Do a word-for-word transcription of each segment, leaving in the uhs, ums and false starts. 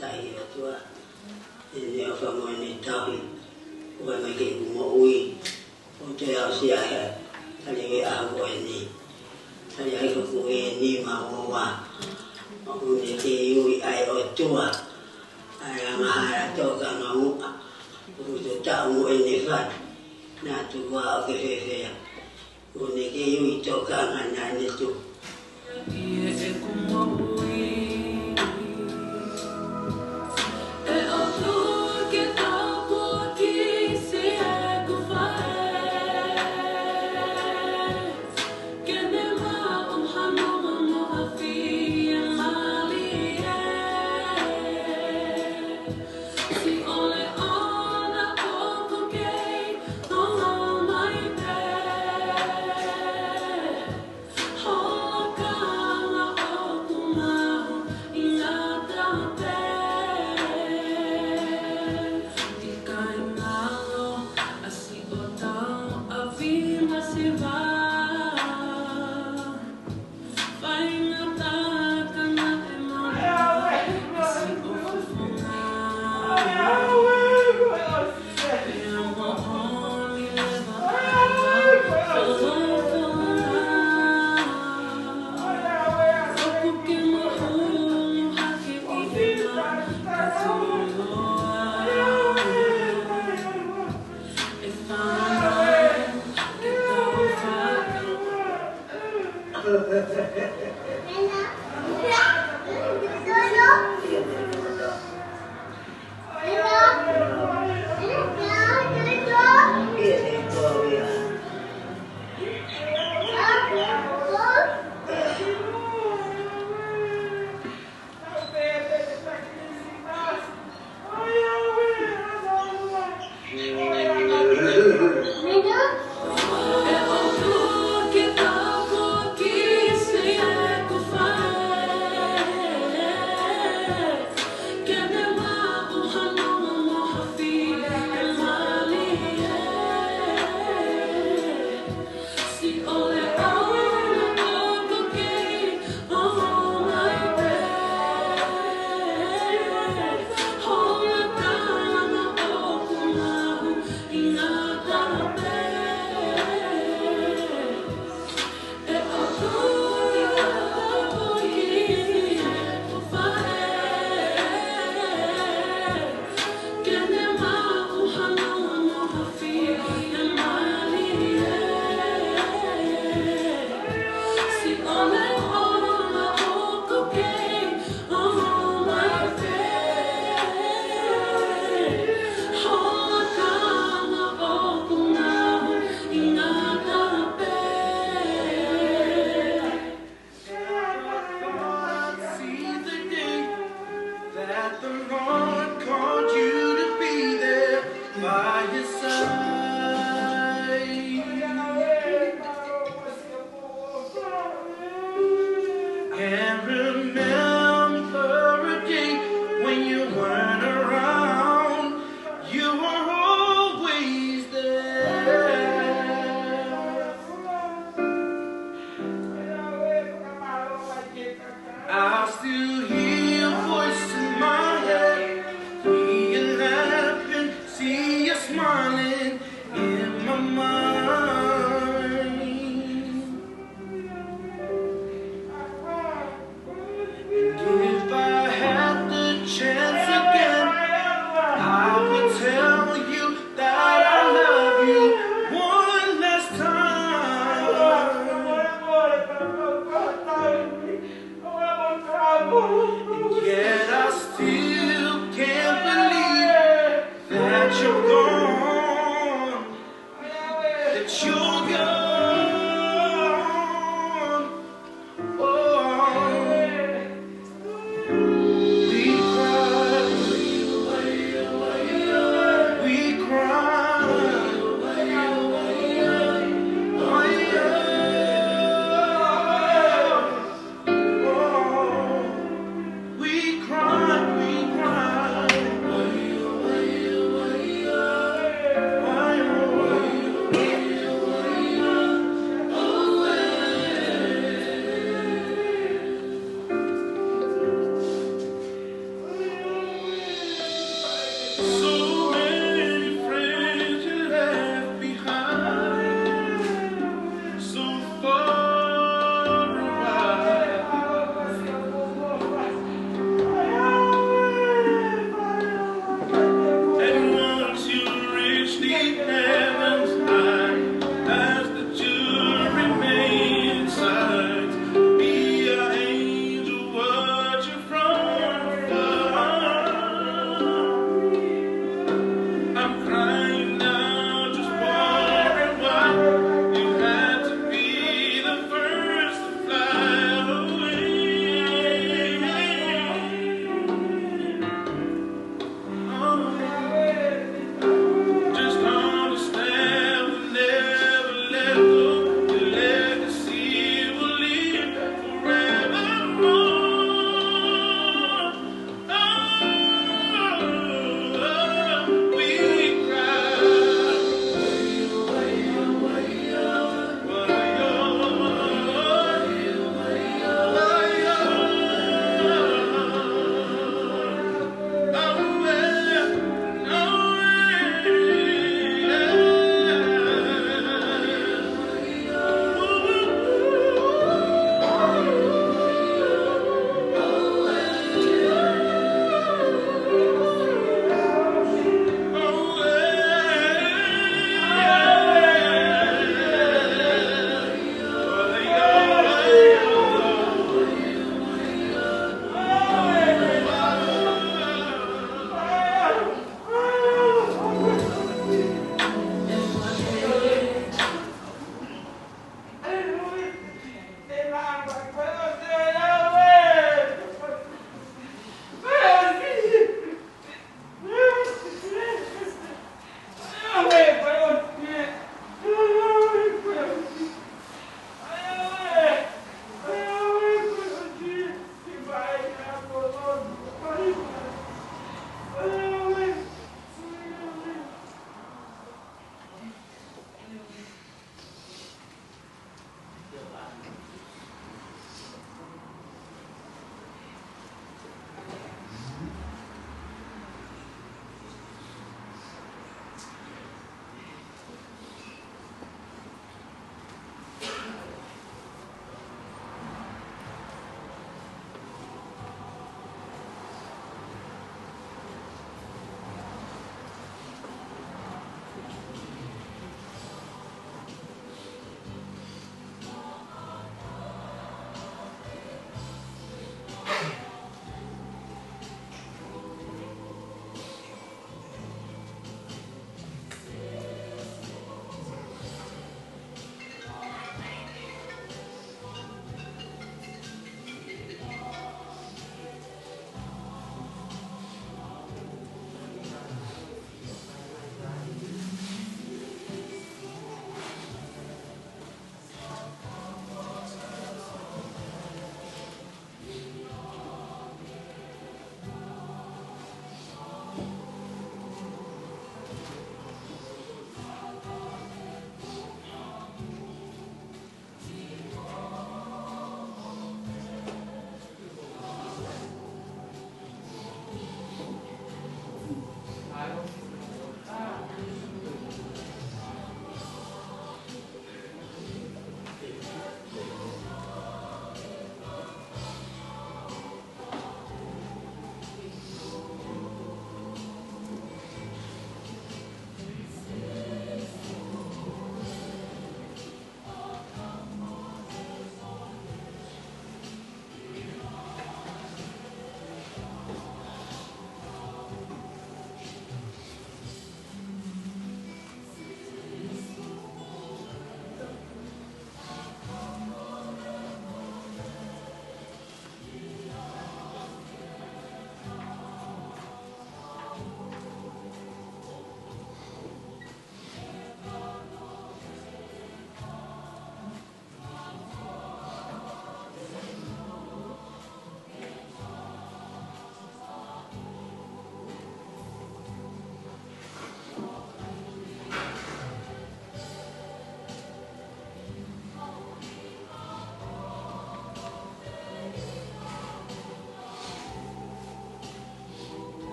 Tauhi ʻOtua, ʻene ʻofa mo ʻene tauhi, ʻoku ʻomai ki heʻeku moʻui, ʻo toe aʻusia he, tali e ʻaho ko eni. Tali ai ko ʻeku eni ma ua, ʻoku ne kei ui ʻa e ʻOtua, ʻa e angahala tokanga muʻa, ʻoku te taʻu mo ʻene fai, naʻa tuku ʻo ke fēfē. ʻOku ne kei ui tokanga naʻa ne tuku. See the day that the Lord called you to be there by his side. And remember a day when you weren't around, you were always there. I still hear your voice in my head. Hear you laughing, see you smiling in my mind. And if I had the chance again, I would tell you that I love you one last time.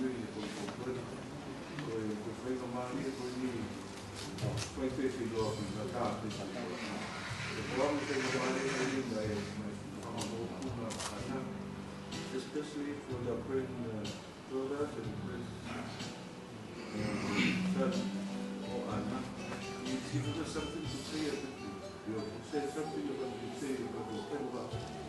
Ko e, ko e, ko e faingamālie ko eni, fai pē ke loa ki he ngata pē. Ko e faingamālie ko eni mai, mai, mai, especially for the grand, uh, daughters and grand, uh, son ʻo ʻAna. If you have something to say about it, you say something about it, say about it.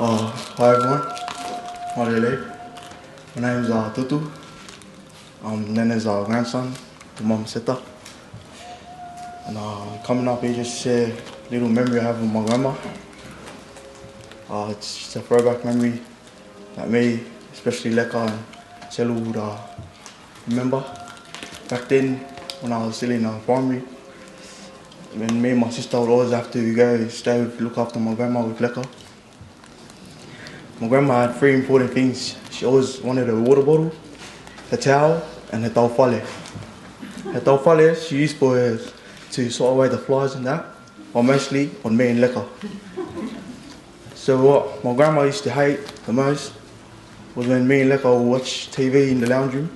Uh, hi everyone. Mālō e lelei. My name is uh, Tutu. Um, Nene's uh, grandson, the mom sister. And uh, coming up here, just share a little memory I have with my grandma. Uh, it's just a throwback memory that me, especially Leka and Selu would uh, remember. Back then, when I was still in uh, primary, when me and my sister would always have to go stay with, look after my grandma with Leka. My grandma had three important things. She always wanted a water bottle, a towel, and a taufale. Her taufale she used for her to swat away the flies and that, but mostly on me and Leka. So what my grandma used to hate the most was when me and Leka would watch T V in the lounge room,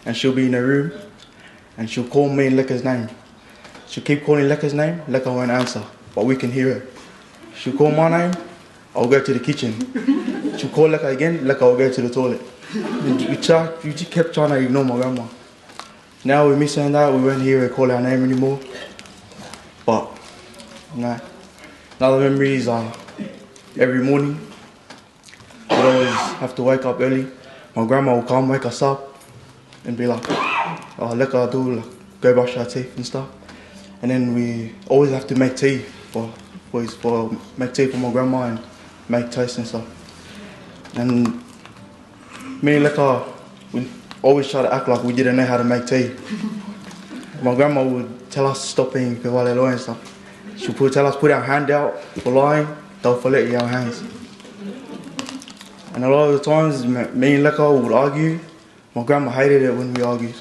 and she'll be in her room, and she'll call me and Leka's name. She'll keep calling Leka's name, Leka won't answer, but we can hear her. She'll call my name, I'll go to the kitchen. She'll call Leka again, Leka will go to the toilet. We, try, we just kept trying to ignore my grandma. Now we miss her now, we won't hear her call our name anymore. But, nah. Another memory is uh, every morning, we'd always have to wake up early. My grandma would come wake us up and be like, "Oh, Leka, do, like, go brush our teeth and stuff." And then we always have to make tea for, for, his, for make tea for my grandma and make toast and stuff. And me and Leka, we always try to act like we didn't know how to make tea. My grandma would tell us to stop being pevale loa and stuff. She would tell us put our hand out for lying, taufale in our hands. And a lot of the times, me, me and Leka would argue. My grandma hated it when we argued.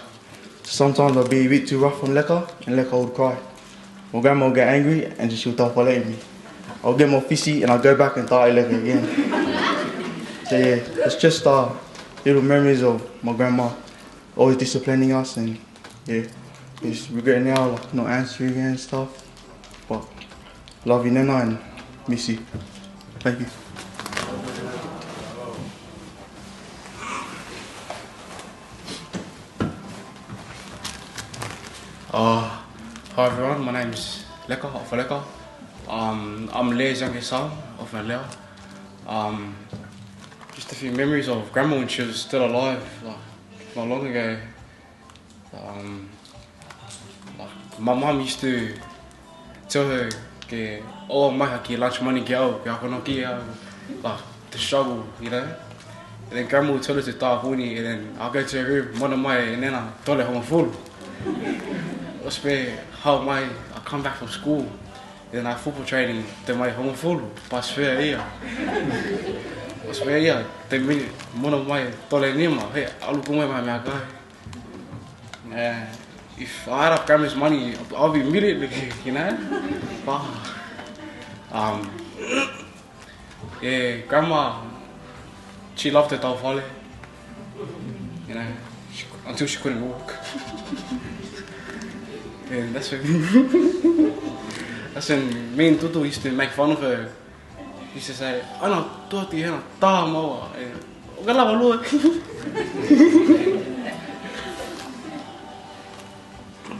Sometimes I'd be a bit too rough on Leka, and Leka would cry. My grandma would get angry, and she would taufale me. I'll get more fissy, and I'll go back and taʻe Leka again. So yeah, it's just uh, little memories of my grandma always disciplining us, and yeah, just regret now, like, not answering and stuff. But love you, Nena, and miss you. Thank you. Uh, hi everyone, my name is Leka, of Leka. Um, I'm Lea's youngest son of Lea. Um, just a few memories of Grandma when she was still alive, like, not long ago. Um, like, my mum used to tell her ke ʻoua mai ha kiʻi lunch money kia au, ke ako noa ki au, like, the struggle, you know? And then Grandma would tell her to tāpuni, and then I'll go to her room, mana mai, and then I tole hongofulu. ʻOsi pē haʻu mai, I come back from school, and then I football training, te mai hongofulu, pass fair ia. ʻOsi pē ia, te mini, mana mai, tole nima, he, ʻalu pē mai mei he meʻakai. Uh, if I had up Grandma's money, I'll be immediately, you know? But, um, yeah, Grandma, she loved her taufale, you know, she, until she couldn't walk. And that's when, that's when me and Tutu used to make fun of her. He used to say, "Ana, tuati, ana, tā maua." Eh, ʻoka lava lua.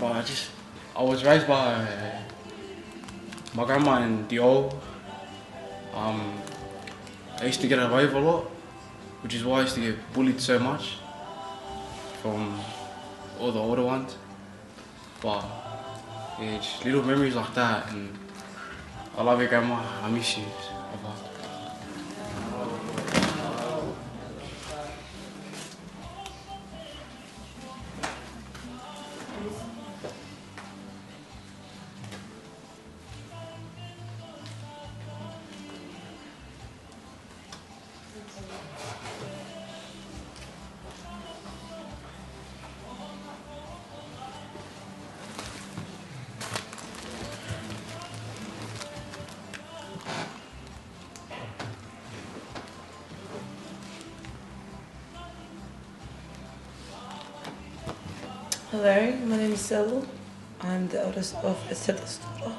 But I just, I was raised by my grandma and the old. Um, I used to get away with a lot, which is why I used to get bullied so much from all the older ones. But yeah, just little memories like that, and I love you, Grandma. I miss you. Bye-bye. Hello, my name is Selu. I'm the eldest of Eseta's daughter.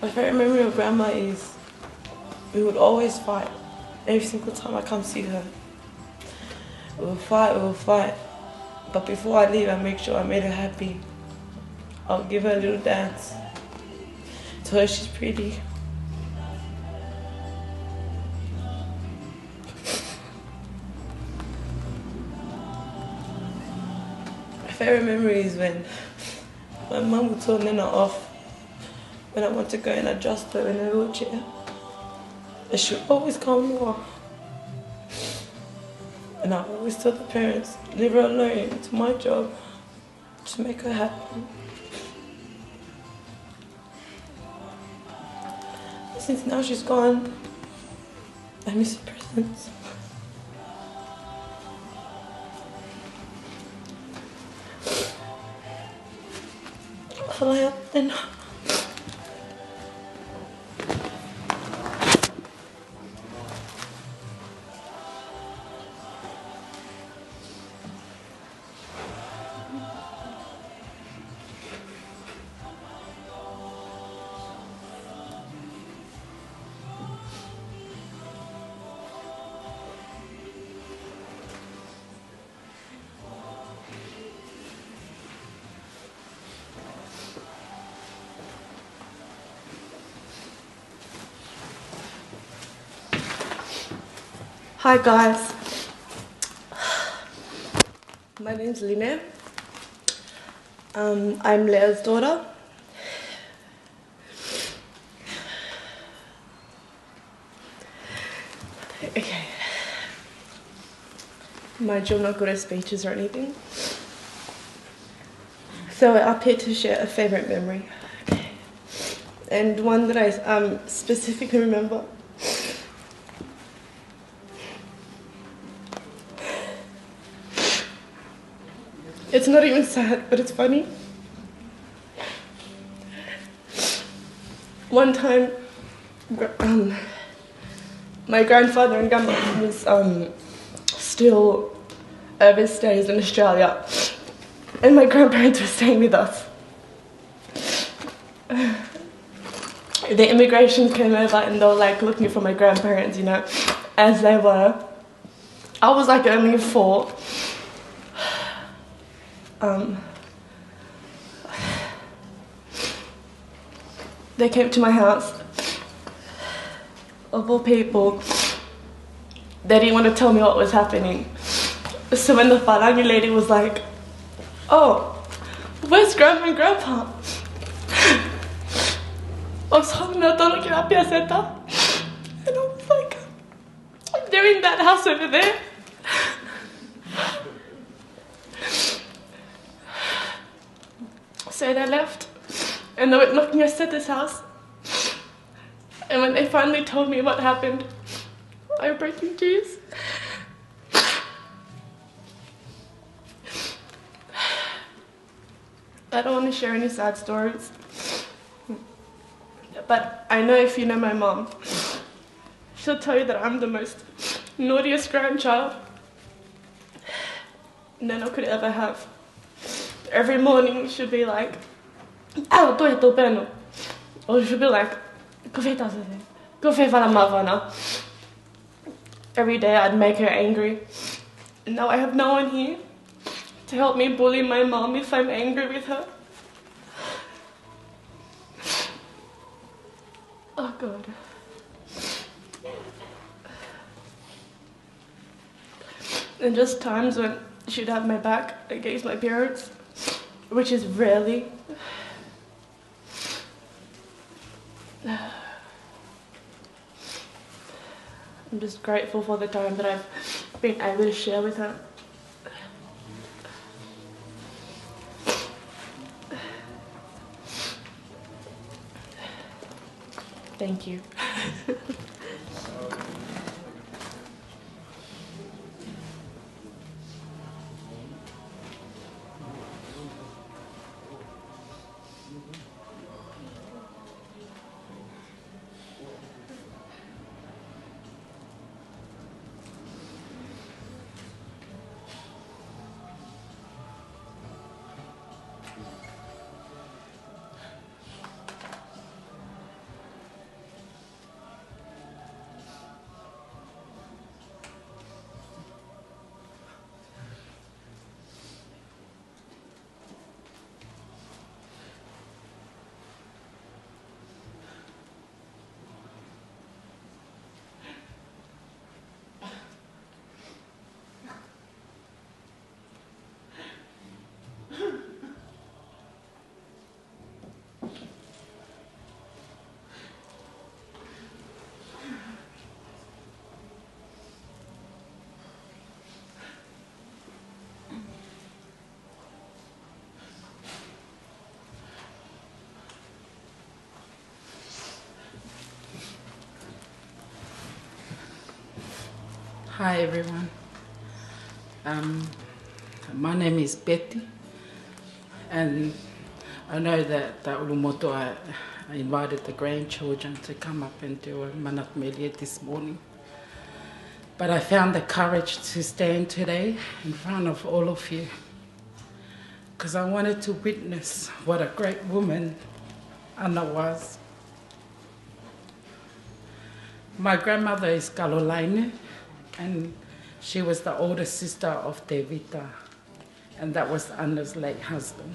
My favorite memory of Grandma is we would always fight every single time I come see her. We would fight, we would fight. But before I leave, I make sure I made her happy. I'll give her a little dance. Tell her she's pretty. My favorite memory is when my mum would tell Nana off when I want to go and adjust her in a wheelchair. And she always come along. And I always tell the parents, "Leave her alone, it's my job to make her happy." Since now she's gone, I miss her presence. Fala, Hi guys, my name's Line. Um, I'm Leah's daughter. Okay. Mind you, I'm not good at speeches or anything. So I'm here to share a favorite memory. Okay. And one that I, um, specifically remember. It's not even sad, but it's funny. One time, gr-, um, my grandfather and grandma was, um, still overseas in Australia, and my grandparents were staying with us. The immigration came over and they were, like, looking for my grandparents, you know, as they were. I was, like, only four. Um, they came to my house, of all people. They didn't want to tell me what was happening. So when the Palangi lady was like, "Oh, where's Grandma and Grandpa?" I was holding the door looking at Piazetta. And I was like, "They're in that house over there." So they left, and they went knocking at Seta's house. And when they finally told me what happened, I broke in tears. I don't want to share any sad stories, but I know if you know my mom, she'll tell you that I'm the most naughtiest grandchild Nana could ever have. Every morning she'd be like, "Au, toe tō pē ena." Or she'd be like, "Ko fē tau sese? Ko fē fala mavana?" Every day I'd make her angry. And now I have no one here to help me bully my mom if I'm angry with her. Oh God. And just times when she'd have my back against my parents, which is rarely. I'm just grateful for the time that I've been able to share with her. Thank you. Hi everyone. Um, my name is Betty, and I know that the ʻUlumotu, I, I invited the grandchildren to come up and do a manatu melie this morning. But I found the courage to stand today in front of all of you, because I wanted to witness what a great woman Ana was. My grandmother is Kalo Laine, and she was the older sister of Tevita, and that was Ana's late husband.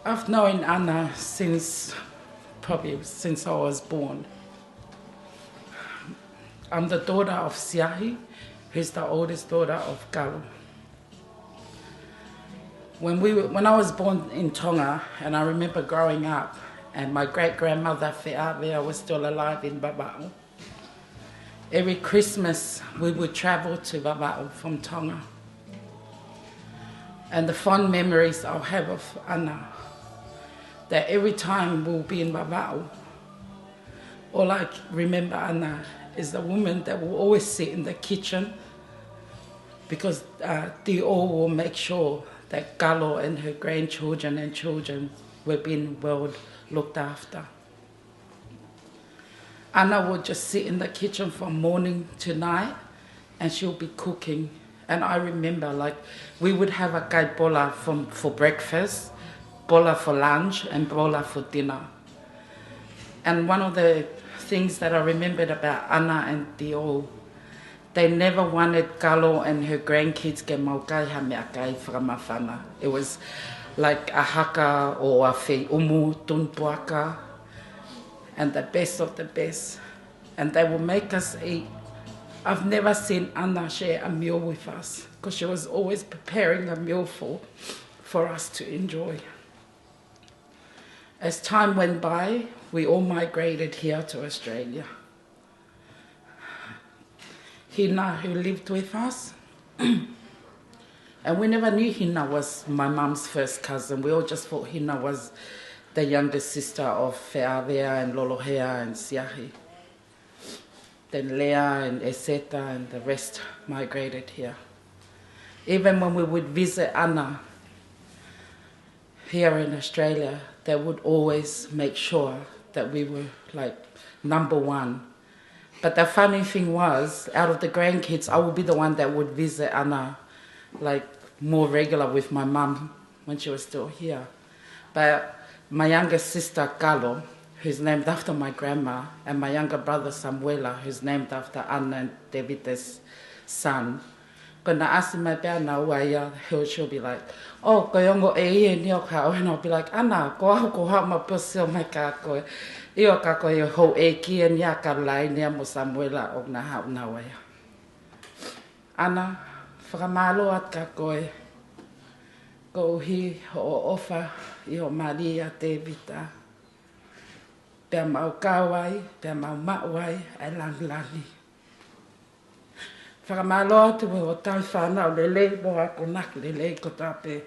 I've known Ana since, probably since I was born. I'm the daughter of Siahi, who's the oldest daughter of Kalo. When we were, when I was born in Tonga, and I remember growing up, and my great-grandmother Feʻavea was still alive in Vavaʻu. Every Christmas, we would travel to Vavaʻu from Tonga. And the fond memories I'll have of Ana, that every time we'll be in Vavaʻu, all I remember Ana is the woman that will always sit in the kitchen, because, uh, Tio will make sure that Kalo and her grandchildren and children were being well looked after. Ana would just sit in the kitchen from morning to night, and she'll be cooking. And I remember, like, we would have a kai pola for, for breakfast, pola for lunch, and pola for dinner. And one of the things that I remembered about Ana and Tio, they never wanted Kalo and her grandkids ke mau kai ha meʻakai fakamafana. It was like a haka or a fei umu, tuna puaka, and the best of the best. And they will make us eat. I've never seen Ana share a meal with us, 'cause she was always preparing a meal for, for us to enjoy. As time went by, we all migrated here to Australia. Hina, who lived with us, and we never knew Hina was my mum's first cousin. We all just thought Hina was the younger sister of Feʻavea and Lolohea and Siahi. Then Leah and Eseta and the rest migrated here. Even when we would visit Ana here in Australia, they would always make sure that we were, like, number one. But the funny thing was, out of the grandkids, I would be the one that would visit Ana, like, more regular with my mum when she was still here. But my younger sister, Kalo, who's named after my grandma, and my younger brother, Samuela, who's named after Ana and Tevita's son, ko ʻena ʻasi mai pē ʻa naua ia, he'll, she'll be like, "Oh, ko e ongo ʻeiki eni ʻo ka," and I'll be like, "Ana, ko au, ko haʻu ma posi ʻo mai ka ko e. ʻIo ka ko e houʻeiki eni ʻa Kalo Laine mo Samuela ʻoku na haʻu naua ia." Ana, fakamālō atu kia koe, koeʻuhi hoʻo ʻofa ʻi hoʻo mali ʻia Tevita. Pea mau kau ai, pea mau maʻu ai ʻa e langilangi. Fakamālō atu mo hoʻo tauhi fānau lelei mo e akonaki lelei kotoa pē,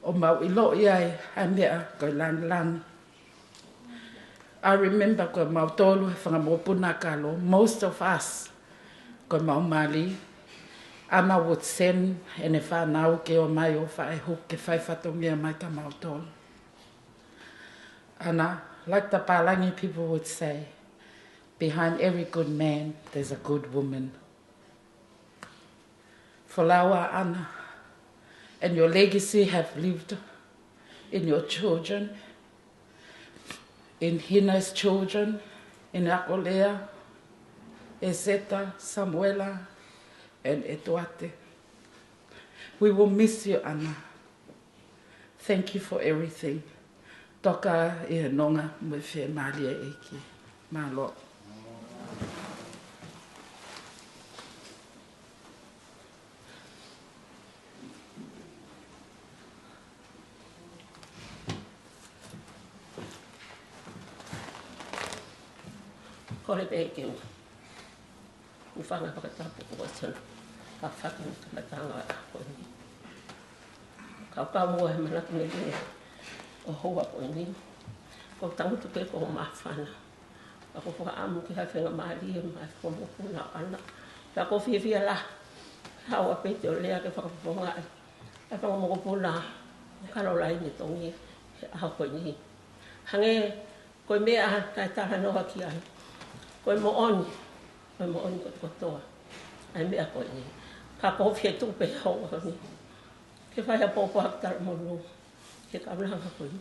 ʻo mau ʻiloʻi ai ʻa e meʻa ko e langilangi. I remember ko mautolu he fanga mokopuna Kalo, most of us, ko mau mali, Ana would send ʻene fānau ke ō mai ʻo fai e huki ke fai fatongia mai kia mautolu. Ana, like the pālangi people would say, "Behind every good man, there's a good woman." Folau ʻa Ana, and your legacy have lived in your children, in Hina's children, in Akolea, Eseta, Samuela, and Etuate. We will miss you, Ana. Thank you for everything. Toka ʻi he nonga mo e fiemālie ʻEiki. Mālō. Kole pē ke u hūfanga fakatapu ʻo ʻosi ʻa e fakatapu ʻa e ʻaho ko eni. Kau kau mo e manatu melie ʻo e ʻaho ko eni. Ko e tangutu pē ko e māfana. Pea ʻoku ou fakaʻamu ke ʻi ai ha faingamālie maʻa e fanga mokopuna ʻaʻana. Pea ʻoku ou fiefia lahi he ʻaho ni pē ke u lea ke fakafofongaʻi ʻa e fanga mokopuna Kalolaine Tongi he ʻaho ko eni. Hangē ko e meʻa naʻe talanoa ki ai, ko e moʻoni, ko e moʻoni kotokotoa ʻa e meʻa ko eni. Ka ʻoku ou fie tuku pē he ʻaho ni ke fai ha pōpoaki talamonū ki he kaunanga ko eni,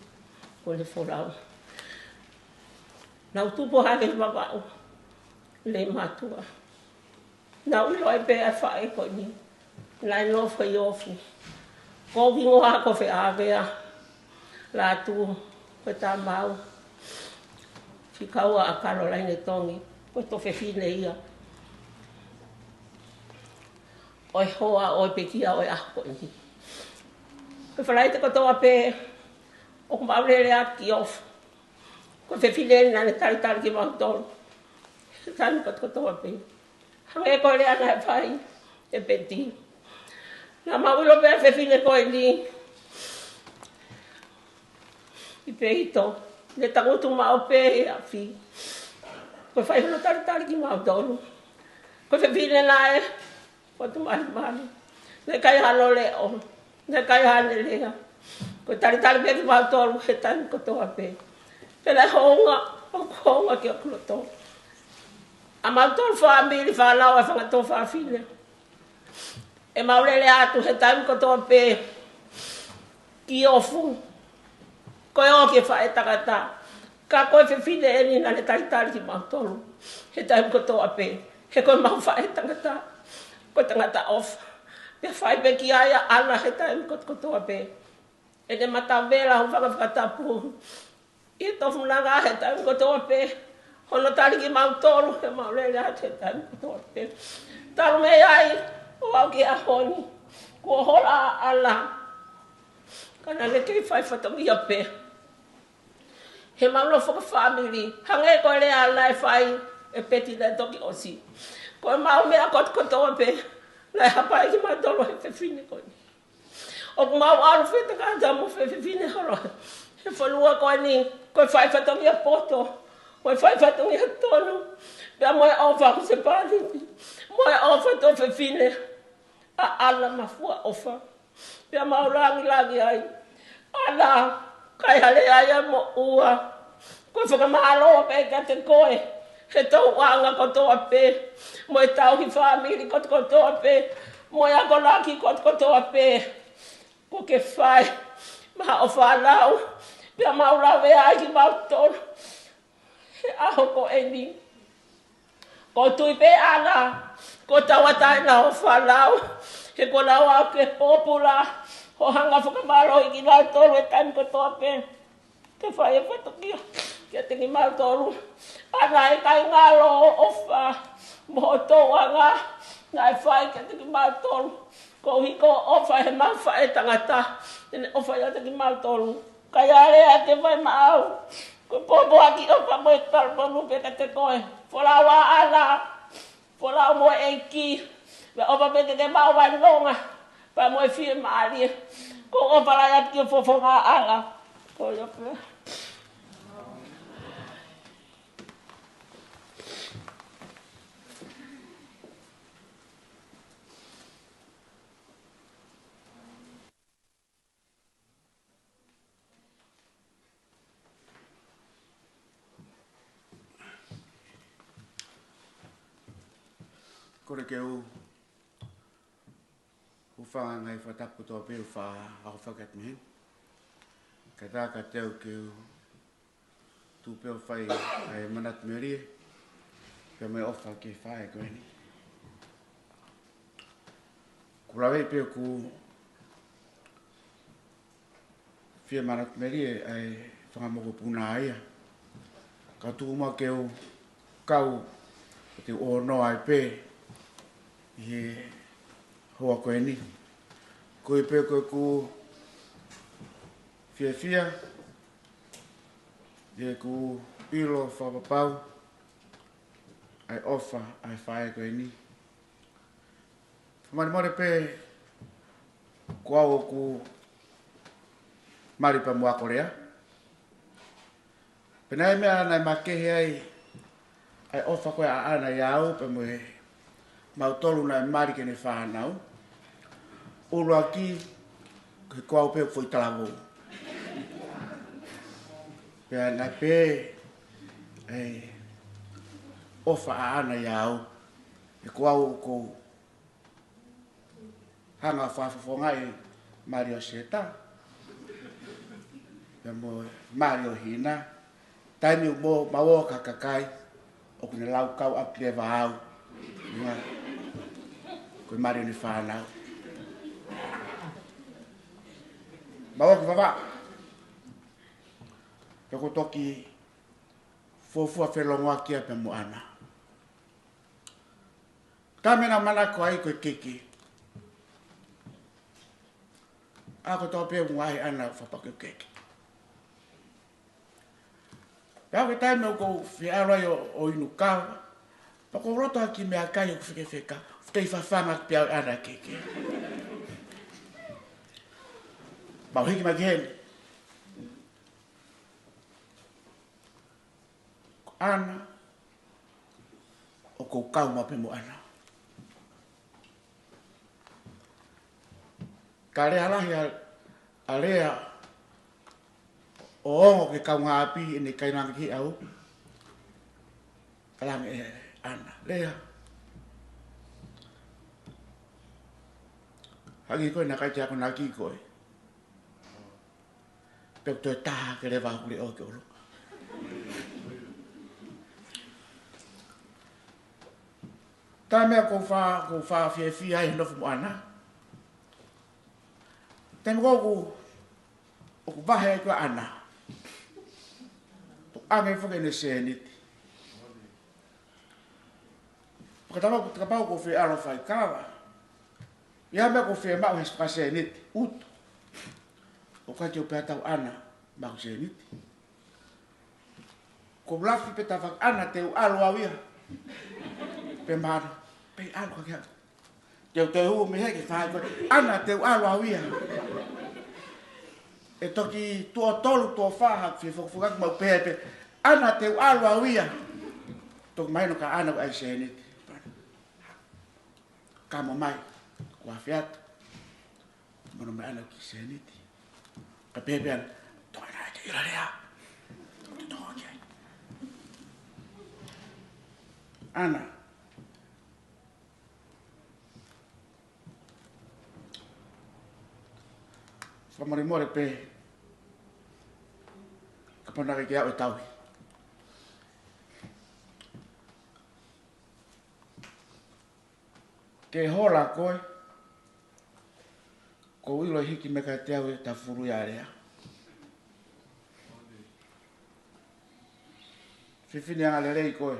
ko ʻene folau. Naʻá ku tupu hake ʻi Vavaʻu, Leimātuʻa. Naʻá ku ʻilo ai pē ʻa e faʻē ko eni naʻe nofo ʻi ʻOfu. Ko hoku hingoa ko Feʻavea Lātū, ko e tamau, fika ua ʻa Kalolaine Tongi, ko e tuofefine ia ʻo e hoa ʻo e pekia ʻo e ʻaho ko eni. Ko e Falaite kotoa pē ʻoku mau lele atu ki ʻOfu, ko e fefine eni naʻá ne talitali kimautolu he taimi kotokotoa pē. Hangē ko e lea naʻe fai ʻe Peti, naʻa mau ʻilo pē ʻa e fefine ko eni ʻi Peito, ne tangutu maʻu pē he afi, ko e fai hono talitali kimautolu. Ko e fefine naʻe ʻoatu malimali, naʻe ʻikai hano leʻo, naʻe ʻikai haʻane lea, ko e talitali pē kimautolu he taimi kotoa pē. Pea naʻe hounga, ʻoku hounga ki hoku loto ʻa mautolu fāmili, fānau ʻa e fanga tuofefine. ʻE mau lele atu he taimi kotoa pē ki ʻOfu, ko e ō ki he faʻētangata, ka ko e fefine eni naʻá ne talitali kimautolu he taimi kotoa pē. He ko ʻemau faʻētangata ko e tangata ʻofa, pea fai pē ki ai ʻa ʻAna he taimi kotokotoa pē. ʻEne matavela, hūfanga he fakatapu, ʻi he tofunanga he taimi kotoa pē, hono tali kimautolu he mau lele atu he taimi kotoa pē. Talu mei ai ʻo aʻu ki he ʻaho ni, kuo hola ʻa ʻAna, ka naʻá ne kei fai fatongia pē he mau nofo fakafāmili. Hangē ko e lea naʻe fai ʻe Peti naʻe toki ʻosi, ko ʻemau meʻa kotokotoa pē naʻe hapai kimautolu he fefine ko eni. ʻOku mau ʻalu fetangata mo e fefine holo he fonua ko eni, ko e fai fatongia poto, ko e fai fatongia tonu, pea mo e ʻofa husepāniti, mo e ʻofa tuofefine ʻa ʻAna Mafuaʻofa. Pea mau langilangi ai, ʻAna, kai hale ai ʻa moʻua. Ko e fakamālō pē kiate koe he tauʻanga kotoa pē, mo e tauhi fāmili kotokotoa pē, mo e akonaki kotokotoa pē kuó ke fai maʻa hoʻo fānau, pea mau lavea ai kimautolu he ʻaho ko eni. ʻOku ou tui pē ʻAna, kuo tauʻatāina hoʻo fānau, he kuo nau aʻu ki he pōpula hoʻo hanga fakamālohiʻi kinautolu he taimi kotoa pē. Ke fai e fatongia kiate kimautolu. ʻAna, ʻe kāinga, ʻoku ou ʻofa mo hoʻo tauʻanga naʻe fai kiate kimautolu. Koeʻuhi ko hoʻo ʻofa he mau faʻētangata, te ne ʻofa ʻiate kimautolu. Kai hale ai ke fai maʻau, ko e pōpoaki ʻofa mo e talamonū pē kiate koe. Folau ā ʻAna, folau mo e ʻEiki, mo e ʻofa pē ke ke maʻu ʻa e nonga pea mo e fiemālie. ʻOku ou ʻofa lahi atu ki hoʻo fofonga ʻAna. Ko ia pē. Kole ke u hūfanga he ngaahi fakatapu kotoa pē ʻoku faʻa aofaki atu mei heni. Kae ʻatā kiate au ke u tuʻu pē ʻo fai ʻa e manatu melie pea mo e ʻofa ki he faʻē ko eni. ʻOku ou laveʻi pē ʻoku fie manatu melie ʻa e fanga mokopuna ia. Ka tuku muʻa ke u kau, ke u ʻohonoa ai pē ʻi he houa ko eni. Koeʻuhi pē ko ʻeku fiefia, ʻi heʻeku ʻilo fakapapau ʻa e ʻofa ʻa e faʻē ko eni. Fakamolemole pē, ko au ʻoku mali pea mo ako lea. Pea naʻe meʻa naʻe makehe ai ʻa e ʻofa ko ē ʻa ʻAna ʻiate au pea mo kimautolu naʻe mali ki heʻene fānau. ʻUluaki, ko au pē ʻoku foʻi talavou. Pea naʻe pehē ʻa e ʻofa ʻa ʻAna ʻiate au, he ko au ʻoku ou hanga ʻo fakafofongaʻi e mali ʻo Seta pea mo e mali ʻo Hina. Taimi ʻoku mau ō ki ha kakai ʻoku ne laukau ʻaki leva au, ʻuhinga ko e mali ʻo ʻene fānau. Mau ō ki Vavaʻu, pea ʻoku ou toki fuofua felongoaki ia pea mo ʻAna. Taimi naʻá ku manako ai ko e keke. ʻA ko e tau pē ʻuhinga ʻa ʻAna ʻoku fakapaku ke u keke. Pea ko e taimi ʻoku ou fie ʻalu ai ʻo, ʻo inu kava, pea ʻoku ou loto ʻa e kiʻi meʻakai ʻoku fekefeka, ʻoku kei fafanga pē ʻe ʻAna e keke. Mau hiki mai ki heni. Ko ʻAna, ʻoku ou kau maʻu pē mo ʻAna. Ka lea lahi ʻa, ʻa Lea ʻo ongo ki he kaungāʻapi ʻene kainanga ki au. Talaange ʻe ʻAna, Lea, hangē ko ē naʻa kai te akonaki koe. Pea ʻoku toe taha ke leva hoku leʻo ki ʻolunga. Taimi ʻoku ou fa-, ʻoku ou fakafiefia ai he nofo mo ʻAna. Taimi ko ē ʻoku, ʻoku vahe ai ko ē ʻa ʻAna, ʻoku ʻange foki ʻene sēniti. Pea kapau, kapau ʻoku ou fie ʻalu ʻo fai kava, ʻi ai ha meʻa ʻoku ou fie maʻu he fakasēniti, ʻutu. ʻOku ʻikai te u pehē atu ʻAna maʻu sēniti. ʻOku ou lafi pē tafaʻaki, ʻAna te u ʻalu au ia. Pea mahalo, pea ʻalu ka ke ʻalu. Te u toe hū mei heni ke fai ko ē, ʻAna te u ʻalu au ia. ʻE toki tuʻo tolu, tuʻo fā haʻaku fie fokifoki ʻaki, mau pehē pē, ʻAna te u ʻalu au ia. Toki mahino ka ʻAna ʻoku ʻai sēniti. Ka mo mai, ʻoku afe atu. Mono mai ʻAna ki he sēniti. Ka pehē pē ʻAna, tokanga ki ai Lea. Tokanga ki ai. ʻAna. Fakamolemole pē, kapau naʻe ʻikai ke aʻu e tauhi ke hola koe, ʻoku ou ʻilo ʻe hiki mai kiate au e tafulu ia ʻa Lea. Fefine angalelei koe.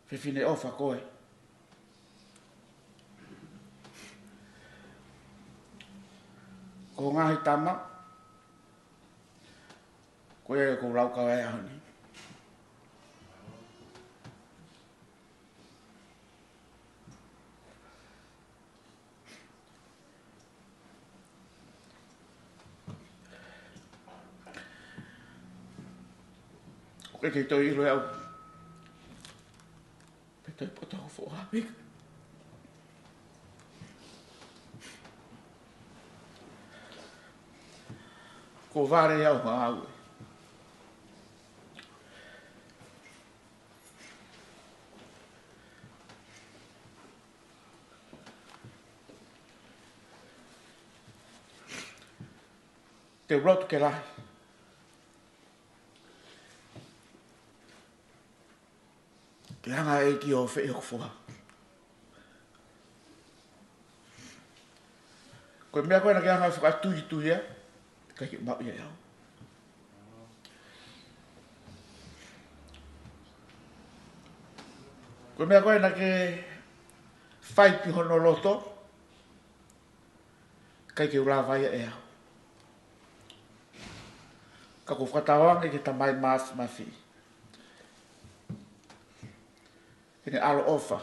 Fefine ʻofa koe. Ko hoʻo ngaahi tama, ko ia ʻoku ou laukau ai he ʻaho ni. ʻOku ʻikai ke toe ʻilo ʻe au pe toe poto hoʻo foha pe ʻikai. Kuo vale ʻa e ngāue. Te u lotu ke lahi. Ke hanga ʻe he ʻEiki ʻo ʻofeʻi hoku foha. Ko e meʻa ko ē naʻa ke hanga ʻo fakatuituia, ʻikai ke maʻu ia ʻe au. Ko e meʻa ko ē naʻa ke fai ki hono loto, ʻikai ke u lava ia ʻe au. Ka ʻoku ou fakatauange ki he Tamai Māfimafi, ke ne ʻaloʻofa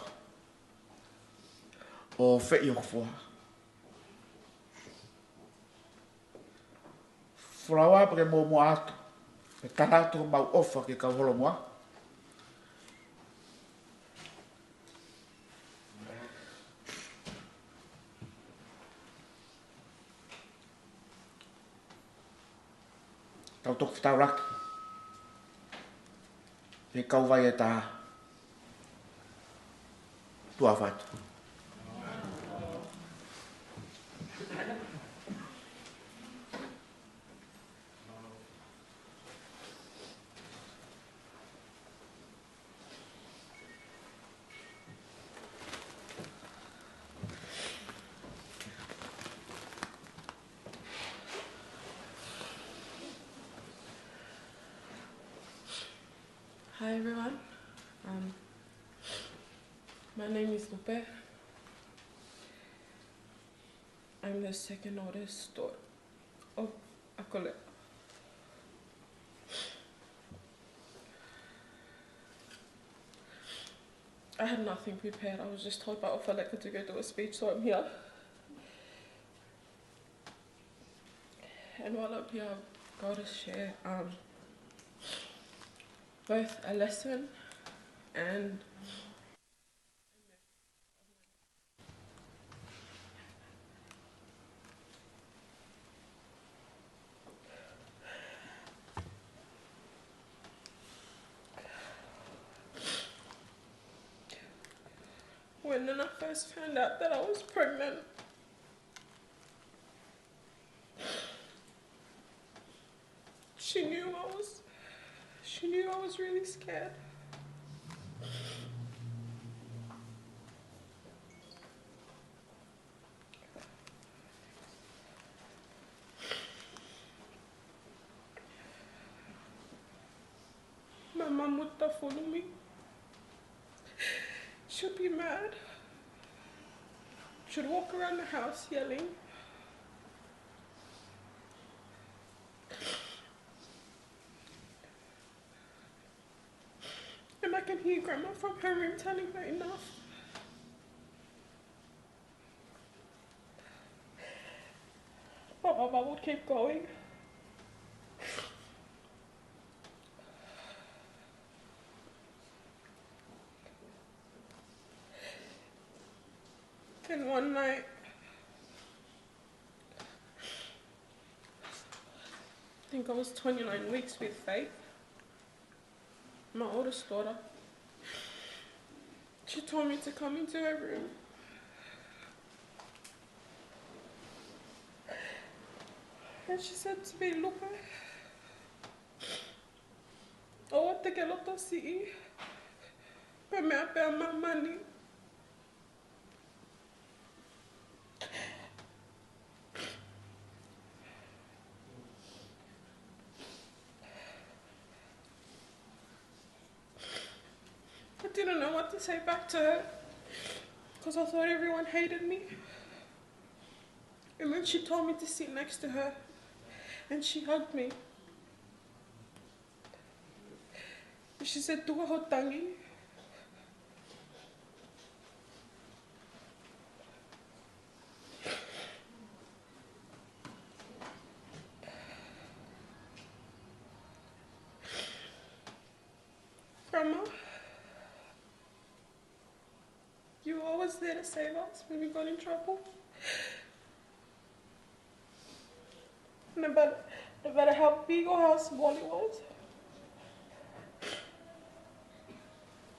ʻo ʻofeʻi hoku foha. Folaua pea ke mōmoa atu. Pea tala atu homau ʻofa ki he kau holomua. Tau toki fetaulaki he kau vai ʻe taha. Tuʻa ʻofa atu. Hi everyone. Um, my name is Lupe. I'm the second oldest daughter of Akole. I had nothing prepared. I was just told by Ofa Leka to go do a speech, so I'm here. And while I'm here, I've got to share, um, both a lesson and When Nana first found out that I was pregnant, she knew I was, she knew I was really scared. My mum would tafulu me. She'd be mad. She'd walk around the house yelling. And I can hear Grandma from her room telling her enough. But my mum would keep going. Then one night, I think I was twenty-nine weeks with Faith, my oldest daughter. She told me to come into her room. And she said to me, "Lupe, ʻoua te ke loto siʻi, pe meʻa pē ʻa māmani." I didn't know what to say back to her, 'cause I thought everyone hated me. And then she told me to sit next to her, and she hugged me. She said, "Tuku ho tangi." Grandma, you were always there to save us when we got in trouble. No matter, no matter how big or how small it was,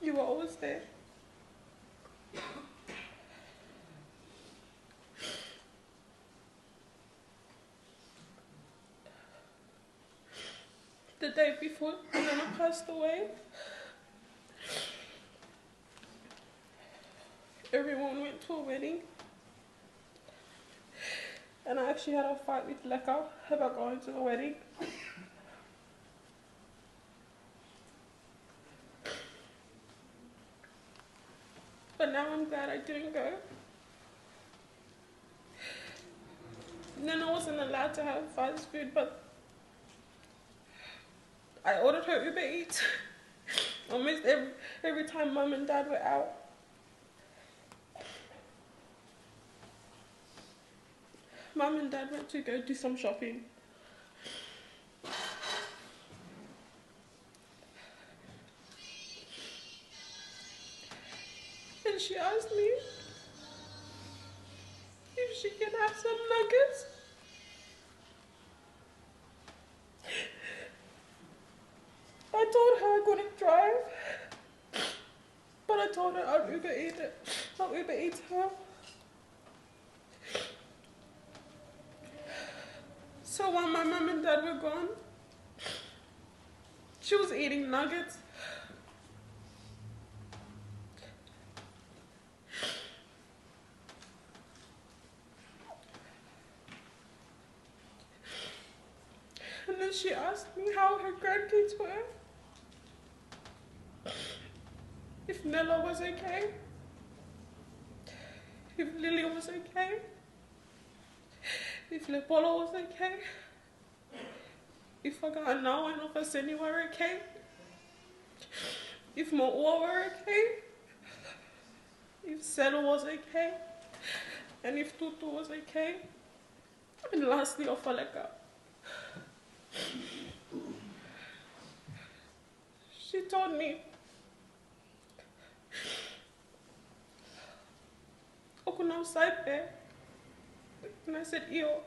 you were always there. The day before Nana passed away, everyone went to a wedding. And I actually had a fight with Leka about going to the wedding. But now I'm glad I didn't go. Nana wasn't allowed to have fast food, but I ordered her Uber Eats almost every, every time Mum and Dad were out. Mum and Dad went to go do some shopping. She asked me if she can have some nuggets. I told her I couldn't drive, but I told her I'll Uber Eat it. I'll Uber Eat her. So while my mum and dad were gone, she was eating nuggets. And then she asked me how her grandkids were, if Nella was okay, if Lily was okay, if Lepolo was okay, if Fakaʻanau and Nofaseni were okay, if Moʻua were okay, if Selu was okay, and if Tutu was okay, and lastly, ʻo Faleka. She told me, "ʻOku nau sai pē?" And I said, "ʻIo."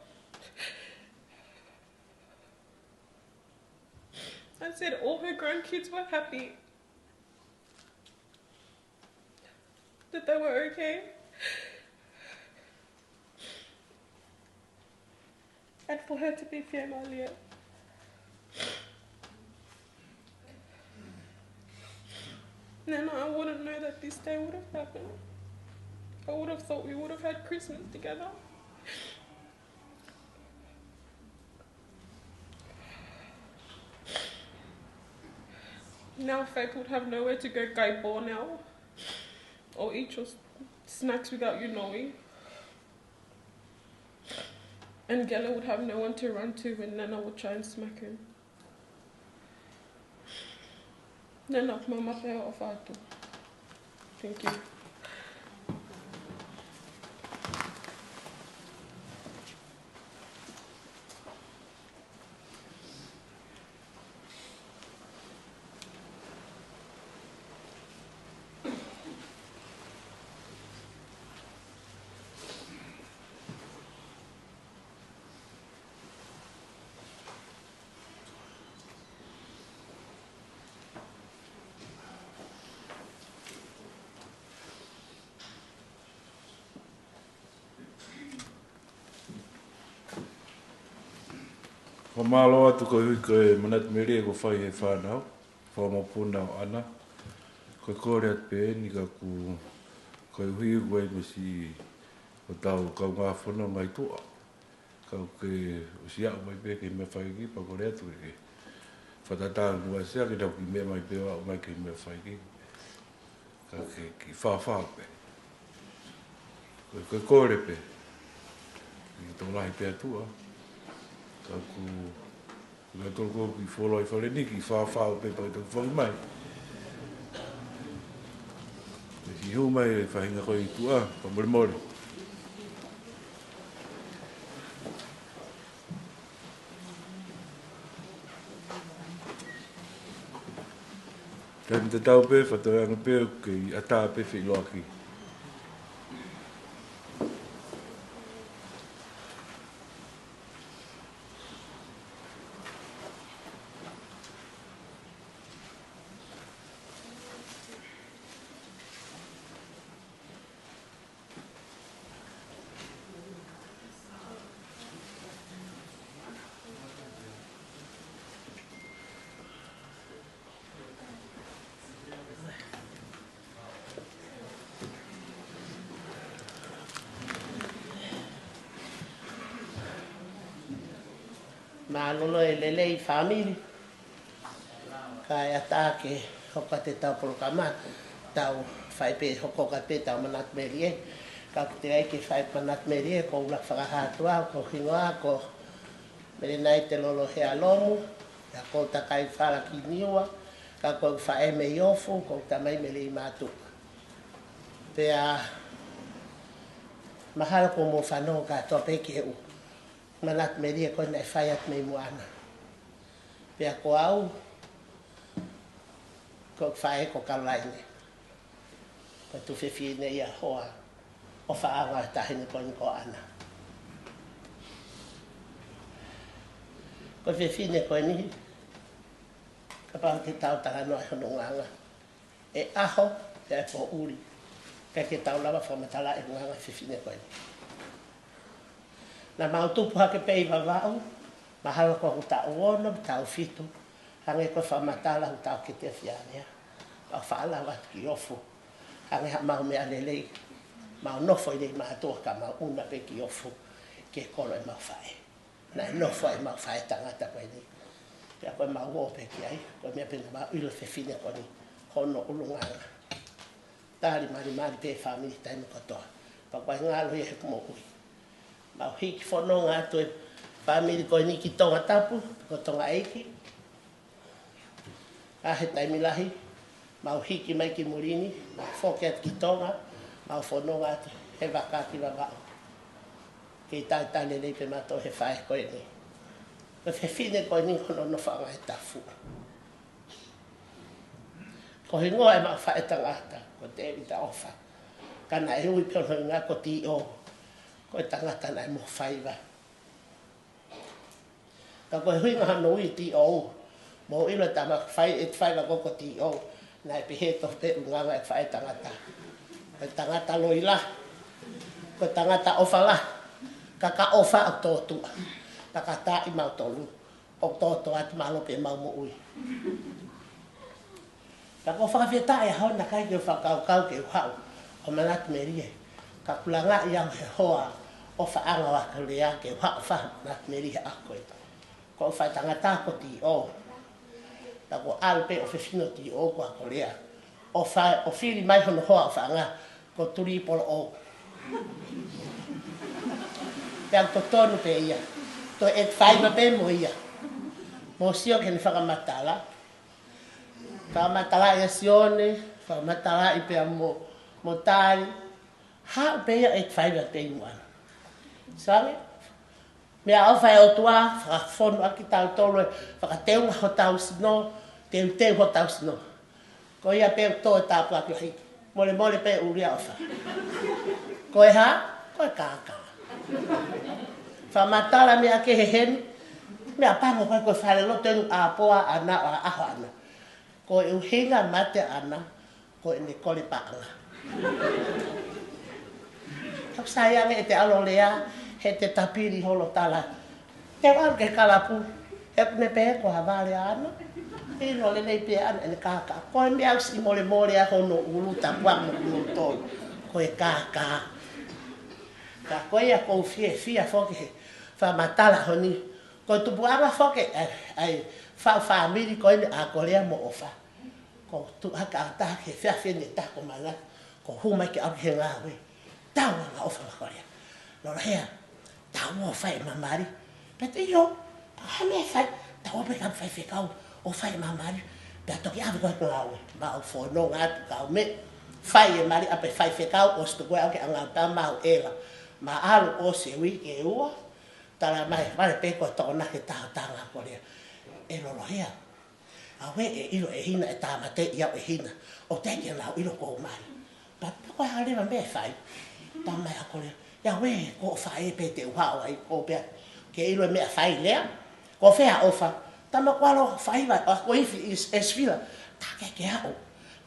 I said all her grandkids were happy, that they were okay. And for her to be fiemālie. Then I wouldn't know that this day would have happened. I would have thought we would have had Christmas together. Now Faith would have nowhere to go kai pō now, or eat your s-, snacks without you knowing. And Gele would have no one to run to when Nana would try and smack him. Nana, mama pea o fatu. Thank you. Fakamālō atu koeʻuhi ko e manatu melie kuo fai ʻe he fānau, fakamapuna ʻo ʻAna. Ko e kole atu pē eni ka ʻoku, koeʻuhi ko e mesi ʻo tau kaungā fononga ʻi tuʻa. Ka ʻoku ke ʻosi aʻu mai pē ki he meʻa faikiki, pea kole atu ke ke fakatatau mo e ʻasi ke tau kiʻi meʻa mai pē ʻo aʻu mai ki he meʻa faikiki. Ka ke kiʻi fāfā pē. Ko e, ko e kole pē. Ke tokolahi pē ʻa tuʻa. Ka ʻoku, ka toko ki folo ʻi fale ni kiʻi fāfā pē pea tau fai mai. Ke siʻi hū mai e faʻahinga ko ē ʻi tuʻa, fakamolemole. Taimi tatau pē, fakatauange pē, ʻoku kei ʻatā pē feʻiloaki. Mālō e lelei fāmili. Kae ʻatā ke hoko atu ʻetau polokalama, tau fai pē hoko atu pē ʻetau manatu melie. Ka ʻoku teʻeki ai ke fai manatu melie, ko ʻeku fakahā atu au, ko hoku hingoa ko Melenaite Lolo Healomu, pea ʻoku ou takai ʻi Falakiniua, ka ko ʻeku faʻē mei Ofu, ko ʻeku tamai mei Leimātuʻa. Pea mahalo kuo mou fanongo kātoa pē ki heʻeku manatu melie ko ē naʻe fai atu mei muʻa na. Pea ko au, ko ʻeku faʻē ko Kalolaine. Ko e tuofefine ia hoa ʻofaʻanga ʻo e taʻahine ko eni ko ʻAna. Ko e fefine ko eni, kapau te tau talanoa ʻi hono unganga, ʻe ʻaho, pea ʻe poʻuli, ʻikai ke tau lava fakamatalaʻi e unganga e fefine ko eni. Naʻa mau tupu hake pē ʻi Vavaʻu, mahalo ko hoku taʻu ono, taʻu fitu, hangē ko e fakamatala ʻoku tau kete fianea. Mau faʻa lava atu ki Ofu, hangē haʻamau meʻa lelei, mau nofo ʻi Leimātuʻa ka mau ʻuna pē ki Ofu, ki he kolo ʻemau faʻē. Naʻe nofo ai ʻemau faʻētangata ko eni. Pea ko ʻemau ō pē ki ai, ko e meʻa pē naʻa mau ʻilo e fefine ko eni, hono ʻulungaanga. Tali malimali pē e fāmili taimi kotoa. Pea ko e ngalo ia heʻeku moʻui. Mau hiki fononga atu e fāmili ko eni ki Tongatapu, ko Tongaʻeiki. ʻA he taimi lahi, mau hiki mai ki muli ni, mau foki atu ki Tonga, mau fononga atu he vaka ki Vavaʻu. Kei talitali lelei pē mautolu he faʻē ko eni. Ko e fefine ko eni hono nofoʻanga ʻi Tafu. Ko e hingoa ʻemau faʻētangata, ko Tēvita ʻOfa. Ka naʻe ui pē hono hingoa ko Tiʻo, ko e tangata naʻe moho faiva. Ka ko e ʻuhinga hono ui Tiʻo, mou ʻilo e tama fai, e faiva ko, ko Tiʻo, naʻe pehē tofu pē ʻulungaanga e faʻētangata. Ko e tangata loi lahi, ko e tangata ʻofa lahi, ka ka ʻofa ʻo tōtuʻa, ka ka taaʻi mautolu ʻo tōtōatu mālō pē ʻemau moʻui. Ka ʻoku ou fakafetaʻi he ʻaho ni naʻe ʻikai ke u fakakaukau ke u haʻu ʻo manatu melie. Ka kulangaʻi au he hoa ʻofaʻanga ʻo ʻAkolea ke u haʻu ʻo fai ha manatu melie he ʻaho ko ē. Ko hoku faʻētangata ko Tiʻo. Pea kuo ʻalu pē ʻofefine ʻo Tiʻo ko ʻAkolea. ʻO fai, ʻo fili mai hono hoa ʻofaʻanga ko Tulipolo ʻo. Pea totonu pē ia. Toe ʻeiki faiva pē mo ia. Mou sio ki heʻene fakamatala. Fakamatalaʻi ʻa Sione, fakamatalaʻi pea mo, mo Tai. Haʻu pē ia ʻeiki faiva pē mo ʻAna. Sai, meʻaʻofa ʻa e ʻOtua, fakafonu ʻaki kitautolu, fakateunga hotau sino, teuteu hotau sino. Ko ia pē ʻoku tō e tāpuaki lahi. Molemole pē ʻulia ʻofa. Ko e hā? Ko e kākā. Fakamatala meʻa kehe heni, meʻapango ko e, ko e falelotu ʻa Poa ʻAna, ʻa ʻAho ʻAna. Ko e ʻuhinga mate ʻAna, ko ʻene kole paʻanga. Taku sai ange ʻete ʻalu ʻo lea, he te tapili holo tala. Te u ʻalu ki he kalapu, he ʻoku ne pehē ko ha vale ʻAna. ʻIlo lelei pē ʻAna ʻene kākā. Ko e meʻa ʻoku siʻi molemole ai hono ʻulu, tapuaki mo hono tolu. Ko e kākā. Ka ko ia ʻoku ou fiefia foki he fakamatala ko eni. Ko e tupuʻanga foki ʻa e, ʻa e faʻu fāmili ko eni ʻa ʻAkolea mo ʻOfa. Ko e tuʻu hake ʻa e taha ki he efiafi ʻe taha ko Mana, ko e hū mai ke ʻalu ki he ngāue. Tau anga ʻOfa mo ʻAkolea. Lolohea, tau ō ʻo fai e mali. Pea te ʻilo, ka ha meʻa ʻe fai, tau ō pē ka fai fekau, ʻo fai e mali. Pea toki ʻave koe ki he ngāue. Mau fononga atu kau meʻa, fai e mali, ʻape fai fekau, ʻosi tuku au ki he ʻapi ʻa mau ʻela. Mau ʻalu ʻosi e uike ʻe ua, tala mai, vale pē ko e tokonaki ʻe taha ʻa ʻAkolea. ʻE Lolohea, ʻauē, ʻe ʻilo ʻe Hina, ʻe tāmateʻi au ʻe Hina. ʻOku teʻeki ke nau ʻilo ko e mali. Pea pehē ko e hā leva e meʻa ʻe fai. Tala mai ʻa ʻAkolea, ʻauē, ko e faʻē pē te u haʻu ai, ko e pehē ke ʻilo e meʻa ʻe fai leva. Ko fē ʻa ʻOfa? Tala mai ko e ʻalu ʻo faiva, ʻa ko e ifi ʻi ʻEsifila. Taʻe ke haʻu.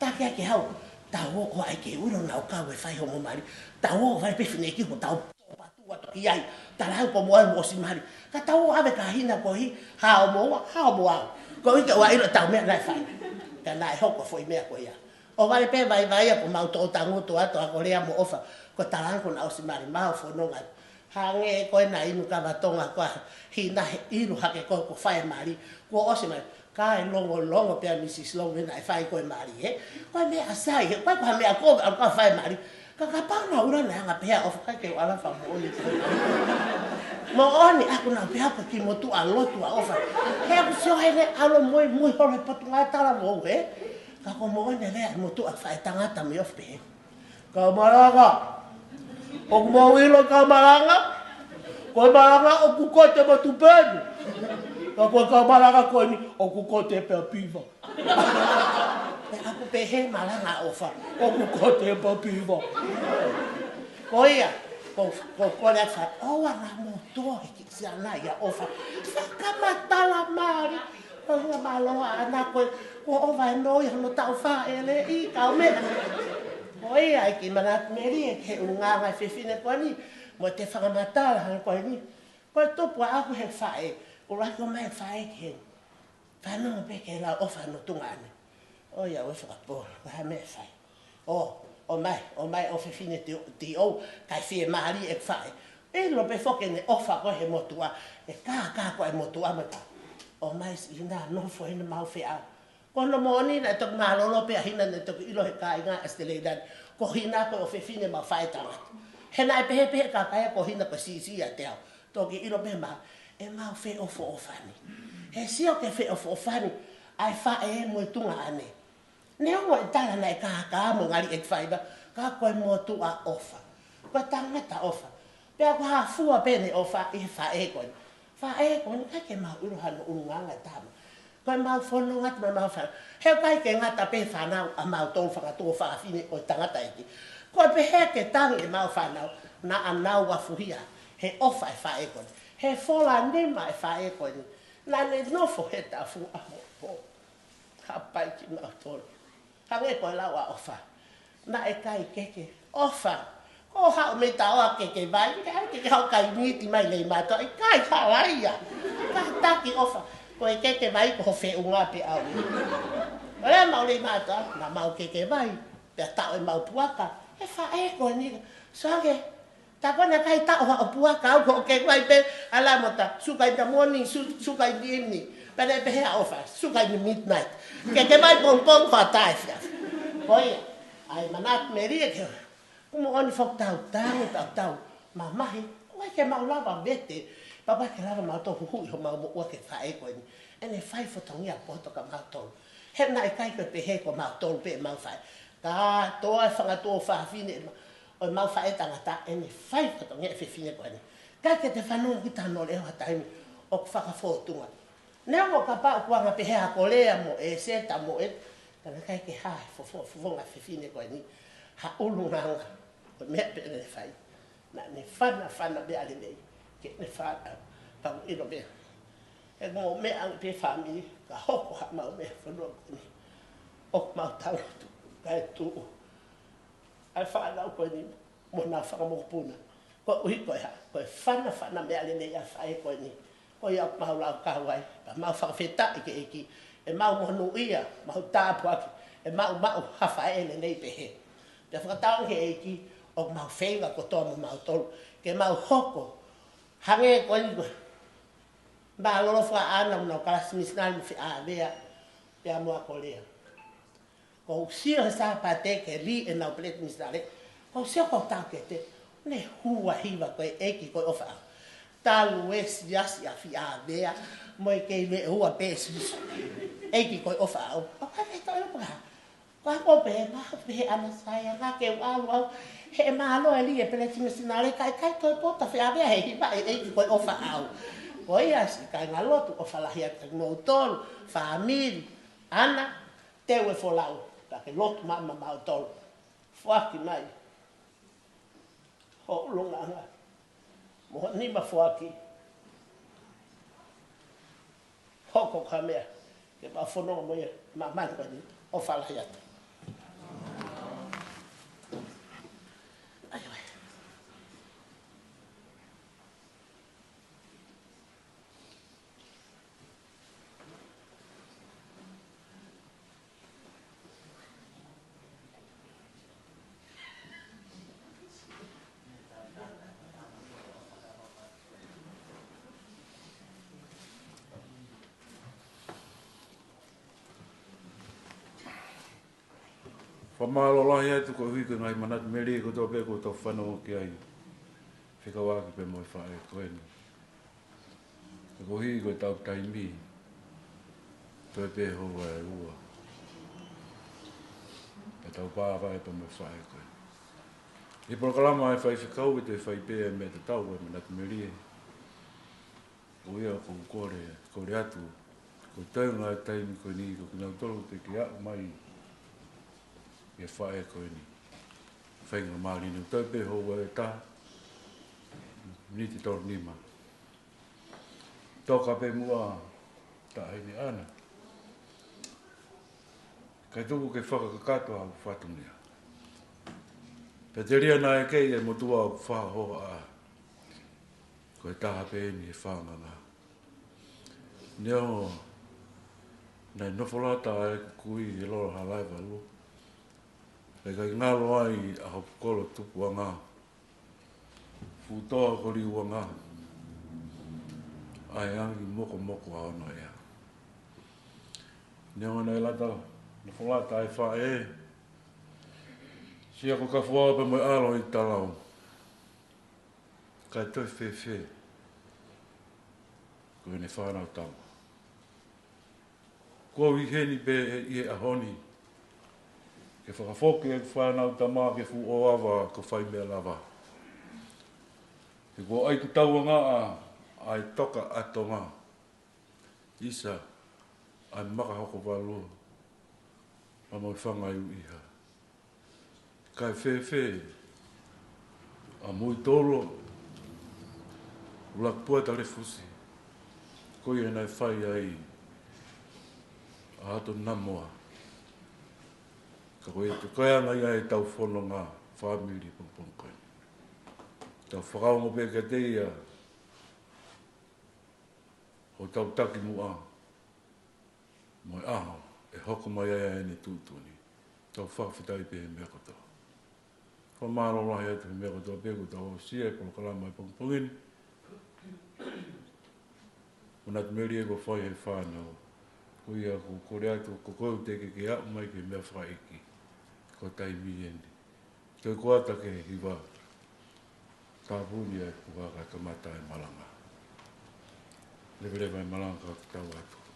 Taʻe ke haʻu. Tau ō ʻo ʻai ke u ʻilo naʻa ku kau he fai hoʻomo mali. Tau ō vale pē fineʻeiki ko tau tō patu atu ki ai. Tala au ko mo au mo ʻosi mali. Ka tau ō ʻave kia Hina koeʻuhi, haʻo mo ua, haʻo mo au. Koeʻuhi ke ʻoua ʻilo ʻetau meʻa naʻe fai. Ka naʻe hoko e foʻi meʻa ko ia. ʻO vale pē vaivai ia ko mau toʻo tangutu atu ʻa ʻAkolea mo ʻOfa. Ko e tala ange ko ʻena ʻosi mali, mau fononga. Hangē ko ʻena inu kava Tonga ko ē, Hina, he ʻilo hake ko e, ko e fai e mali. Kuo ʻosi mali. Kae longolongo pē ʻa Mrs Long he naʻe fai ko e mali, ē. Ko e meʻa sai, he ko e, ko ha meʻa ko ē, ʻalu ʻo fai e mali. Ka kapau naʻa ku ʻilo naʻe anga pehē ʻa ʻOfa, ʻikai ke u ala fakamoʻoni. Moʻoni, ʻa ʻoku nau pehē ko e kiʻi motuʻa lotu ʻa ʻOfa. He ʻoku sio heni ʻalu ʻo muimui holo he Potungāue Talavou, ē. Ka ko e moʻoni e lea ʻa e motuʻa faʻētangata mei ʻOfa pehē: Kau malanga. ʻOku mou ʻilo e kau malanga? Ko e malanga ʻoku kote mo tupenu. Ka ko e kau malanga ko eni ʻoku kote pē ʻa Piva. Pea ʻoku pehē malanga ʻofa, ʻoku kote papiva. Ko ia, ko, ko, ko le ʻofa, ʻoua naʻa mo tō he kiʻi siana ia ʻofa. Fakamatala mālie, ko ia mālō ʻana ko e, ko ʻofa e noi hano tau fa ele i kau me. Ko ia ʻEiki Manatu Melie ke ʻulungaanga e fefine ko eni, mo te fakamatala hano ko eni. Ko e tupu ʻaʻaku he faʻē, ʻuluaki ʻomai e faʻē ke fanongo pē ke lau ʻofa no tunga ane. ʻO ia ʻoe fakapō, ko ha meʻa fai. ʻO, ʻomai, ʻomai ʻo fefine ti, ti ʻou, kai fie mālie e faʻē. ʻIlo pē foki ne ʻofa ko e he motuʻa, e kākā ko e motuʻa mata. ʻOmai si ina nofo hena mau feʻao. Ko hono moʻoni naʻe toki mālōlō pē ʻa Hina naʻe toki ʻilo he kāinga ʻAositelēlia ni. Ko Hina ko e ʻofefine mau faʻē tangata. He naʻe pehē pē he kākā ia ko Hina ko e siʻisiʻi ʻiate au. Toki ʻilo pē mau, ʻe mau feʻofoʻofani. He sio ke feʻofoʻofani, ʻa e faʻē mo e tunga ane. Neongo e tala naʻe kākā mo ngali ʻeku faiva, ka ko e motuʻa ʻofa. Ko e tangata ʻofa. Pea ko ha fua pē ne ʻofa ʻi he faʻē ko eni. Faʻē ko eni ʻikai ke mau ʻilo hano ʻulungaanga e tama. Ko e mau fononga atu mo e mau fānau. He ʻikai ke ngata pē fānau ʻa mautolu fakatuofāfine ʻo e tangataʻeiki. Ko e pehē ke tangi e mau fānau, naʻa nau afuhia he ʻofa e faʻē ko eni. He fola nima e faʻē ko eni. Naʻa ne nofo he tafu ʻa mo, mo. Hapai kimautolu. Hangē ko e lau ʻa ʻOfa. Naʻe kai keke. ʻOfa. Ko haʻu mei taoa keke vai, ke ai keke haʻu kai miti mai lei mātuʻa, ʻikai hala ia. Kātaki ʻOfa. Ko e keke vai ko ho feʻunga pē ʻaʻau. ʻO lea mau lei mātuʻa, naʻa mau keke vai. Pea taʻo e mau puaka. He faʻē ko eni. Soange. Tā ko ena kai taʻo haʻo puaka au ko ke vai pē, ʻa la mota, suka in the morning, su-, suka in the evening. Pea ne pehē ʻa ʻOfa, suka in the midnight. Keke vai pongipongi ko ʻa taʻefiafi. Ko ia, ʻai Manatu Melie ke, kuo moʻoni foki tau, tau, tau, tau, mamahi, ʻoua ke mau lava vete, pea ʻoua ke lava mau tō huhuʻi ho mau moʻua ki he faʻē ko eni. ʻEne fai fatongia poto kia mautolu. He naʻe ʻikai ko e pehē ko mautolu pē mau faʻē. Kātoa e fanga tuofāfine ʻo e mau faʻē tangata ʻene fai fatongia e fefine ko eni. Kae ke te fanongo ki tano leo ha taimi ʻoku fakafōtunga. Neongo kapau ʻoku anga pehē ʻa Kolea mo ʻEseta mo e, ka naʻe ʻikai ke hā he fofo-, fofonga fefine ko eni ha ʻulungaanga ʻo e meʻa pē ʻene fai. Naʻa ne fanafana meʻa lelei ki heʻene fānau, pea u ʻilo pē. He ko e meʻa ange pē fāmili, ka hoko ha mau meʻa fonua ko eni. ʻOku mau tau atu, kae tuʻu ʻa e fānau ko eni mo ʻena fanga mokopuna. Koeʻuhi ko e hā, ko e fanafana meʻa lelei ʻa e faʻē ko eni. Ko ia ʻoku mau lau kau ai, pea mau fakafetaʻi ki he ʻEiki, ʻemau monūʻia, mau tāpuaki, ʻemau maʻu ha faʻē lelei pehē. Pea fakatauange ki he ʻEiki, ʻoku mau feinga kotoa mo mautolu, ke mau hoko, hangē ko eni ko e mālōlō fakaʻānaua ʻenau kalasi misinale mo Feʻāvea, pea mo ʻa Kolea. Ko u sio he Sāpate ke lī ʻenau peleti misinale. Ko u sio ko tau ke te ne hua hiva ko e ʻEiki ko e ʻofa au. Talu e siasi ʻa Feʻāvea mo e kei veʻe ua pē siasi. ʻEiki ko e ʻofa au. ʻOku ʻikai ke toe ʻilo ko e hā. Ko e hā ko pē, ma pē he ana sai anga ke u ʻalu au. He mālō e lī e peleti misinale kae ʻikai toe pota Feʻāvea he hiva e ʻEiki ko e ʻofa au. Ko ia siʻi kāinga lotu ʻofa lahi atu kiate kimoutolu, fāmili, ana, teu e folau, ka ke lotu maʻamautolu. Foaki mai ho ʻulungaanga mo ho nima foaki. Hoko ko ha meʻa ke mau fononga mo ia, māmani ko eni, ʻofa lahi atu. ʻAi ʻoe. Fakamālō lahi atu koeʻuhi ko e ngaahi manatu melie kotoa pē kuo tau fanongo ki ai. Fekauʻaki pē mo e faʻē ko eni. Ka koeʻuhi ko e tau taimi, toe pē houa ʻe ua. Ka tau pāvae pē mo e faʻē ko eni. ʻI he polokalama ʻa e faifekau ʻe toe fai pē ʻa e meʻa tatau ʻa e manatu melie. Ko ia ʻoku ou kole, kole atu. Ko e taimi, ngaahi taimi ko eni, ko kinautolu te ke aʻu mai ʻi he faʻē ko eni. Faingamālie ni, toe pē houa ʻe taha, miniti tolu nima. Toka pē muʻa Taʻahine ʻAna. Kae tuku ke fakakakato ʻa e fatongia. Pea telia naʻe kei ʻi he motuʻa ʻoku fakahohaʻa. Ko e taha pē eni he fānganga. Neongo naʻe nofo lata ʻa e kui he lola Halaevalu, ʻikai ngalo ai ʻa hoku kolo tupuʻanga, fuʻu toa ko Liuanga, ʻa e angi mokomoko ʻa hono ʻea. Neongo naʻe lata, nofo lata ʻa e faʻē, Siakokafuao pea mo e ʻAlo ʻi Talau. Kae toe fēfē ko ʻene fānau tama. Kuo u ʻi heni pē ʻi he ʻaho ni ke fakafoki ʻeku fānau tama ki he fuʻu ʻoava ko Faimealava. He kuo ʻai ke tauangaʻa ʻa e toka ʻa Tonga. ʻIsa, ʻa e Makahokovalu, ʻa Moefangaiuʻiha. Kae fēfē ʻa Muitolo, ʻUluakipua Talefusi, ko ia naʻe fai ai ʻa Hato Namoa. Ka ko ia, ko e anga ia ʻetau fononga fāmili pongipongi ko eni. Tau fakaongo pē kiate ia, ʻo tau taki muʻa mo e ʻaho ʻe hoko mai ai ʻene tuʻutuʻuni. Tau fakafetaʻi pē he meʻa kotoa. Fakamālō lahi atu he meʻa kotoa pē kuo tau aʻusia he polokalama ʻi he pongipongi ni. Ko e ngaahi meʻa ia kuo fai he fānau. Ko ia ʻoku ou kole atu, ko koe ʻoku teʻeki ke aʻu mai ki he meʻa fakaʻeiki, ko e taimi eni. Toe kuata ke hiva. Tāpuni ʻa e puha kae kamata e malanga. Leveleva e malanga ka tau atu.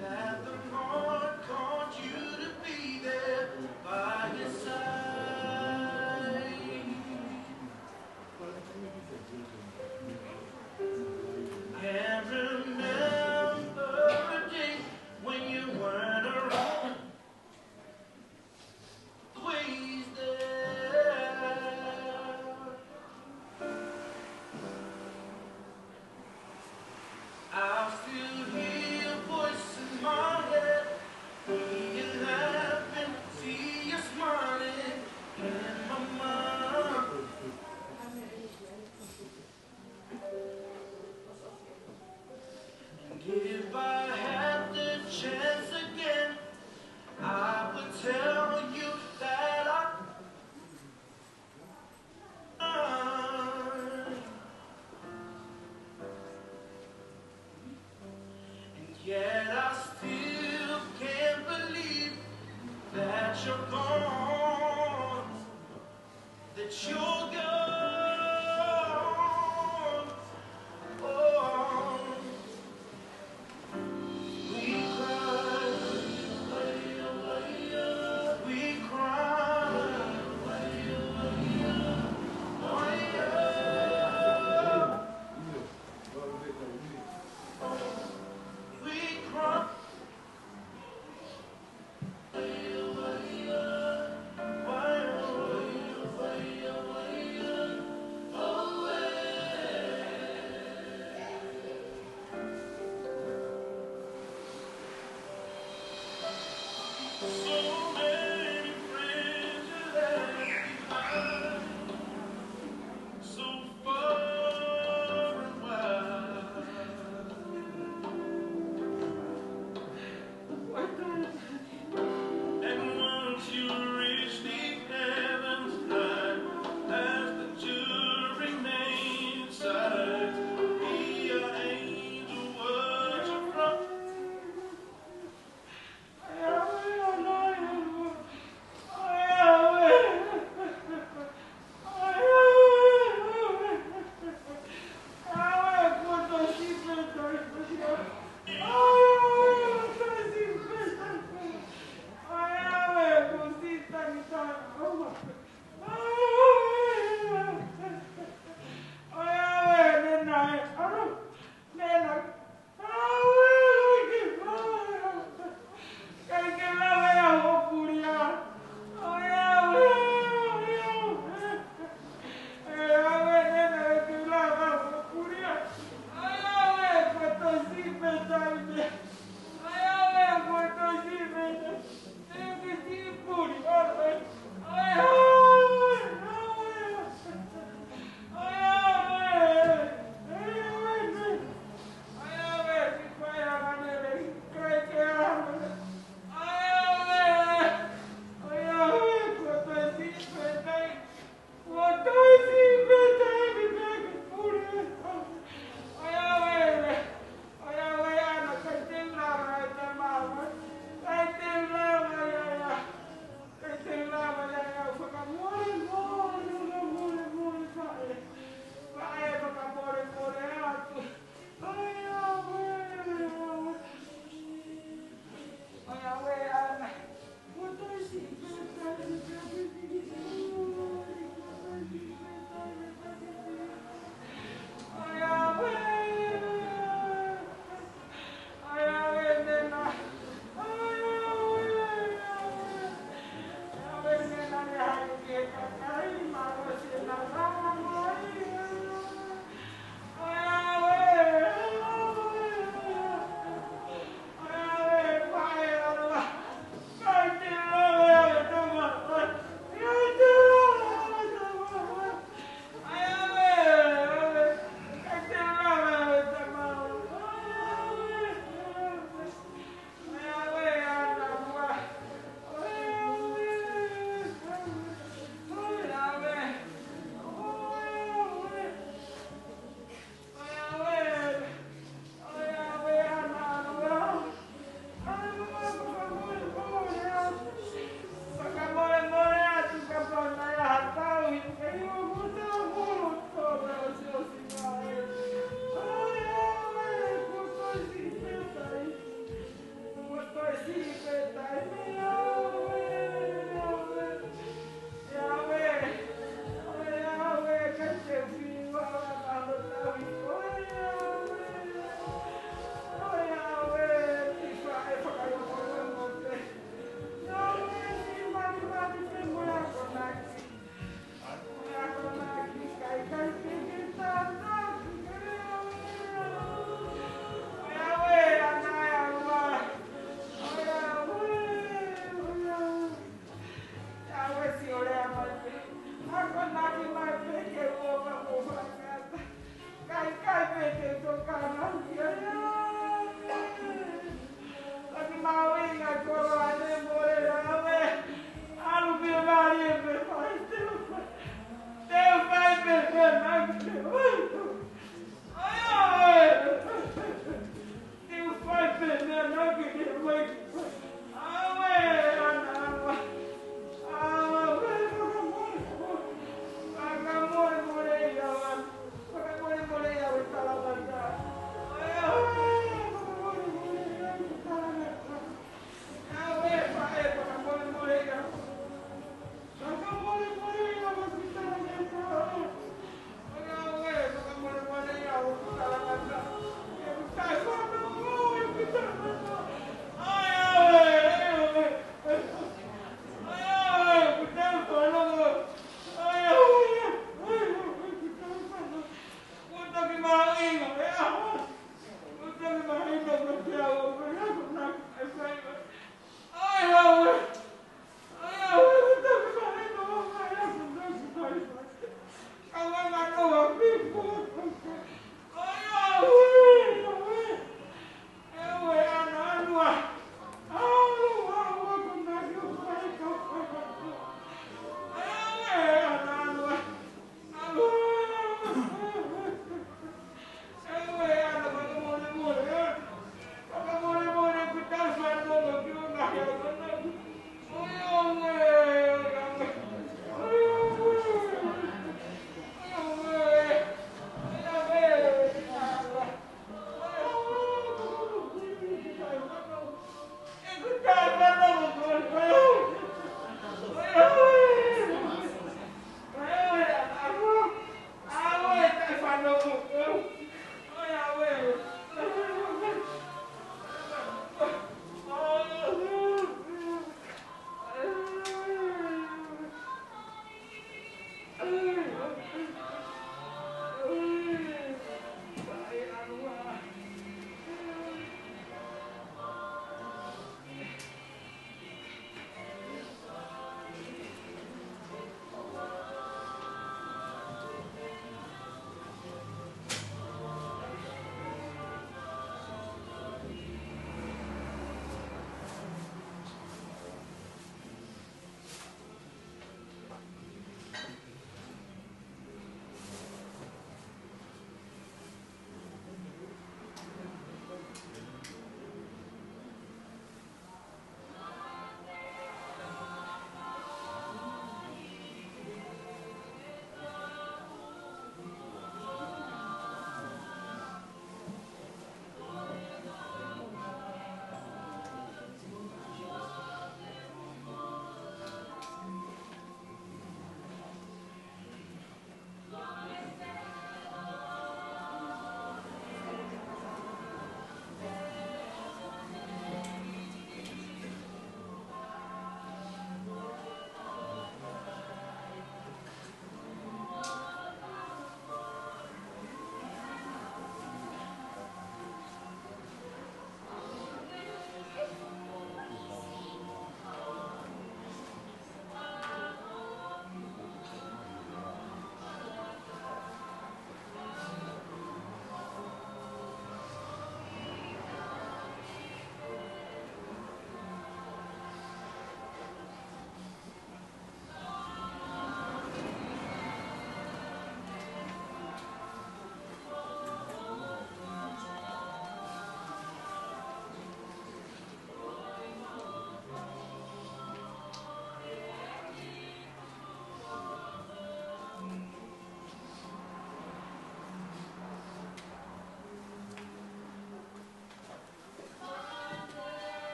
That the Lord called you to be there by his side. Can't remember a day when you weren't around. Always there. I still hear your voice in my head. See you laughing, see you smiling in my mind.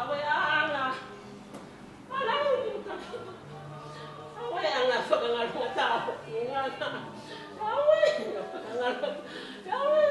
Awe ana. Ana uta. Awe ana fakangalanga tau. Ana. Awe ana fakangalanga. Awe.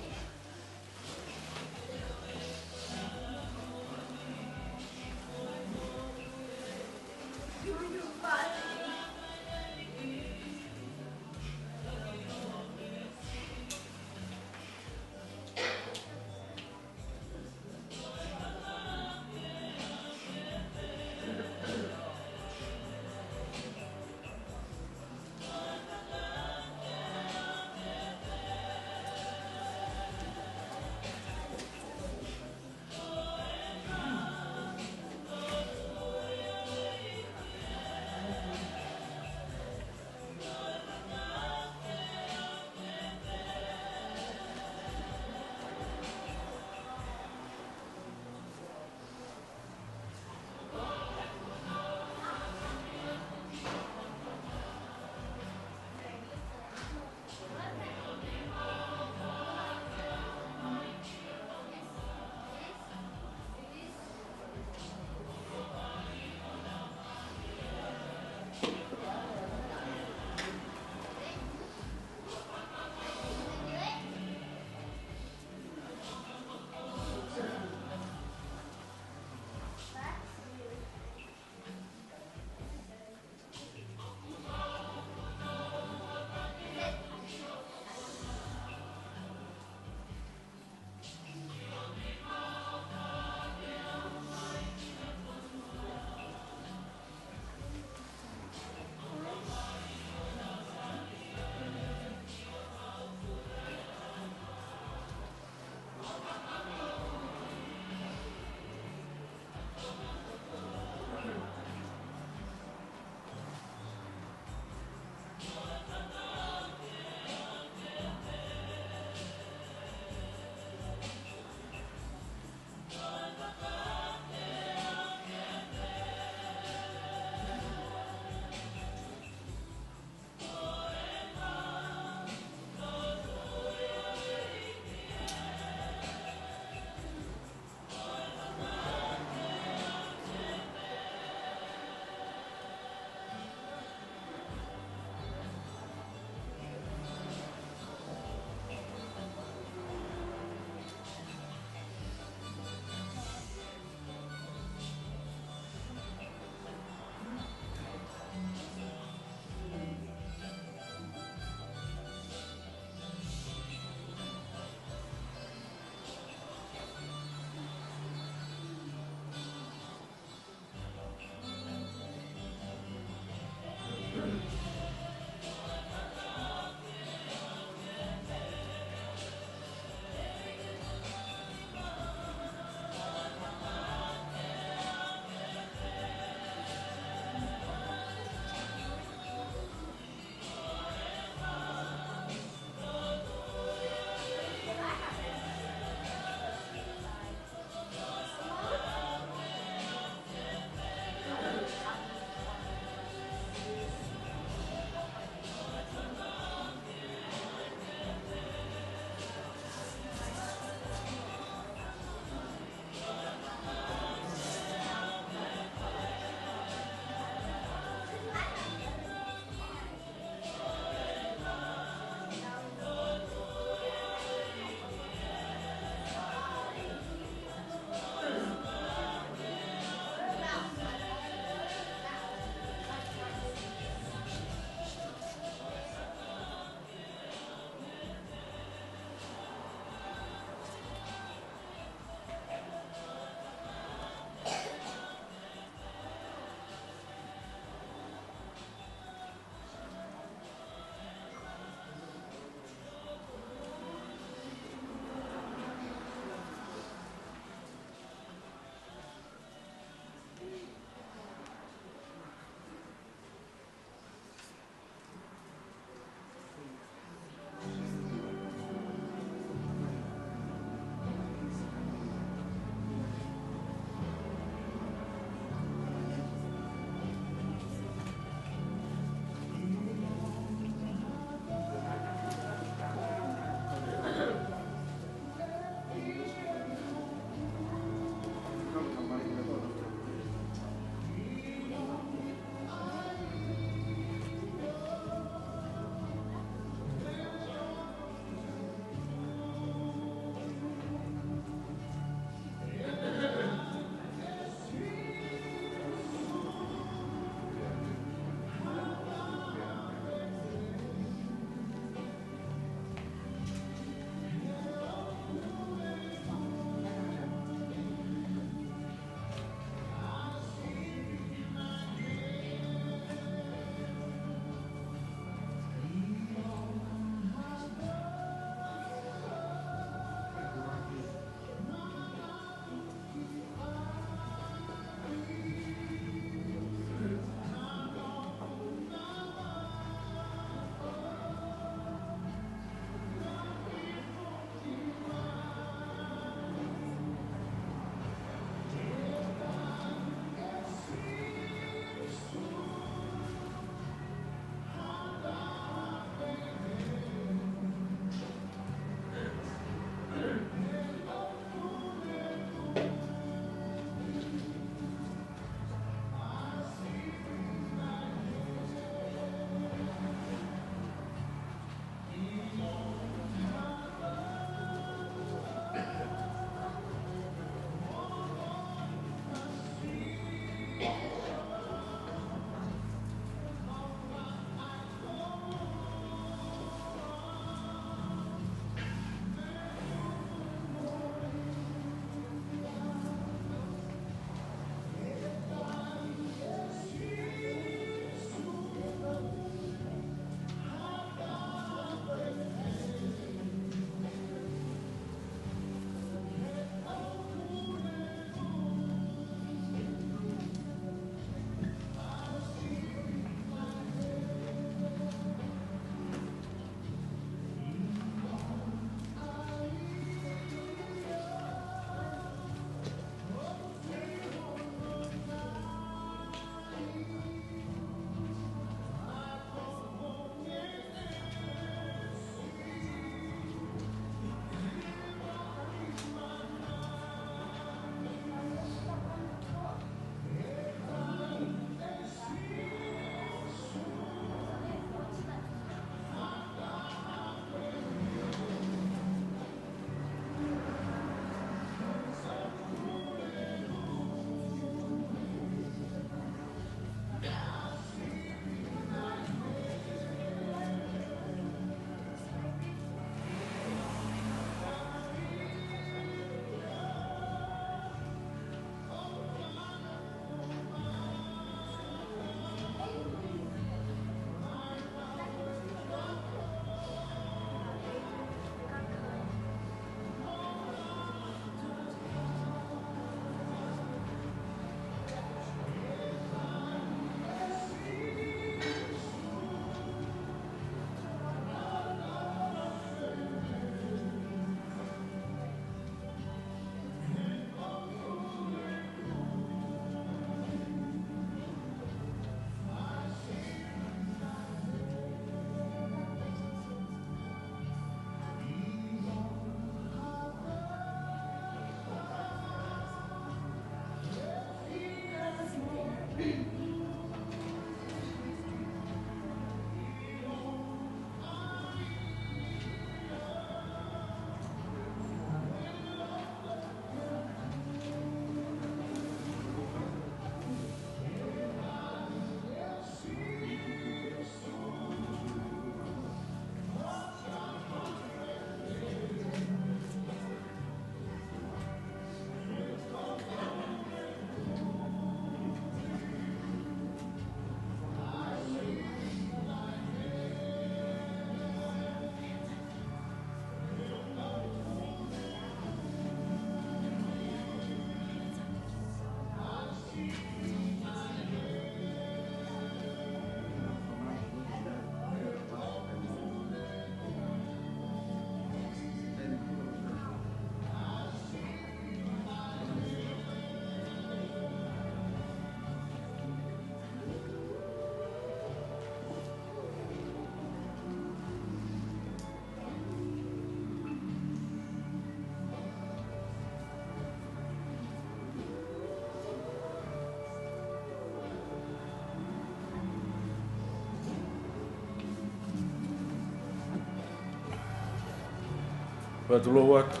Fakatulou atu.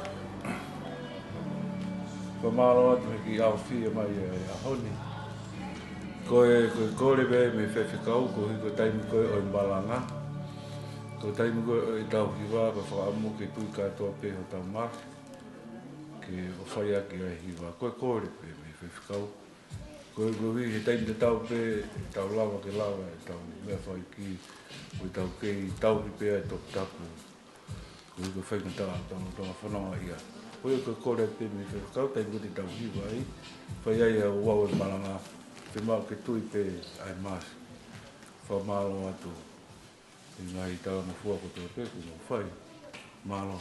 Fakamālō atu he kiʻi ʻaofi mai ʻa e ʻaho ni. Ko e, ko e kole pē mei he faifekau, koeʻuhi ko e taimi ko ē ʻo e malanga. Ko e taimi ko ē ʻo e tauhi hiva, ko e fakaʻamu ke tui kātoa pē hotau masi ke ʻo fai ʻaki ʻa e hiva. Ko e kole pē mei he faifekau. Ko e, koeʻuhi he taimi tatau pē ʻe tau lava ke lava ʻetau meʻa fai ki, ʻo tau kei tauhi pē ʻa e toputapu. Koeʻuhi ko e faingataʻa ʻetau, ʻetau fononga ia. Ko e, ko e kole pē mei he faifekau, taimi ko ē te tau hiva ai, fai ai ʻa e ouau ʻo e malanga, fiemaʻu ke tui pē ʻa e masi. Fakamālō atu he ngaahi talangofua kotoa pē kuo nau fai. Mālō.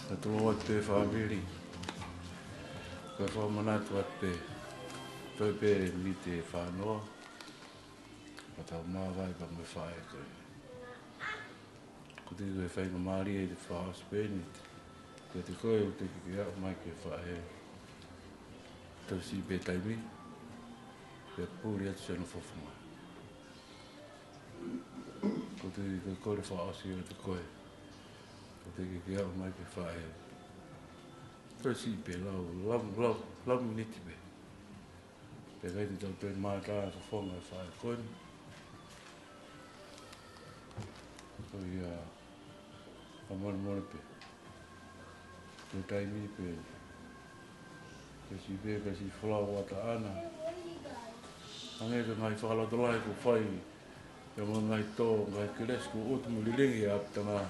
Fakatulou atu pē fāmili. Ko e fakamanatu atu pē. Toe pē miniti ʻe fā noa. Ka tau māvae pea mo e faʻē ko ē. Ko e tuʻu ko e faingamālie ʻi he fakaʻosi pē ni kiate koe ʻoku teʻeki ke aʻu mai ki he faʻē. Tau siʻi pē taimi, pea puli atu siʻono fofonga. Ko e tuʻu ko e kole fakaʻosi ʻoku ʻiate koe, ʻoku teʻeki ke aʻu mai ki he faʻē. Tau siʻi pē lau, lau, lau, lau miniti pē. Pea ʻikai te tau toe mātā ʻa e fofonga ʻo e faʻē ko eni. Ko ia, fakamolemole pē. Ko e taimi pē, pea siʻi pē, pea siʻi folau ʻataʻana. Hangē ko e ngaahi fakalotolahi kuo fai, pea mo e ngaahi tō, ngaahi kelesi kuo ʻoatu mo lilingi ʻa e ʻapitanga.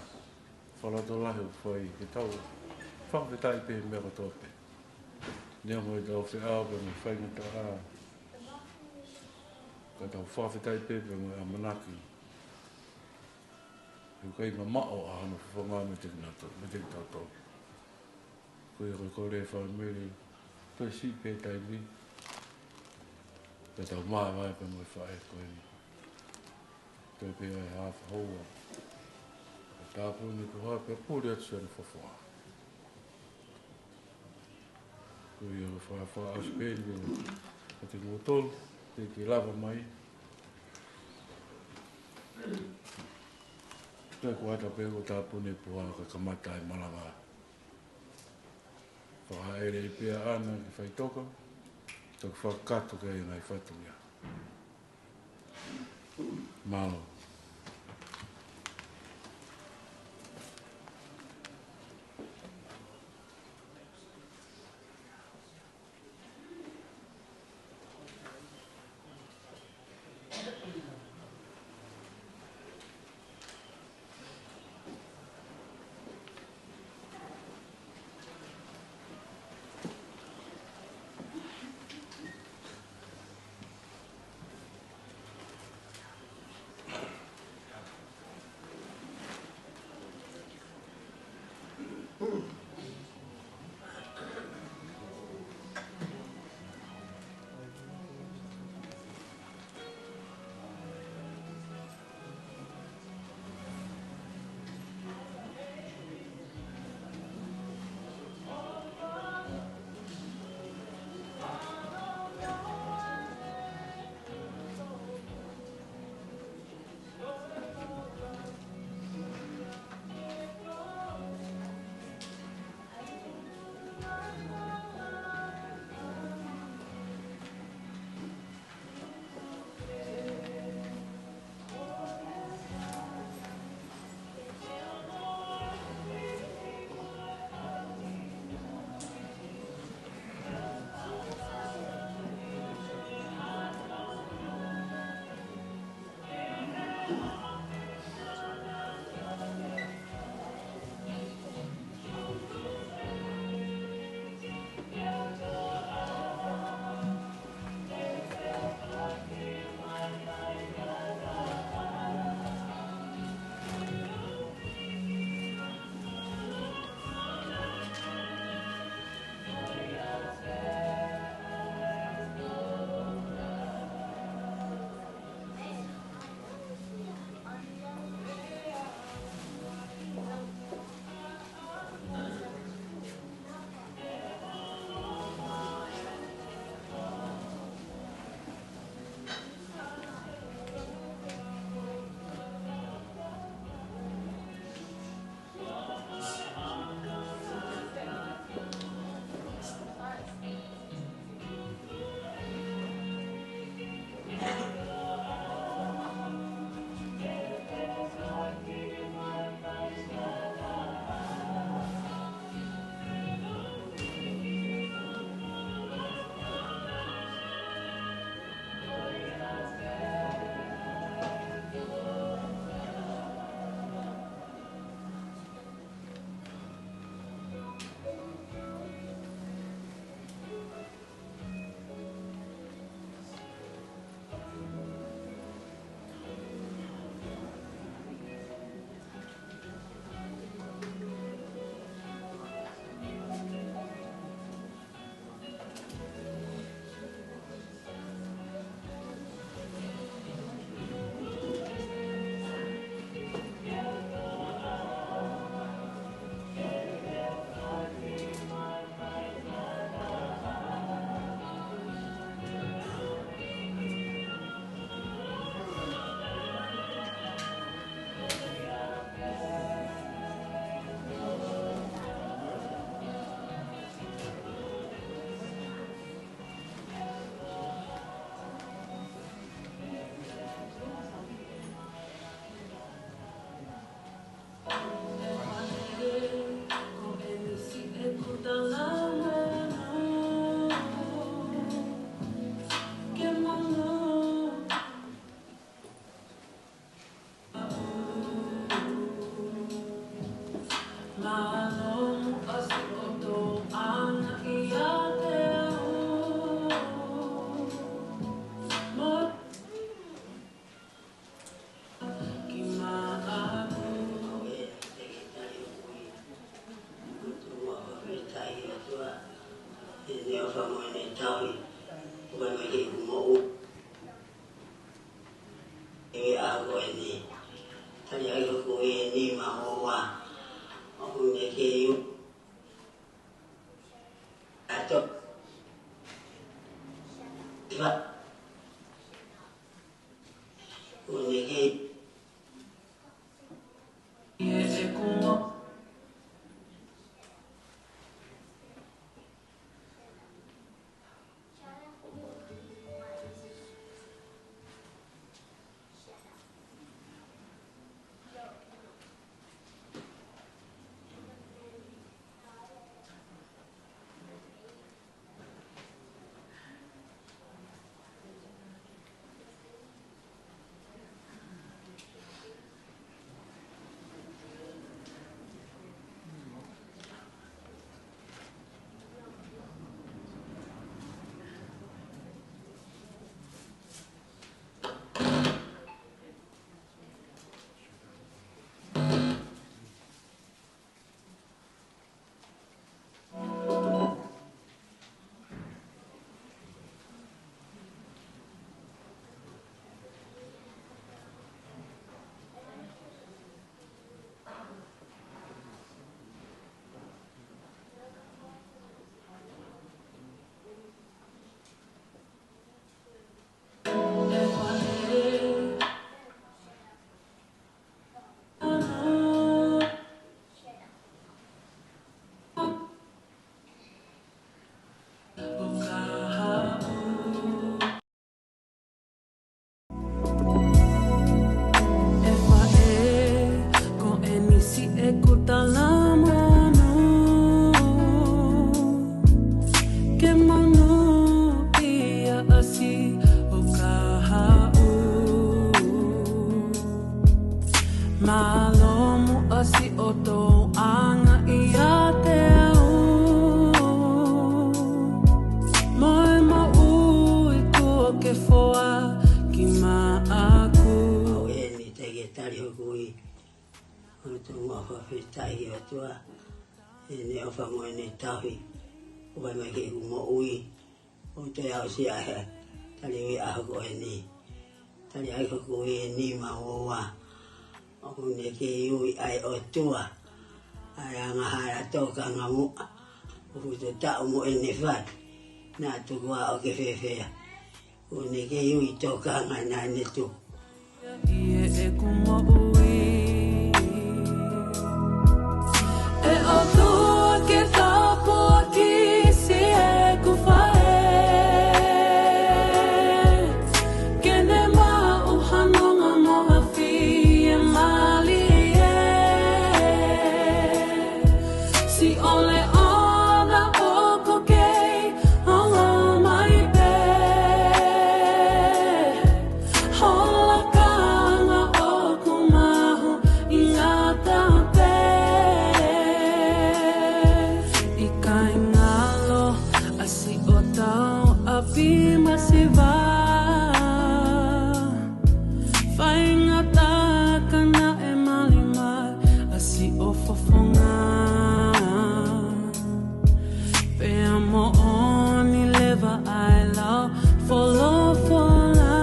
Fakalotolahi kuo fai, ke tau fakafetaʻi pē he meʻa kotoa pē. Neongo ʻetau feʻao pea mo e faingataʻa, ka tau fakafetaʻi pē pea mo e ʻamanaki he ʻoku ʻikai mamaʻo ʻa hono fofonga meiate kinautolu, meiate kitautolu. Ko ia ko e kole ʻa e fāmili, toe siʻi pē taimi, pea tau māvae pē mo e faʻē ko eni. Toe pē ʻa e hafa houa, pea tāpuni e puha pea puli atu siʻono fofonga. Ko ia ko e fakaʻosi pē eni kiate kimoutolu, teʻeki ke lava mai. Toe kuata pē kuo tāpuni e puha ka kamata e malanga. Fakaʻeleʻi pē ʻa ʻAna ki faʻitoka, toki fakakakato ki ai e ngaahi fatongia. Mālō. ʻe nima ua. ʻOku ne kei u ato. Fa. ʻOku ne kei. ʻE faʻē, ko eni siʻeku talamonū, ke monūʻia ʻa Siʻo Kahaʻu. Mālō muʻa Siʻo Touʻanga ʻiate au, mo e moʻui kuo ke foaki maʻaku. ʻOku ou ʻi heni teʻeki ke tali hoku ui. ʻOku ou tui mo fakafetaʻi ki he ʻOtua, ʻene ʻofa mo ʻene tauhi, ʻo fai mai ki heʻeku moʻui. ʻOku ou toe aʻusia ʻa e tali ui ʻaho ko eni. Tali ai hoku ui ʻe nima ua. ʻOku ne kei ui ʻa e ʻOtua ʻa e angahala tokanga muʻa. ʻOku toe taʻu mo ʻene fai. Naʻa tuku ā ʻoku ke fēfē. ʻOku ne kei ui tokanga naʻa ne tuku. ʻI heʻeku moʻui. ʻE ʻOtua ke tāpuakiʻi siʻeku faʻē. Ke ne maʻu ha nonga mo ha fiemālie. Siʻo Leʻona ʻoku kei ongo mai pē. Ho lakanga ʻoku mahuʻinga taha pē. ʻIkai ngalo ʻa Siʻo Tauʻapi Masiva. Faingataʻa ka naʻe mali mai ʻa Siʻo Fofonga. Pea moʻoni leva ʻa e lau folofola.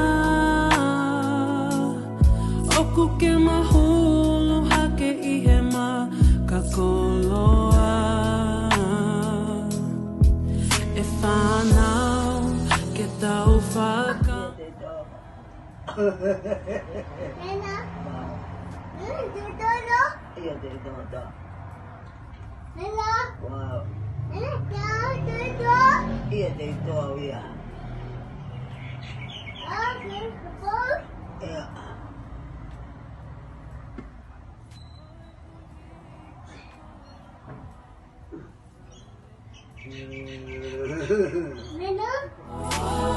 ʻOku ke mahulu hake ʻi he makakoloa. ʻE fānau ke tau faka- Nena. Nena, te toto. Ia te toto. Nena. Wow. Nena, te toto. Ia te toto, ia. Ah, te toto. Ia.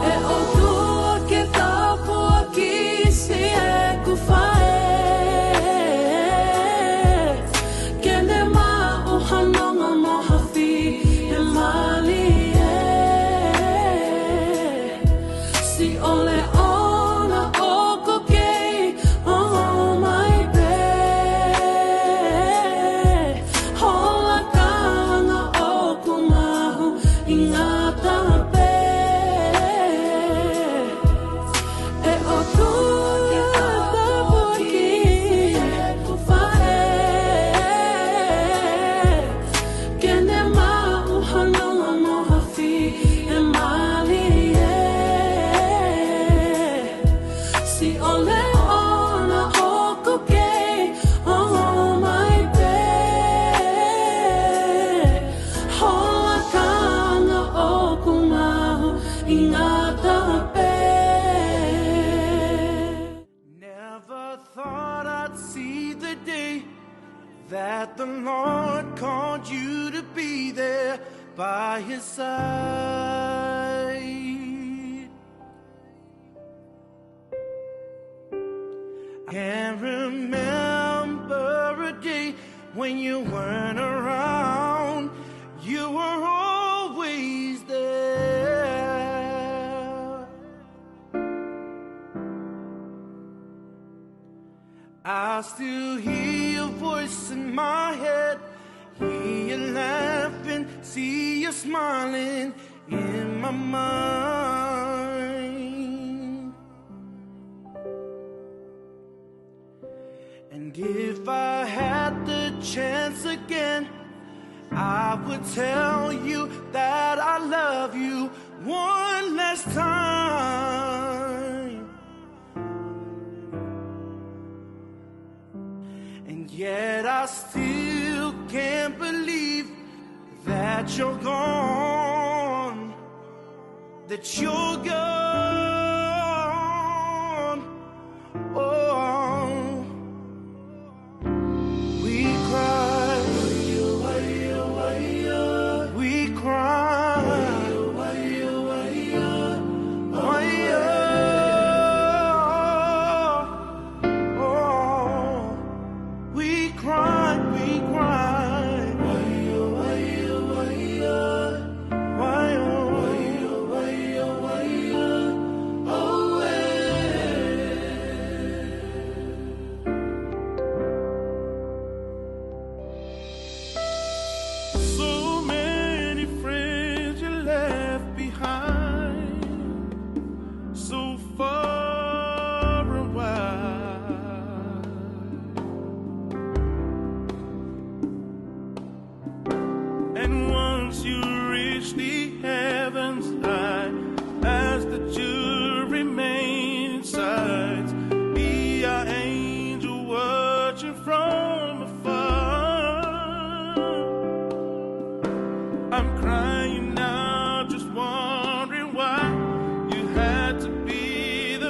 ʻE ʻOtua ke tāpuakiʻi siʻeku faʻē. Ke ne maʻu ha nonga mo ha fiemālie. Siʻo Leʻona ʻoku kei ongo mai pē. Ho lakanga ʻoku mahuʻinga taha pē. ʻE ʻOtua tāpuakiʻi siʻeku faʻē. his side. I can remember a day when you weren't around. You were always there. I still hear your voice in my head. Hear you laughing, see you smiling in my mind. And if I had the chance again, I would tell you that I love you one last time. And yet I still can't believe that you're gone, that you're gone. Oh, we cry, we cry. Oh, we cry, we cry. So many friends you left behind, so far and wide. And once you reach the heavens high, ask that you remain inside. Be our angel watching from afar. I'm crying now, just wondering why you had to be the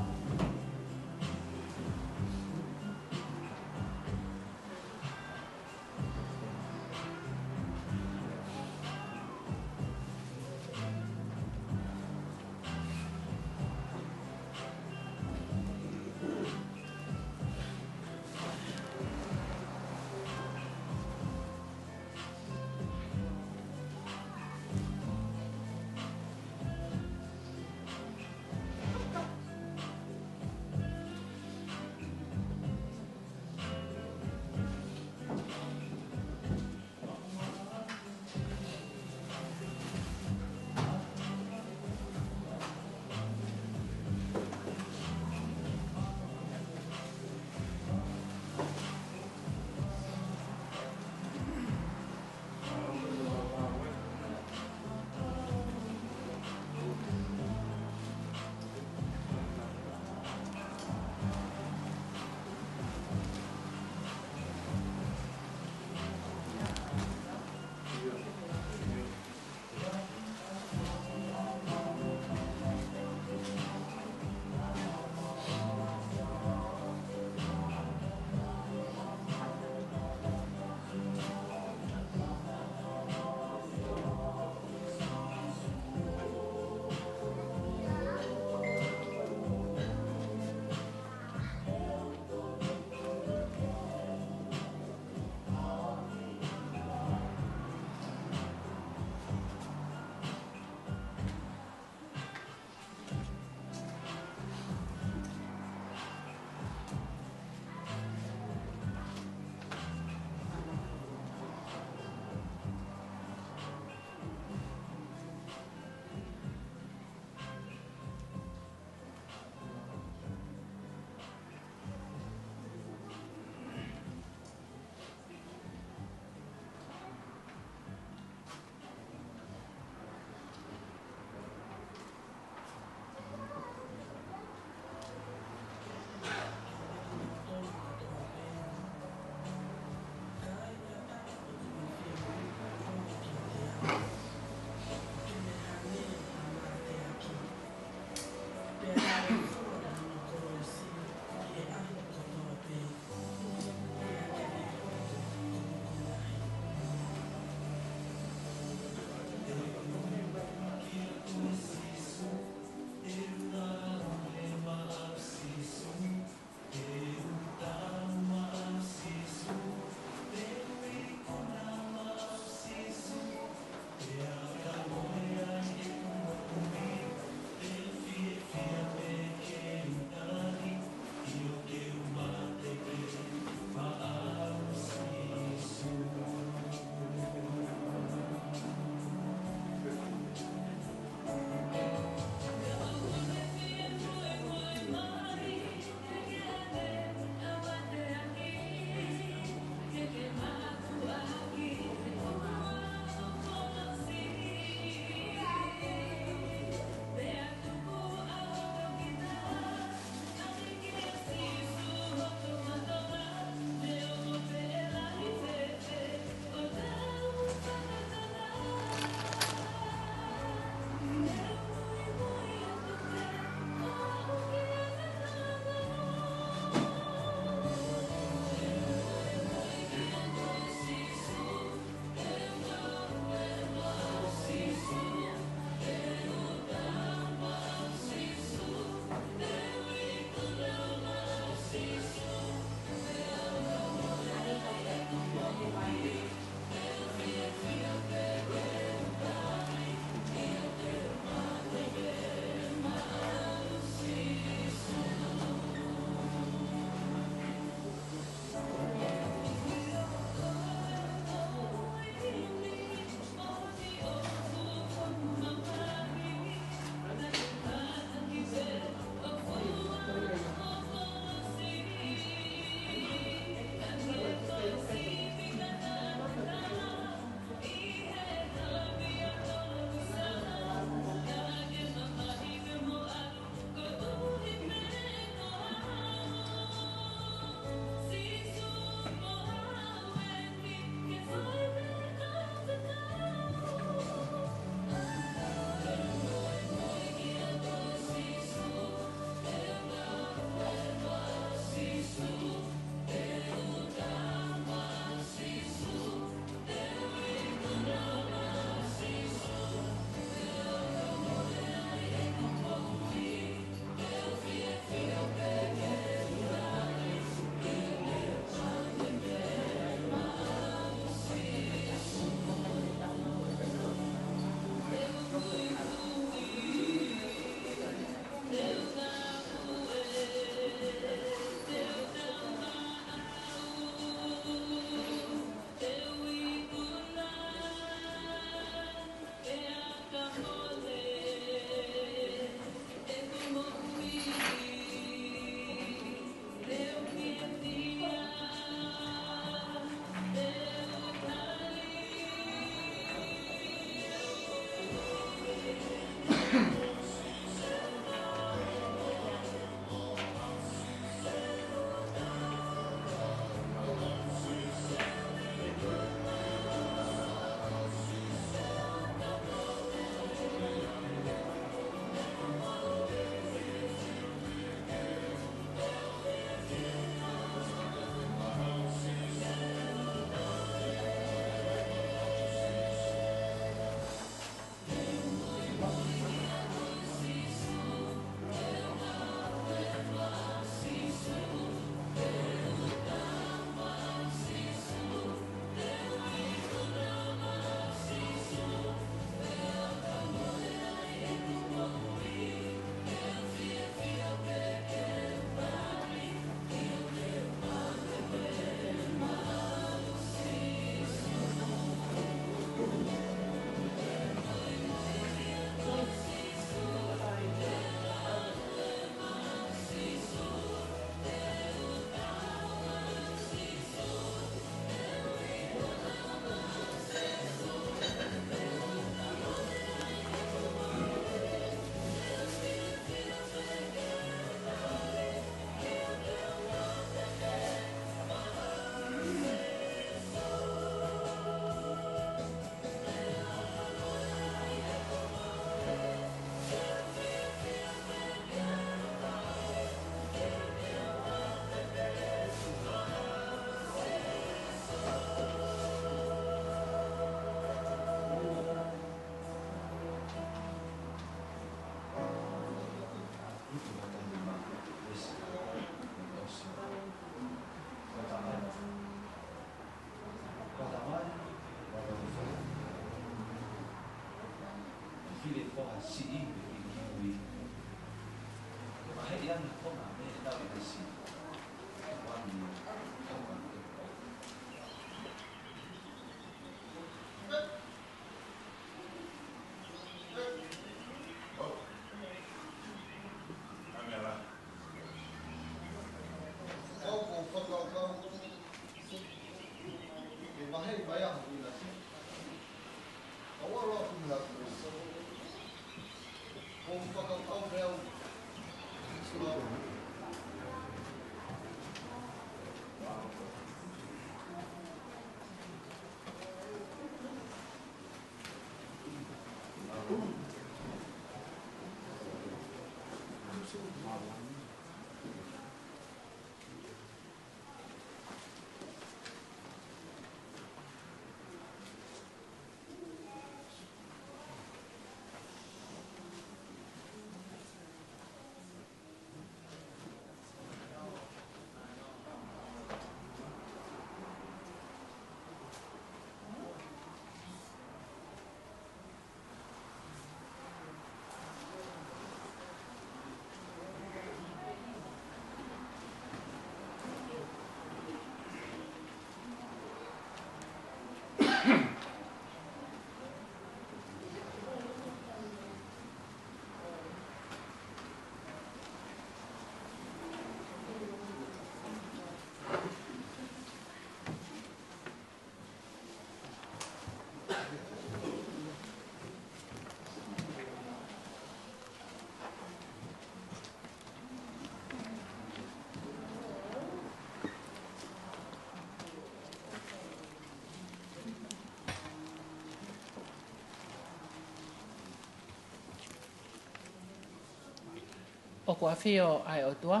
ʻOku ʻafio ʻa e ʻOtua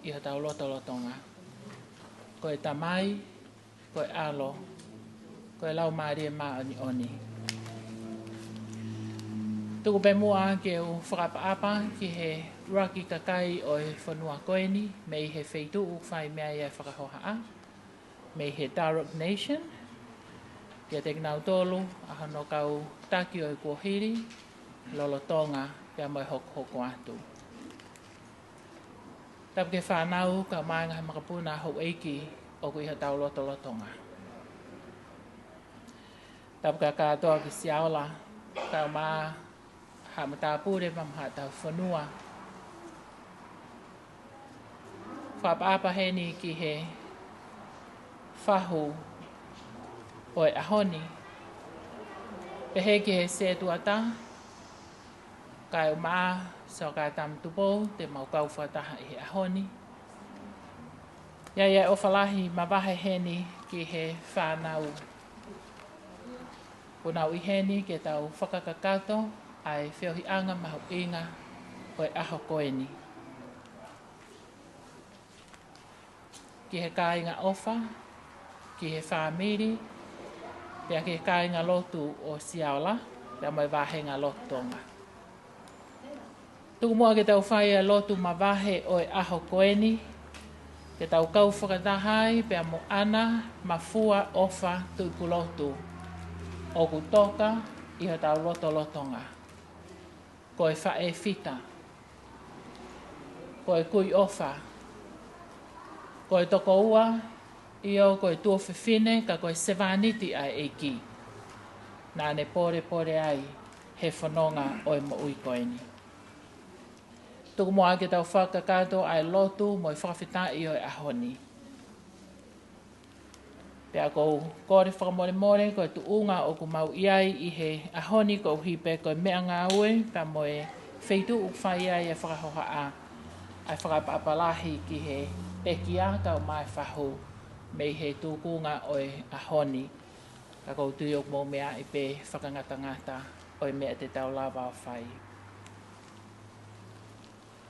ʻi hotau lotolotonga. Ko e Tamai, ko e ʻAlo, ko e Laumālie Māʻoniʻoni. Tuku pē muʻa ke u fakaʻapaʻapa ki he ʻuluaki kakai ʻo e fonua ko eni, mei he feituʻu ʻoku fai mei ai e fakahohaʻa, mei he Darug Nation, kiate kinautolu ʻa hono kau taki ʻo e kuohili, lolotonga pea mo e hokohoko atu. Tapu ki he fānau, kae ʻumaʻā e ngaahi makapuna houʻeiki ʻoku ʻi hotau lotolotonga. Tapu kātoa ki Siaola, kae ʻumaʻā haʻa matāpule pea mo haʻatau fonua. Fakaʻapaʻapa heni ki he fahu ʻo e ʻaho ni. Pehē ki he setuata, kae ʻumaʻā Sō Kātama Tupou, te mau kau fakataha ʻi he ʻaho ni. ʻI ai e ʻofa lahi mavahe heni ki he fānau. ʻOku nau ʻi heni ke tau fakakakato ʻa e feohiʻanga mahuʻinga ʻo e ʻaho ko eni. Ki he kāinga ʻofa, ki he fāmili, pea ki he kāinga lotu ʻo Siaola, pea mo e vāhenga lotu Tonga. Tuku muʻa ke tau fai e lotu mavahe ʻo e ʻaho ko eni, ke tau kau fakataha ai pea mo ʻAna Mafua ʻOfa Tuʻipulotu, ʻoku toka ʻi hotau lotolotonga. Ko e faʻē fita, ko e kui ʻofa, ko e tokoua, ʻio ko e tuofefine, ka ko e sevāniti ʻa e ʻEiki naʻa ne polepole ai he fononga ʻo e moʻui ko eni. Tuku muʻa ke tau fakakakato ʻa e lotu mo e fakafetaʻi ʻo e ʻaho ni. Pea ʻoku ou kole fakamolemole, ko e tuʻunga ʻoku mau ʻi ai ʻi he ʻaho ni, koeʻuhi pē ko e meʻangāue pea mo e feituʻu ʻoku fai ai e fakahohaʻa, ʻa e fakaʻapaʻapa lahi ki he pekia kae ʻumaʻā e fahu mei he tūkunga ʻo e ʻaho ni. Ka ʻoku ou tui ʻoku mou meaʻi pē fakangatangata ʻo e meʻa te tau lava ʻo fai.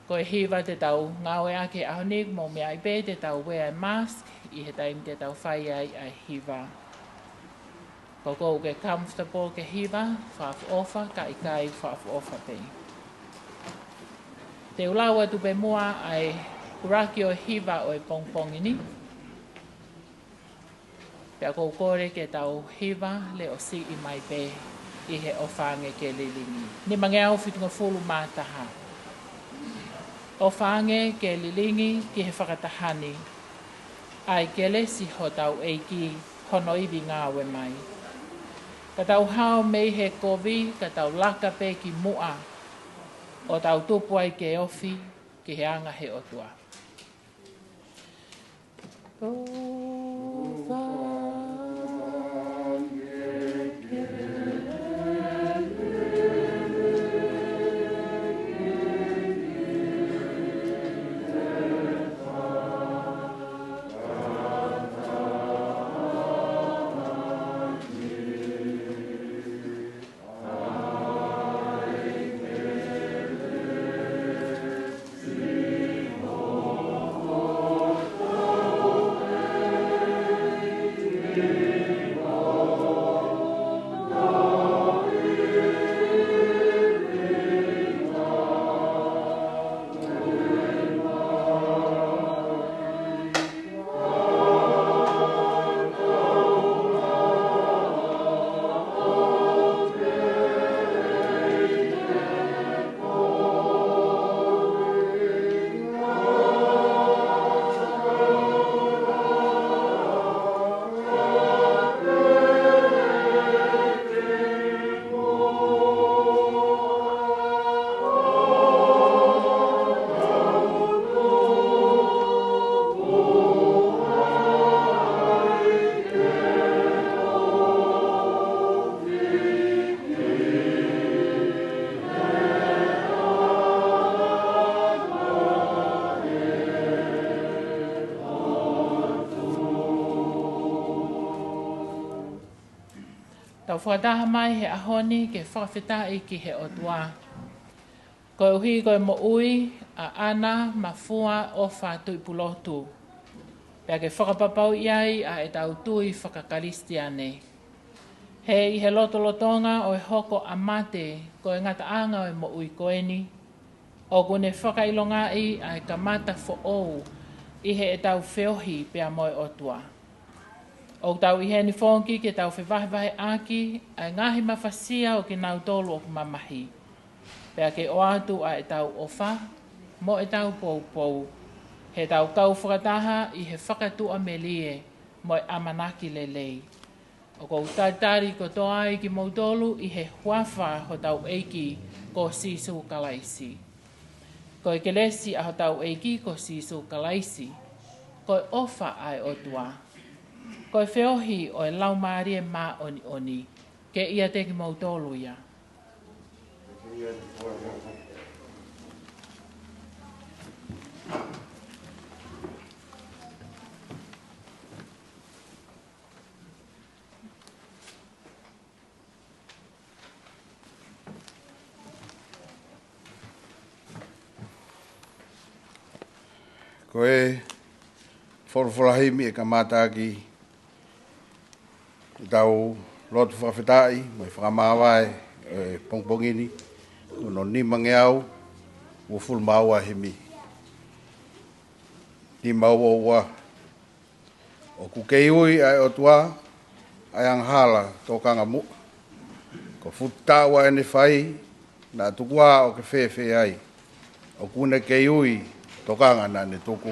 Ko e hiva te tau ngāueʻaki he ʻaho ni, mou meaʻi pē te tau wear e mask ʻi he taimi te tau fai ai ʻa e hiva. Ko ʻoku ke comfortable ke hiva, fakaʻofoʻofa, ka ʻikai fakaʻofoʻofa pē. Te u lau atu pē muʻa ʻa e ʻuluaki ʻo e hiva ʻo e pongipongi ni. Pea ʻoku ou kole ke tau hiva leʻo siʻi mai pē ʻi he ʻofa ange ke lilingi. Nimangeau fitungofulu mā taha. ʻOfa ange ke lilingi ki he fakataha ni ʻa e kelesi hotau ʻEiki hono ivi ngāue mai. Ka tau hao mei he kovi, ka tau laka pē ki muʻa, ʻo tau tupu ai ke ofi ki he anga he ʻOtua. Tau fakataha mai he ʻaho ni ke fakafetaʻi ki he ʻOtua. Koeʻuhi ko e moʻui ʻa ʻAna Mafua ʻOfa Tuʻipulotu, pea ke fakapapauʻi ai ʻa ʻetau tui fakakalisitiane. He ʻi he lotolotonga ʻo e hoko ʻa mate ko e ngataʻanga ʻo e moʻui ko eni, ʻoku ne fakaʻilongaʻi ʻa e kamata foʻou ʻi heʻetau feohi pea mo e ʻOtua. ʻOku tau ʻi heni foki ke tau fevahevaheʻaki ʻa e ngaahi mafasia ʻo kinautolu ʻoku mamahi, pea ke ʻoatu ʻa ʻetau ʻofa mo ʻetau poupou, heʻetau kau fakataha ʻi he fakatuʻamelie mo e ʻamanaki lelei. ʻOku ou talitali kotoa ai kimoutolu ʻi he huafa hotau ʻEiki ko Sīsū Kalaisi. Ko e kelesi ʻa hotau ʻEiki ko Sīsū Kalaisi, ko e ʻofa ʻa e ʻOtua, ko e feohi ʻo e Laumālie Māʻoniʻoni, ke ʻiate kimoutolu ia. Ko e folofola himi ʻe kamata ʻaki ʻetau lotu fakafetaʻi mo e fakamāvae ʻo e pongipongi ni, ko hono nimangeau uofulu mā ua himi. Nima ua ua. ʻOku kei ui ʻa e ʻOtua ʻa e angahala tokanga muʻa. Ko e fuʻu taʻu ʻa ʻene fai, naʻa tuku ā ʻo ke fēfē ai. ʻOku ne kei ui, tokanga naʻa ne tuku.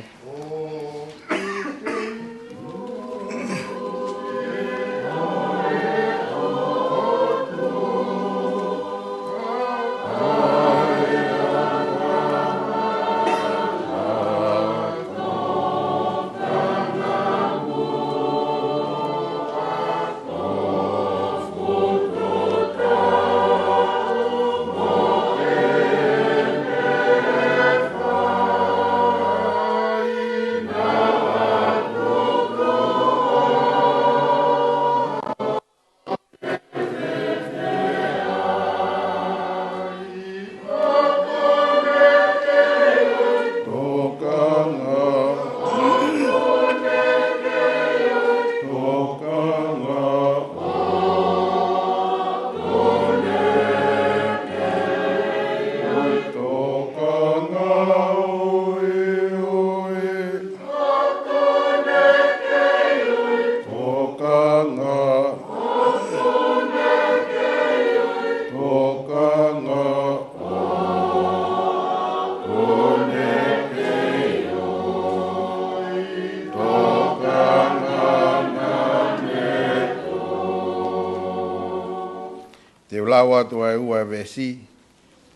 Lau atu ʻa e ua e veesi,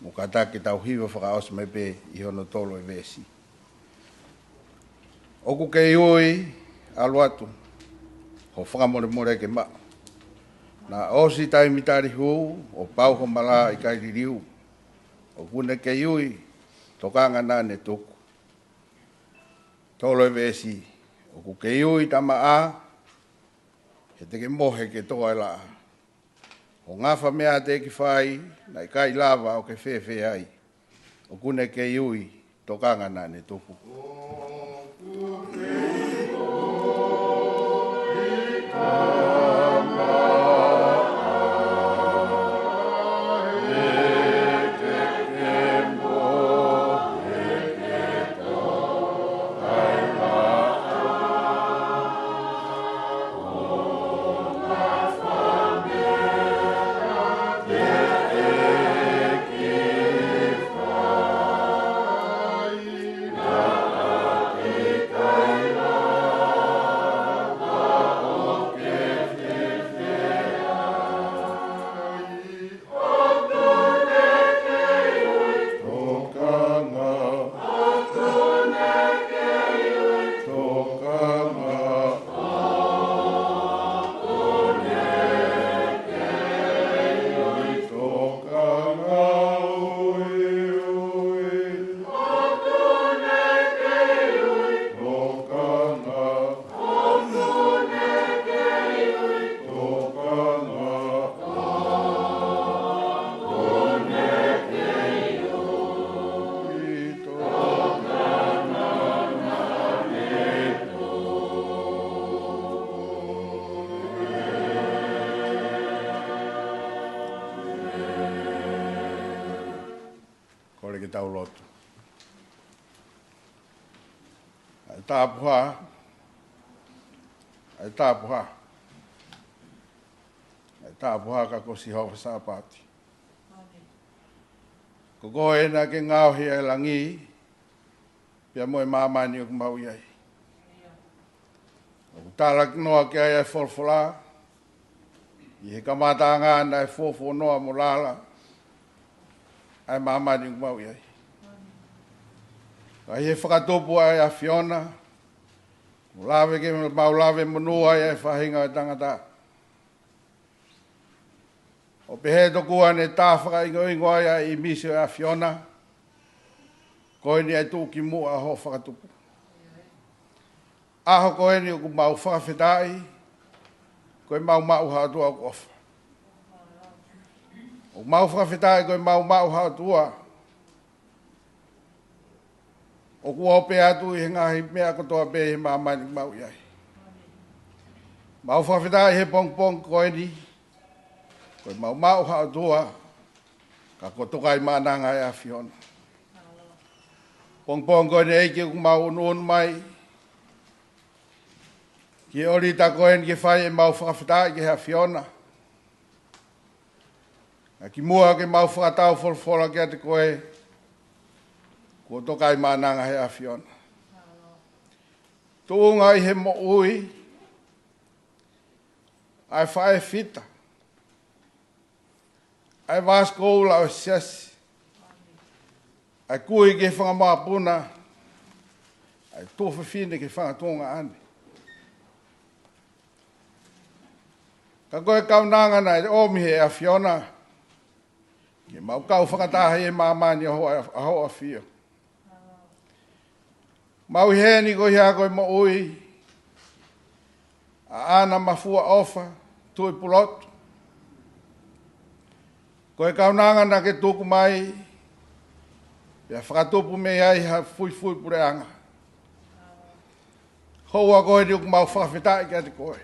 mo kātaki ke tau hiva fakaʻosi mai pē ʻi hono tolu e veesi. ʻOku kei ui, ʻalu atu, ho fakamolemole ke maʻu. Naʻa ʻosi taimi tali hū, ʻo pau ho mala ʻikai liliu. ʻOku ne kei ui, tokanga naʻa ne tuku. Tolu e veesi, ʻoku kei ui tamaʻa, he te ke mohe ke toa e laʻā. Ho ngafa meʻa te ke fai, naʻe ʻikai lava ʻo ke fēfē ai. ʻOku ne kei ui, tokanga naʻa ne tuku. Kole ke tau lotu. ʻA e tāpuhā, ʻa e tāpuhā, ʻa e tāpuhā ka ko Sihova Sāpaoti. Ko koe naʻa ke ngaohi ʻa e langi, pea mo e māmani ʻoku mau ʻi ai. ʻOku talanoa ki ai ʻa e folofola, ʻi he kamataʻanga naʻe fuofuonoa mo lala ʻa e māmani ʻoku mau ʻi ai. Ka ʻi he fakatupu ʻa e ʻAfiona, mo lave ke mau lave monū ai ʻa e faʻahinga ʻo e tangata. ʻO pehē tokua ne tā fakaʻingoʻingo ai ʻa e ʻīmisi ʻo e ʻAfiona, ko eni ʻa e tuʻukimuʻa hoʻo fakatupu. ʻAho ko eni ʻoku mau fakafetaʻi, ko e mau maʻu ha ʻOtua ʻoku ʻofa. ʻOku mau fakafetaʻi, ko e mau maʻu ha ʻOtua ʻoku ope atu ʻi he ngaahi meʻa kotoa pē ʻi he māmani ʻoku mau ʻi ai. Mau fakafetaʻi he pongipongi ko eni, ko e mau maʻu ha ʻOtua, ka ko Tokaimaʻananga ʻa e ʻAfiona. Pongipongi ko eni ʻEiki ʻoku mau unuunu mai ki he ʻolita ko eni ke fai ʻemau fakafetaʻi ki he ʻAfiona. Ka kimuʻa ke mau fakatau folofola kiate koe, kuo Tokaimaʻananga he ʻAfiona. Tuʻunga ʻi he moʻui ʻa e faʻē fita, ʻa e vāsi koula ʻo e siasi, ʻa e kui ki he fanga mokopuna, ʻa e tuofefine ki he fanga tuongaʻane. Ka ko e kaunanga naʻe ʻomi he ʻAfiona, ke mau kau fakataha ʻi he māmani ʻa hoʻo, ʻa hoʻo ʻAfio. Mau ʻi heni ko ia ko e moʻui ʻa ʻAna Mafua ʻOfa Tuʻipulotu. Ko e kaunanga naʻa ke tuku mai, pea fakatupu mei ai ha fuifui puleʻanga. Houa ko eni ʻoku mau fakafetaʻi kiate koe.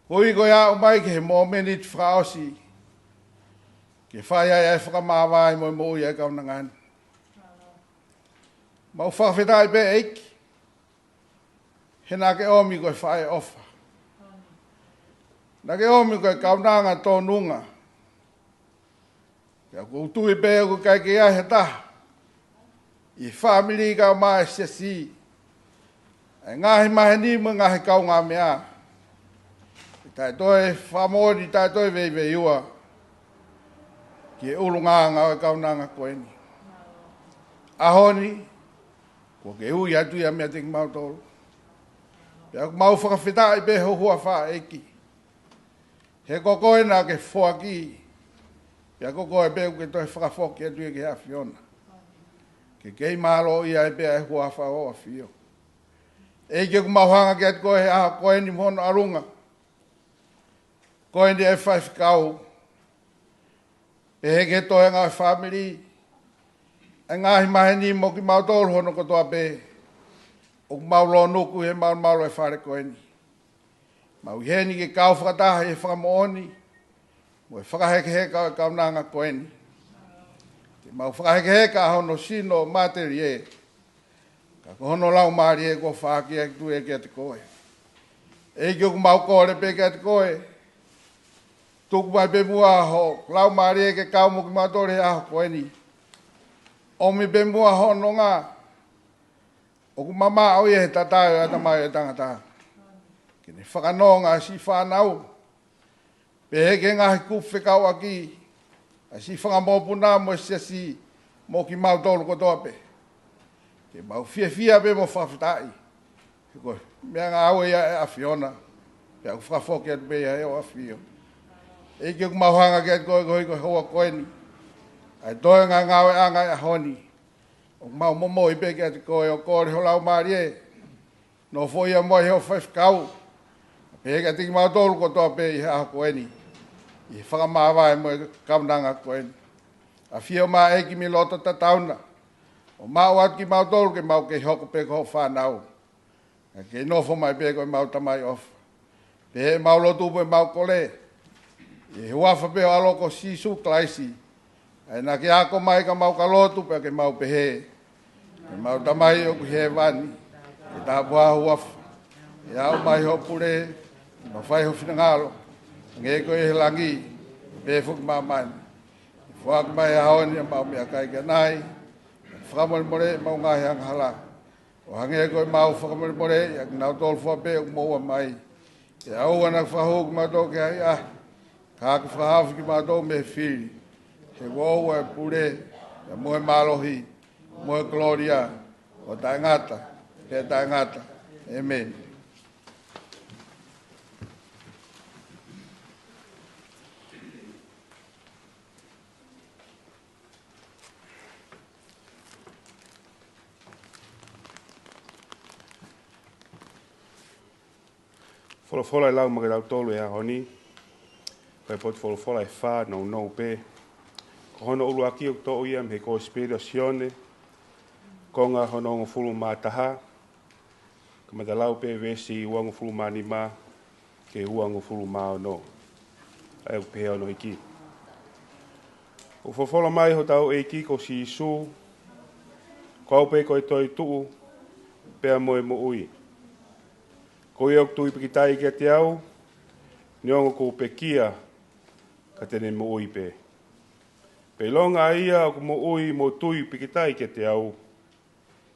Koeʻuhi ko e aʻu mai ki he mōmeniti fakaʻosi, ke fai ai ʻa e fakamāvae mo e moʻui ʻa e kaunanga ni. Mau fakafetaʻi pē ʻEiki, he naʻa ke ʻomi ko e faʻē ʻofa. Naʻa ke ʻomi ko e kaunanga tōnunga. Pea ʻoku ou tui pē ʻoku ʻikai ke ʻi ai ha taha ʻi he fāmili kae ʻumaʻā e siasi, ʻa e ngaahi maheni mo e ngaahi kaungāmeʻa, ʻe taʻe toe fakamoʻoni, taʻe toe veiveiua ki he ʻulungaanga ʻo e kaunanga ko eni. ʻAho ni, kuo ke ui atu ia meiate kimautolu. Pea ʻoku mau fakafetaʻi pē ho huafa ʻEiki. He ko koe naʻa ke foaki, pea ko koe pē ʻoku ke toe fakafoki atu ia ki he ʻAfiona. Ke kei mālōʻia ai pē ʻa e huafa ʻo ho ʻAfio. ʻEiki, ʻoku mau hanga kiate koe he ʻaho ko eni mo hono ʻalunga. Ko eni ʻe faifekau, pehē ki he toenga ʻo e fāmili, ʻa e ngaahi maheni mo kimautolu hono kotoa pē ʻoku mau lōnuku he malumalu ʻo e fale ko eni. Mau ʻi heni ke kau fakataha ʻi he fakamoʻoni mo e fakahekeheka ʻo e kaunanga ko eni. Ke mau fakahekeheka ʻa hono sino matelie, ka ko hono laumālie kuo faʻa kiʻi tuʻu ia kiate koe. ʻEiki, ʻoku mau kole pē kiate koe, tuku mai pē muʻa ho laumālie ke kau mo kimautolu he ʻaho ko eni. ʻOmi pē muʻa ho nonga ʻoku mamaʻo ia he tatae ʻo e ʻatamai ʻo e tangata, ke ne fakanonga siʻi fānau, pehē ki he ngaahi kupu fekauʻaki, ʻa siʻi fanga mokopuna mo e siasi mo kimautolu kotoa pē. Ke mau fiefia pē mo fakafetaʻi, he ko e meʻangāue ia ʻa e ʻAfiona, pea ʻoku fakafoki atu pē ia ʻe ho ʻAfio. ʻEiki, ʻoku mau hanga kiate koe koeʻuhi ko e houa ko eni, ʻa e toenga ngāueʻanga ʻo e ʻaho ni. ʻOku mau momoi pē kiate koe ʻo kole ho laumālie, nofoʻia mo e ho faifekau, pehē kiate kimautolu kotoa pē ʻi he ʻaho ko eni, ʻi he fakamāvae mo e kaunanga ko eni. ʻAfio mai ʻEiki mei loto tatauna, ʻo maʻu atu kimautolu ke mau kei hoko pē ko hoʻo fānau, ka kei nofo mai pē ko e mau Tamai ʻofa. Pehē ʻemau lotu pē ʻemau kole, ʻi he huafa pē ʻo ho ʻAlo ko Sīsū Kalaisi, ʻa ia naʻa ke ako mai ka mau ka lotu pea ke mau pehē: Ko ʻemau Tamai ʻoku ʻi hēvani, ke tāpuhā ho huafa, ke aʻu mai hoʻo pule, ke mau fai ho finangalo, hangē ko ia ʻi he langi, pehē foki ʻi māmani. Ke foaki mai he ʻaho ni haʻamau meʻakai ki ʻanai, ke fakamolemoleʻi ʻemau ngaahi angahala, ʻo hangē ko ʻemau fakamolemoleʻi ʻa kinautolu fua pē ʻoku moʻua mai. Ke ʻoua naʻa ke fakahū kimautolu ki he ʻahiʻahi, ka ke fakahaofi kimautolu mei he fili. He ʻoku ʻoʻou ʻa e pule, pea mo e mālohi, mo e kolōlia, ʻo taʻengata pea taʻengata. ʻĒmeni. Folofola ʻe lau maʻa kitautolu he ʻaho ni, ko e potu folofola ʻe fā nounou pē. Ko hono ʻuluaki ʻoku toʻo ia mei he Kosipeli ʻa Sione, konga hono hongofulu mā taha, kamata lau pē veesi uangofulu mā nima ki he uangofulu mā ono. ʻA ia ʻoku pehē hono hiki: ʻOku folofola mai hotau ʻEiki ko Sīsū: Ko au pē ko e toetuʻu pea mo e moʻui. Ko ia ʻoku tui pikitai kiate au, neongo kuo pekia, ka te ne moʻui pē. Pea ʻilonga ʻa ia ʻoku moʻui mo tui pikitai kiate au,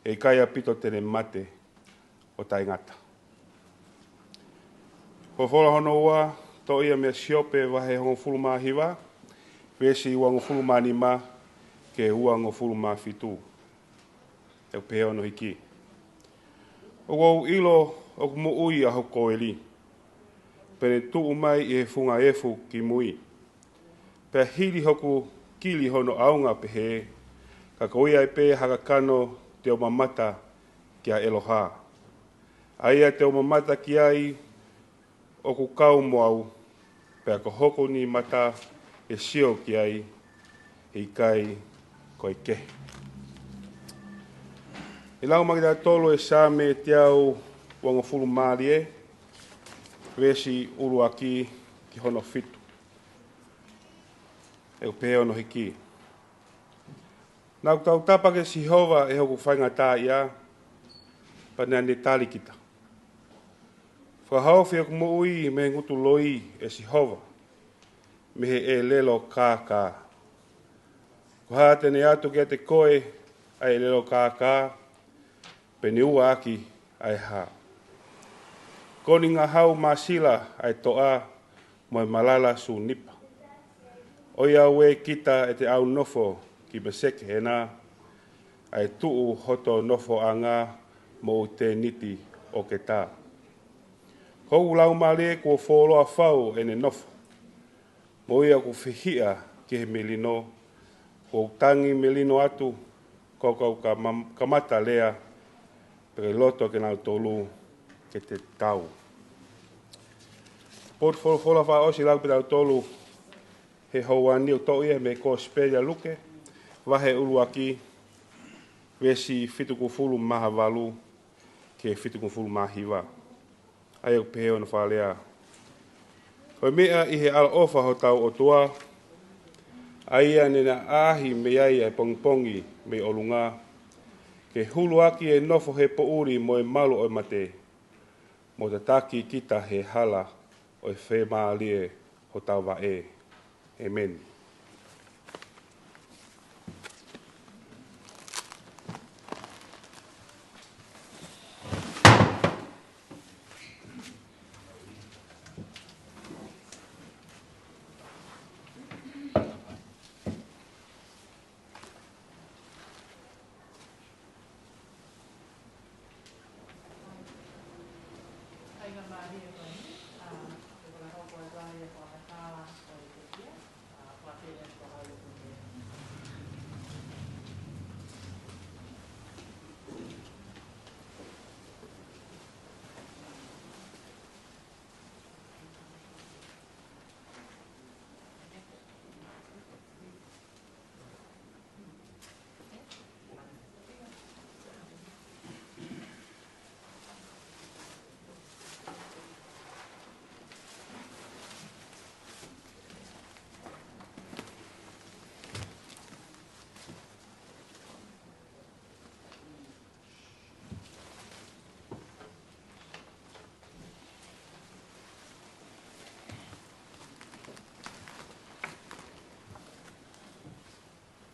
ʻe ʻikai ʻaupito te ne mate, ʻo taʻengata. Folofola hono ua, toʻo ia mei Siope vahe hongofulu mā hiva, veesi uangofulu mā nima ki he uangofulu mā fitu. ʻOku pehē hono hiki: ʻOku ou ʻilo ʻoku moʻui ʻa hoku koeli, pea ne tuʻu mai ʻi he funga efu ki mui. Pea hili hoku kili hono ʻaonga pehē, ka ko ia ai pē ha kakano te u mamata kia ʻEloha. ʻA ia te u mamata ki ai ʻoku kau mo au, pea ko hoku nima mata ʻe sio ki ai, ʻikai ko e kehe. ʻE lau maʻa kitautolu ʻe Saame teau uangofulu mā ua, veesi ʻuluaki ki hono fitu. ʻOku pehē hono hiki: Naʻa ku tautapa kia Sihova ʻi hoku faingataʻaʻia, pea naʻa ne tali kita. Fakahaofi hoku moʻui mei he ngutu loi, ʻe Sihova, mei he ʻelelo kākā. Ko e hā te ne ʻatu kiate koe ʻa e ʻelelo kākā, pea ne ua ʻaki ʻa e hā? Ko ʻeni ngahau māsila ʻa e toʻa, mo e malala sunipa. ʻOiauē kita ʻete ʻaunofo ki Meseke ʻEna, ʻa e tuʻu hoto nofoʻanga moʻui tēniti ʻo ke tā. Ko hoku laumālie kuo fuoloa fau ʻene nofo, mo ia kuo fehiʻa ki he melino, kuo u tangi melino atu, ko au ka ma-, kamata lea, pea ke loto kinautolu ke te tau. Potu folofola fakaʻosi lau pē ʻe tautolu he houa ni ʻoku toʻo ia mei he Kosipeli ʻa Luke, vahe ʻuluaki, veesi fitukufulu mā valu ki he fitukufulu mā hiva. ʻA ia ʻoku pehē hono fakalea: Ko e meʻa ʻi he ʻaloʻofa hotau ʻOtua, ʻa ia naʻa ne ʻaʻahi mei ai ʻa e pongipongi mei ʻolunga, ke huluaki e nofo he poʻuli mo e malu ʻo e mate, mo tataki kita he hala ʻo e fiemālie hotau vaʻe. ʻĒmeni.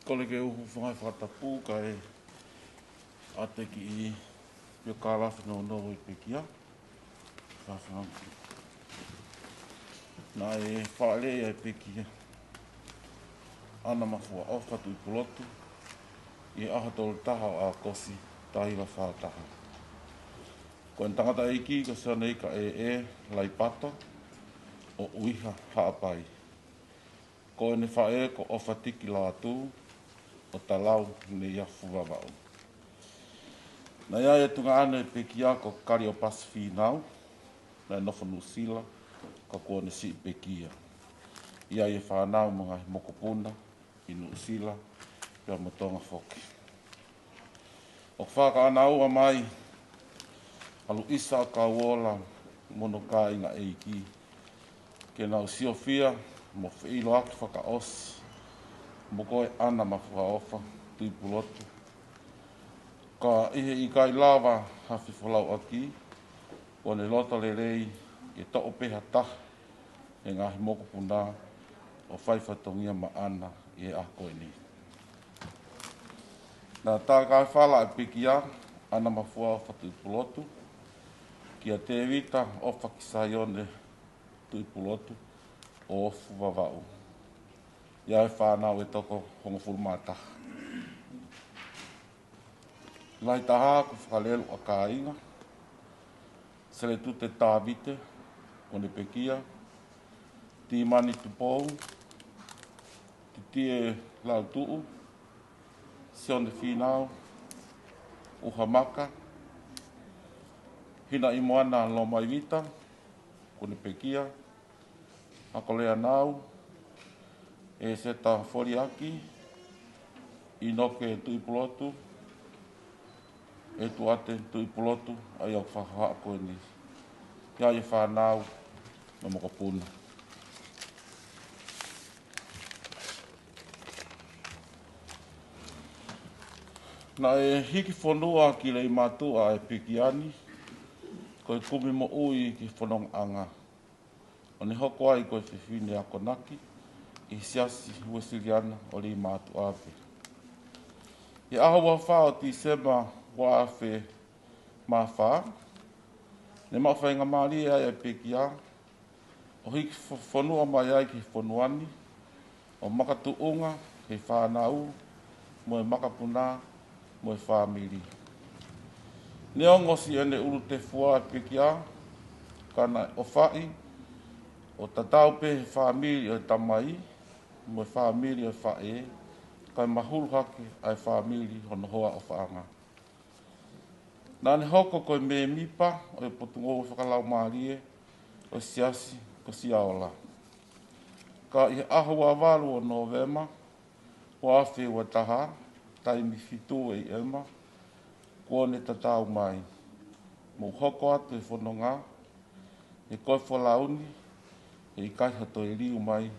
Kole ke u hūfanga he fakatapu kae ʻatā ki he piokalafi nounou ʻo e pekia. Fafanga. Naʻe fakalea ʻa e pekia ʻAna Mafuaʻofa Tuʻipulotu ʻi he ʻaho tolu taha ʻo ʻAokosi, taha hiva fā taha. Ko ʻene tangataʻeiki ko Sione Ika ʻEʻe Laipato ʻo ʻUiha Haʻapai. Ko ʻene faʻē ko ʻOfatiki Lātū ʻo Talau Neiafu Vavaʻu. Naʻe ʻi ai e tuongaʻane ʻo e pekia ko Kaliopasi Fīnau, naʻe nofo Nuʻusila, ka kuo ne siʻi pekia. ʻI ai e fānau mo e ngaahi mokopuna ʻi Nuʻusila, pea mo Tonga foki. ʻOku fakakaukau mai ʻa Luisa ʻAkauola mo hono kāinga ʻeiki ke nau siofia mo feʻiloaki fakaʻosi mo koe ʻAna Mafuaʻofa Tuʻipulotu. Ka ʻi he ʻikai lava ha fefolauʻaki, kuo ne loto lelei ke toʻo pē ha taha he ngaahi mokopuna ʻo fai fatongia maʻana ʻi he ʻaho ko eni. Naʻe takaefala ʻa e pekia ʻAna Mafuaʻofa Tuʻipulotu kia Tēvita ʻOfaki Saione Tuʻipulotu ʻo Ofu Vavaʻu. ʻI ai e fānau ʻe toko hongofulu mā taha. Lahi taha ko e fakalelu ʻa kāinga: Seletute Tāvite, kuo ne pekia; Tīmani Tupou, Titie Lautuʻu, Sione Fīnau, ʻUhamaka, Hinaʻimoana Lomaivita, kuo ne pekia; Akolea Nau, ʻEseta Foliaki, ʻInoke Tuʻipulotu, ʻEtuate Tuʻipulotu, ʻa ia ʻoku fakahohaʻa ko eni. ʻI ai e fānau mo e mokopuna. Naʻe hiki fonua ki Leimātuʻa ʻa e pekia ni ko e kumi moʻui ki he fonongaʻanga, ʻo ne hoko ai ko e fefine akonaki ʻi he Siasi Uēsiliana ʻo Leimātuʻa pē. ʻI he ʻaho ua fā ʻo Tīsema ua afe mā fā, ne maʻu faingamālie ai ʻa e pekia ʻo hiki fo-, fonua mai ai ki he fonua ni, ʻo makatuʻunga ki he fānau, mo e makapuna, mo e fāmili. Neongo siʻene ʻulu tefua e pekia, ka naʻe ʻofaʻi, ʻo tatau pē he fāmili ʻo e tamai, mo e fāmili ʻo e faʻē, kae mahulu hake ʻa e fāmili hono hoa ʻofaʻanga. Naʻa ne hoko ko e mēmipa ʻo e potungāue fakalaumālie ʻo e Siasi ko Siaola. Ka ʻi he ʻaho ua valu ʻo Nōvema, ua afe ua taha, taimi fitu A M, kuo ne tatau mai. Mou hoko atu he fononga, he ko e folau ni, heʻikai ha toe liu mai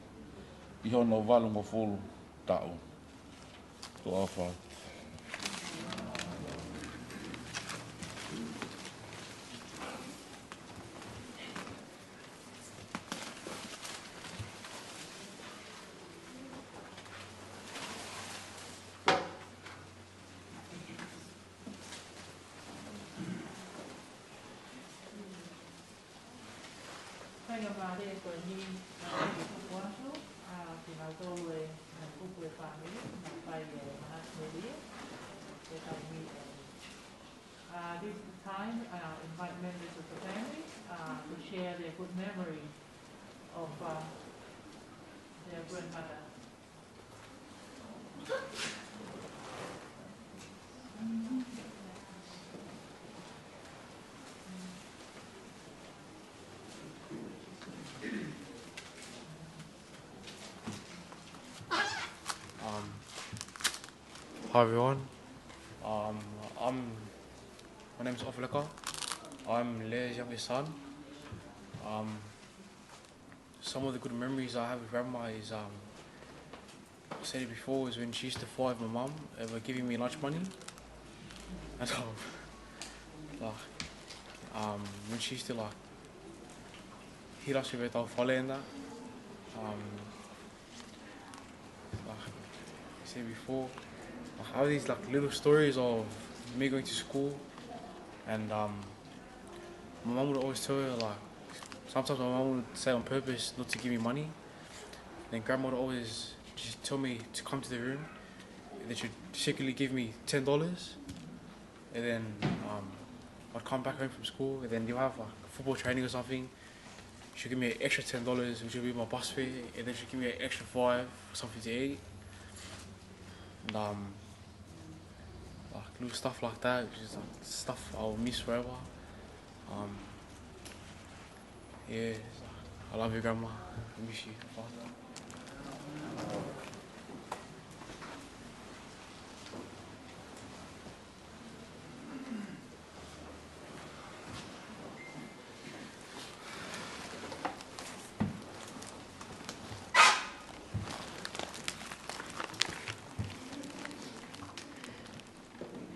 ʻi hono valungofulu taʻu. Tuʻa ʻofa. Faingamālie ko eni, ʻa, ke tuku atu, ʻa, kinautolu e, ʻa, kupu e fāmili, naʻe fai e manatu melie, ke tau mi e. Uh, this is the time, uh, invite members of the family, uh, to share their good memory of, uh, their grandmother. Um, hi everyone. Um, I'm, my name's Ofaleka. I'm Leah's youngest son. Um, Some of the good memories I have with Grandma is, um, I said it before, is when she used to fight with my mum over giving me lunch money. And, um, like, um, when she used to, like, hit us with our fale and that. Um, like I said before, like, I have these, like, little stories of me going to school, and, um, my mum would always tell her, like, sometimes my mum would say on purpose not to give me money. Then Grandma would always just tell me to come to the room, and then she'd secretly give me ten dollars, and then, um, I'd come back home from school, and then you'll have, like, football training or something. She'll give me an extra ten dollars, which will be my bus fare, and then she'll give me an extra five for something to eat. And, um, like, little stuff like that, which is, like, stuff I'll miss forever. Um, yeah, I love you, Grandma. I miss you.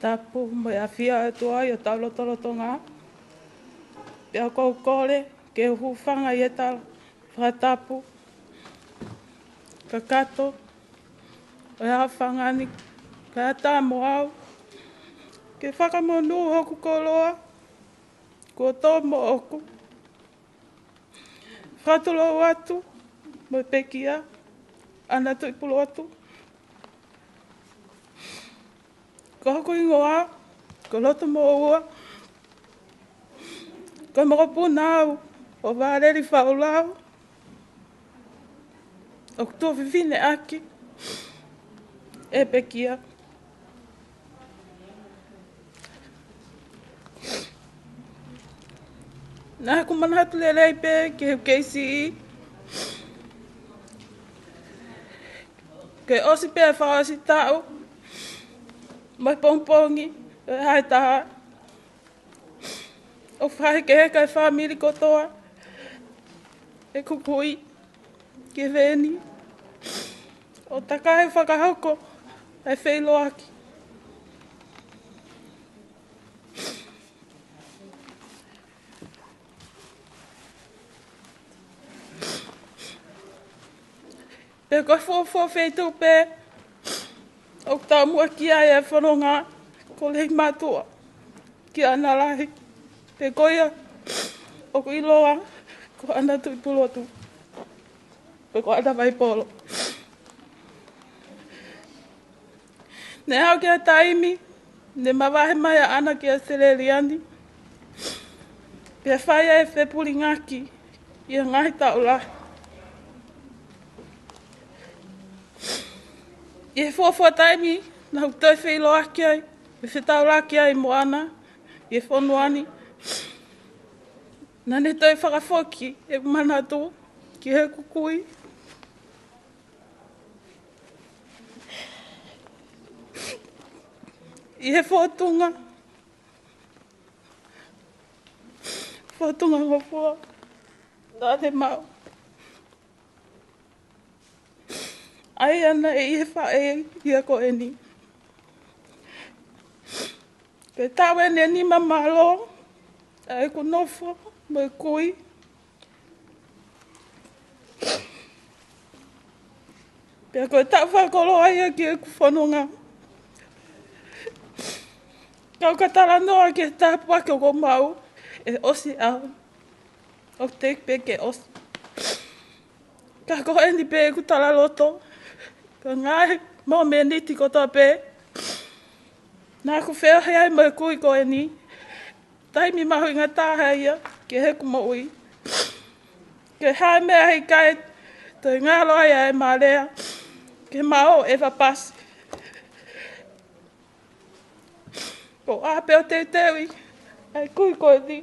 Tapu mo e ʻafio ʻa e ʻOtua ʻi hotau lotolotonga. Pea ʻoku ou kole ke u hūfanga ʻi he tala fakatapu kakato ʻo e ʻaho fanga ni, kae ʻatā mo au ke fakamonū hoku koloa kuo tō moʻoku. Fakatulou atu mo e pekia, ʻAna Tuʻipulotu. Ko hoku hingoa ko Lotomoua. Ko e mokopuna au ʻo Valeli Faulau, ʻoku tuofefine ʻaki ʻe he pekia. Naʻa ku manatu lelei pē ki he kei siʻi, ke ʻosi pē fakaʻosi taʻu, mai pongipongi ʻo e ʻaho ʻe taha, ʻo fakahekeheka e fāmili kotoa ʻeku kui ki he veeni, ʻo takai fakahoko e feʻiloaki. Pea ko e fuofua feituʻu pē ʻoku taumuʻa ki ai e fononga ko Leimātuʻa ki ʻAnalahi. Pea ko ia ʻoku ʻiloa ko ʻAna Tuʻipulotu. pe ko ʻAna Vaipolo. Ne aʻu ki he taimi ne mavahe mai ʻa ʻAna ki ʻAositelēlia ni, pea fai ai e fepulingaki ʻi he ngaahi taʻu lahi. ʻI he fuofua taimi naʻá ku toe feʻiloaki ai, mo fetaulaki ai mo ʻAna ʻi he fonua ni, naʻá ne toe fakafoki ʻeku manatu ki heʻeku kui ʻi he fōtunga, fōtunga ngofua naʻá ne maʻu. ʻA ia naʻe ʻi he faʻē ia ko eni. Ko e taʻu ʻeni ʻe nima mālō ʻa ʻeku nofo mo e kui. Pea ko e taʻu fakakoloa ia ki heʻeku fononga. Kau ka talanoa ki he tāpuaki ʻoku ou maʻu, ʻe ʻosi ʻaho. ʻOku teʻeki pē ke ʻosi. Ka ko eni pē ʻeku talaloto, ko e ngaahi mōmeniti kotoa pē naʻá ku feohi ai mo e kui ko eni, taimi mahuʻinga taha ia ki heʻeku moʻui. Ko e hā e meʻa heʻikai toe ngalo ai ʻa ʻema lea ke ma ō ʻo ʻeva pasi. Ko e ʻā pē ʻo teuteuʻi ʻa e kui ko eni,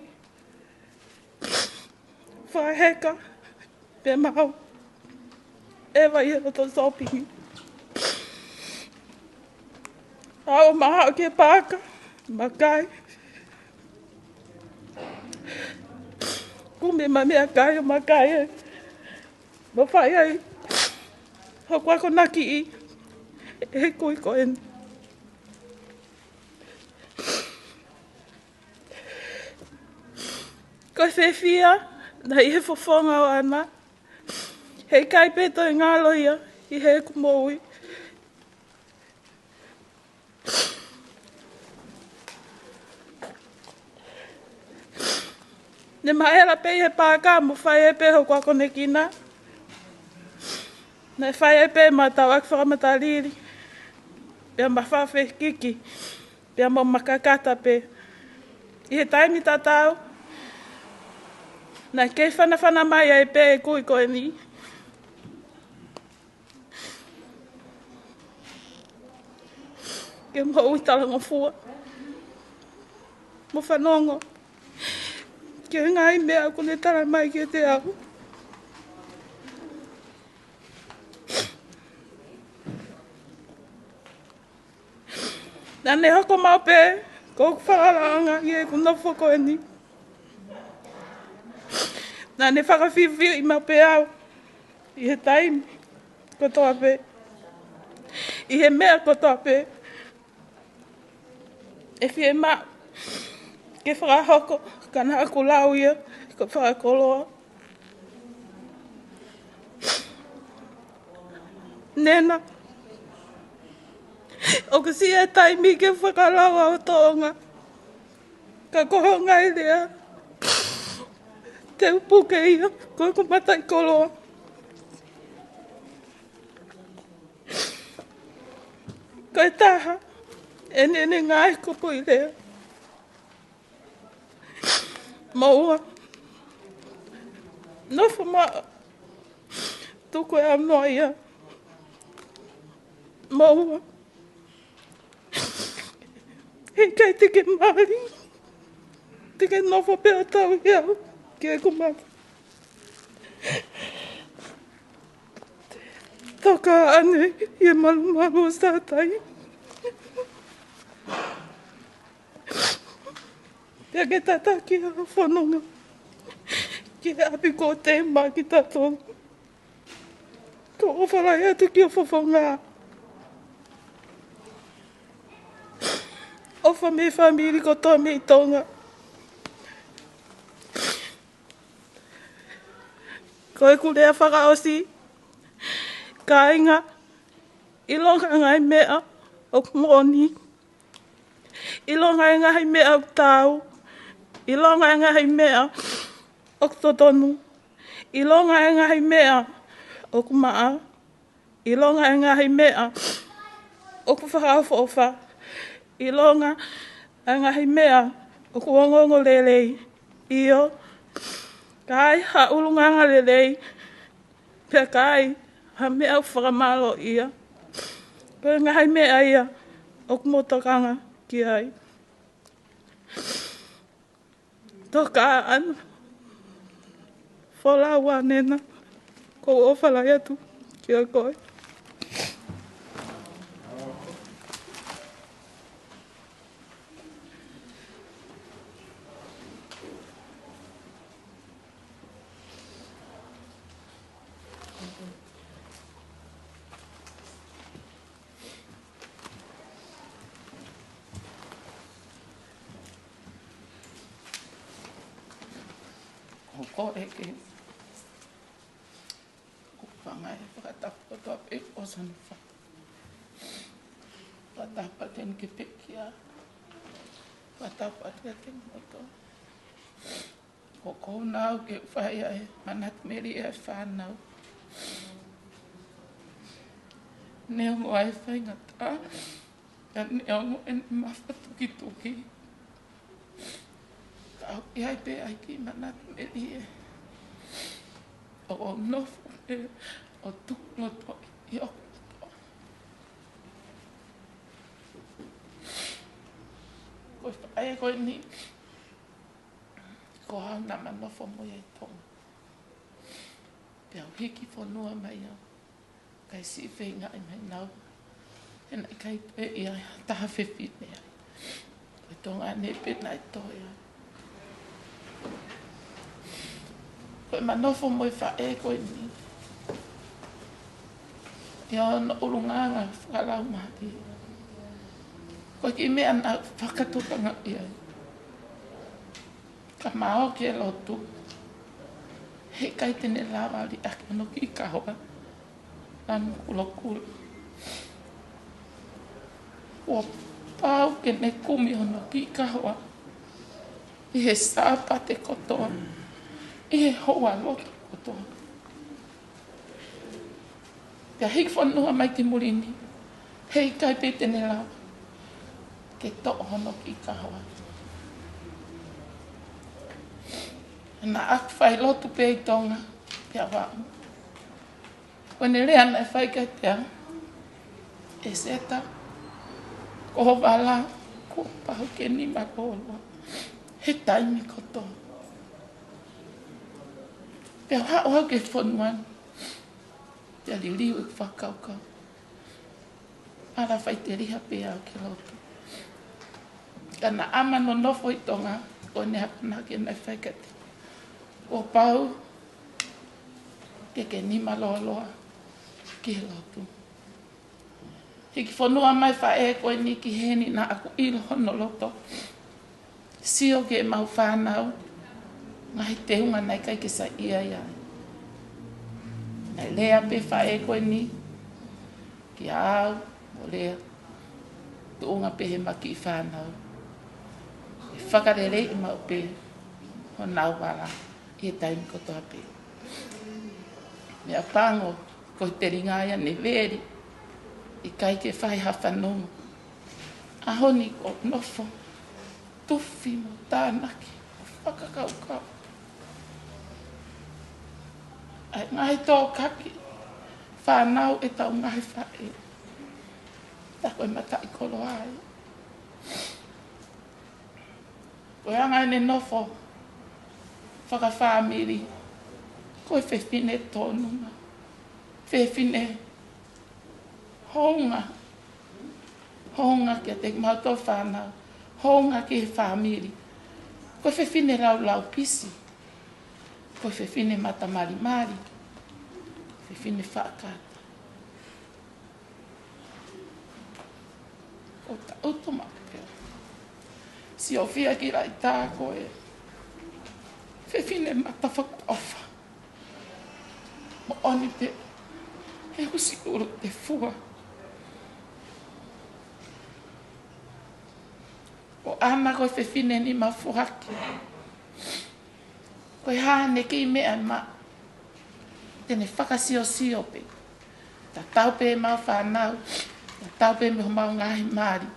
fakaheka pē maʻu, ʻeva ʻi he loto sōpingi. ʻAʻu ʻo ma haʻu ki he paaka, ma kai. Kumi ʻema meʻakai ʻo ma kai ai, mo fai ai hoku akonaki ʻi he kui ko eni. Ko e fiefia naʻe ʻi he fofonga ʻo ʻAna, heʻikai pē toe ngalo ia ʻi heʻeku moʻui. Ne ma ʻela pē ʻi he paaka mo fai ai pē hoku akonekina. Naʻe fai ai pē ʻema tauʻaki fakamatalili, pea ma fakafehikiki, pea mo ma kakata pē. ʻI he taimi tatau, naʻe kei fanafana mai ai pē e kui ko eni ke moʻui talangofua mo fanongo ki he ngaahi meʻa ʻokú ne tala mai kiate au. Naʻá ne hoko maʻu pē ko hoku falalaʻanga ʻi heʻeku nofo ko eni. Naʻá ne fakafifiuʻi maʻu pē au ʻi he taimi kotoa pē, ʻi he meʻa kotoa pē ʻe fiemaʻu ke fakahoko, ka naʻá ku lau ia ko e fakakoloa. Nena, ʻoku siʻi e taimi ke fakalau ʻa hoʻo tōʻonga, ka ko hoʻo ngaahi lea te u puke ia ko hoku mataʻikoloa. Ko e taha ʻeni ʻene ngaahi kupuʻi lea. Moua. Nofo maʻa. Tuku e ʻaunoa ia. Moua. Heʻikai te ke mali. Te ke nofo pē ʻo tauhi au ki heʻeku mate. Toka ʻanai ʻi he malumalu ʻo Sātai. Pea ke tataki ʻa e fononga ki he ʻapi ko Tema kitautolu. Ko e ʻofa lahi atu ki ho fofonga. ʻOfa mei he fāmili kotoa mei Tonga. Ko ʻeku lea fakaʻosi, kāinga, ʻilonga e ngaahi meʻa ʻoku moʻoni. ʻIlonga e ngaahi meʻa ʻoku taau. ʻIlonga e ngaahi meʻa ʻoku totonu. ʻIlonga e ngaahi meʻa ʻoku maʻa, ʻilonga e ngaahi meʻa ʻoku fakaʻofoʻofa, ʻilonga e ngaahi meʻa ʻoku ongoongo lelei, ʻio, ka ai ha ʻulungaanga lelei, pea ka ai ha meʻa ʻoku fakamālōʻia, ko e ngaahi meʻa ia ʻoku mou tokanga ki ai. Tokāʻana Folau Anena, ʻoku ou ʻofa lahi atu kiate koe. ʻOku ou kole ke u hanga ʻo fakatapu kotoa pē ʻo sanu fa. Fakatapu atu eni ki he pekia. Fakatapu atu eni ki he moto. ʻOku ou nau ke fai ai, manatu melie e fānau. Neongo ʻa e faingataʻa, ka neongo ʻene mafatukituki, ka ʻoku ʻi ai pē ʻa e kiʻi manatu melie. ʻOku ou nofo pē ʻo tuku loto ʻi hoku loto. Ko e faʻē ko eni, ko au naʻa ma nofo mo ia ʻi Tonga. Pea u hiki fonua mai au, kae siʻi feingaʻi mai naua. He naʻe ʻikai toe ʻi ai ha taha fefine ai. Ko e Tonga ni pē naʻe toe ai. Ko ʻema nofo mo e faʻē ko eni, ʻi hono ʻulungaanga fakalaumālie, ko e kiʻi meʻa naʻa fakatokangaʻi ai, ka ma ō ki he lotu, heʻikai te ne lava ʻo liʻaki hono kiʻi kahoa lanu kulokula. Kuo pau ke ne kumi hono kiʻi kahoa ʻi he Sāpate kotoa, ʻi he houa lotu kotoa. Pea hiki fonua mai ki muli ni, heʻikai pē te ne lava ke toʻo hono kiʻi kahoa. Naʻa ku fai lotu pē ʻi Tonga, pea u aʻu. Ko ʻene lea naʻe fai kiate au: ʻEseta, ko ho vala kuo pau ke nima lōloa he taimi kotoa. Pea u haʻu au ki he fonua ni, pea liliu ʻeku fakakaukau. Ala faʻiteliha pē au ki he lotu. Ka naʻa ma nonofo ʻi Tonga, ko ʻene akonaki naʻe fai kiate au: Kuo pau ke ke nima lōloa ki he lotu. Hiki fonua mai e faʻē ko eni ki heni, naʻa ku ʻilo hono loto. Sio ki heʻemau fānau, ngaahi teunga naʻe ʻikai ke saiʻia ai. Naʻe lea pē e faʻē ko eni kia au, ʻo lea, tuʻunga pē heʻema kiʻi fānau, ʻe fakaleleiʻi maʻu pē honau vala ʻi he taimi kotoa pē. Meʻapango, ko e telinga ia ne veli, ʻikai ke fai ha fanongo. ʻAho ni ʻoku ou nofo, tufi mo tānaki, ʻo fakakaukau ʻa e ngaahi tōkaki fānau ʻetau ngaahi faʻē. Tā ko e mataʻikoloa ia. Ko e anga ʻene nofo fakafāmili, ko e fefine tōnunga, fefine hounga, hounga kiate kimautolu fānau, hounga ki he fāmili. Ko e fefine laulaupisi, ko e fefine matamalimali, fefine faʻa kātaki. ʻOku ou tangutu maʻu pē ʻo siofia ki he laʻitā ko e fefine mata fakaʻofa. Moʻoni pē, he husi ʻulu te fua. Ko ʻAna ko e fefine nima foaki. Ko e hā ʻene kiʻi meʻa ʻe maʻu? te ne fakasiosio pē. Tatau pē ʻemau fānau, tatau pē mei homau ngaahi mali.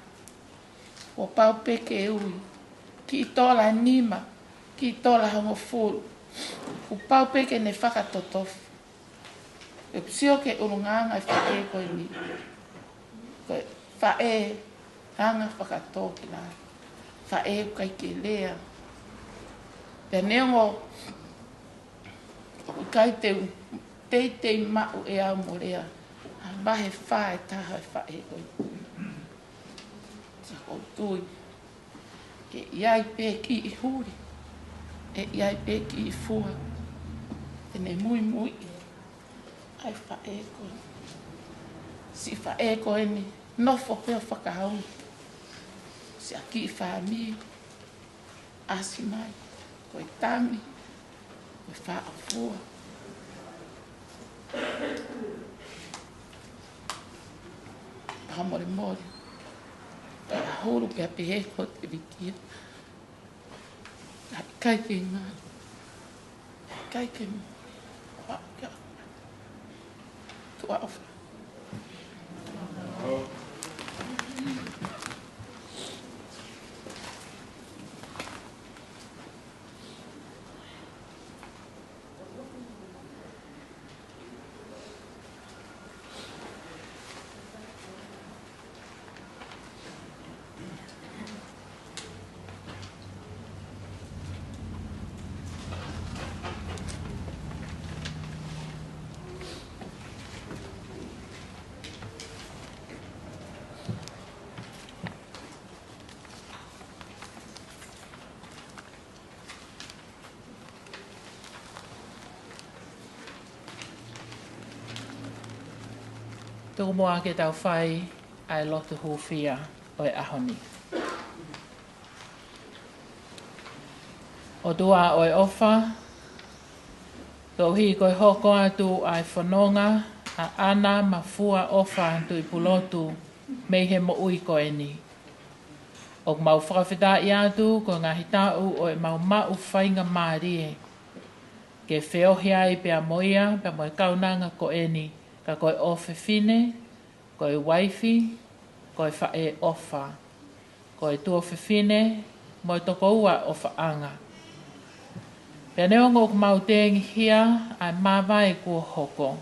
Kuo pau pē ke ui. Kiʻi tola nima, kiʻi tola hongofulu. Kuo pau pē ke ne fakatotofi. ʻOku ou sio ki he ʻulungaanga ʻo e faʻē ko eni. Ko e faʻē anga fakatōkilalo. Faʻē ʻoku ʻikai ke lea. Pea neongo ʻoku ʻikai te u teitei maʻu ʻe au mo lea ʻa e vahe fā ʻe taha ʻo e faʻē ko eni. Sa kou tui. Ke ʻi ai pē kiʻi huli. ʻE ʻi ai pē kiʻi fua. Te ne muimui. ʻA e faʻē ko eni. Siʻi faʻē ko eni. Nofo pē ʻo fakahauni. Siʻa kiʻi fāmili. ʻAsi mai. Ko e tami. Ko e faʻofua. Pea molemole. Pea hulu pea pehē ko te vikia. ʻIkai ke ngalo. ʻIkai ke mo. Tuʻa ʻofa. Tuku muʻa ke tau fai ʻa e lotu hūfia ʻo e ʻaho ni. ʻOtua ʻo e ʻofa, koeʻuhi ko e hoko atu ʻa e fononga ʻa ʻAna Mafua ʻOfa Tuʻipulotu mei he moʻui ko eni. ʻOku mau fakafetaʻi atu ko e ngaahi taʻu ʻo ʻemau maʻu faingamālie ke feohi ai pea mo ia, pea mo e kaunanga ko eni, ka ko e ʻofefine, ko e uaifi, ko e faʻē ʻofa, ko e tuofefine, mo e tokoua ʻofaʻanga. Pea neongo ʻoku mau tengihia ʻa e māvae kuo hoko,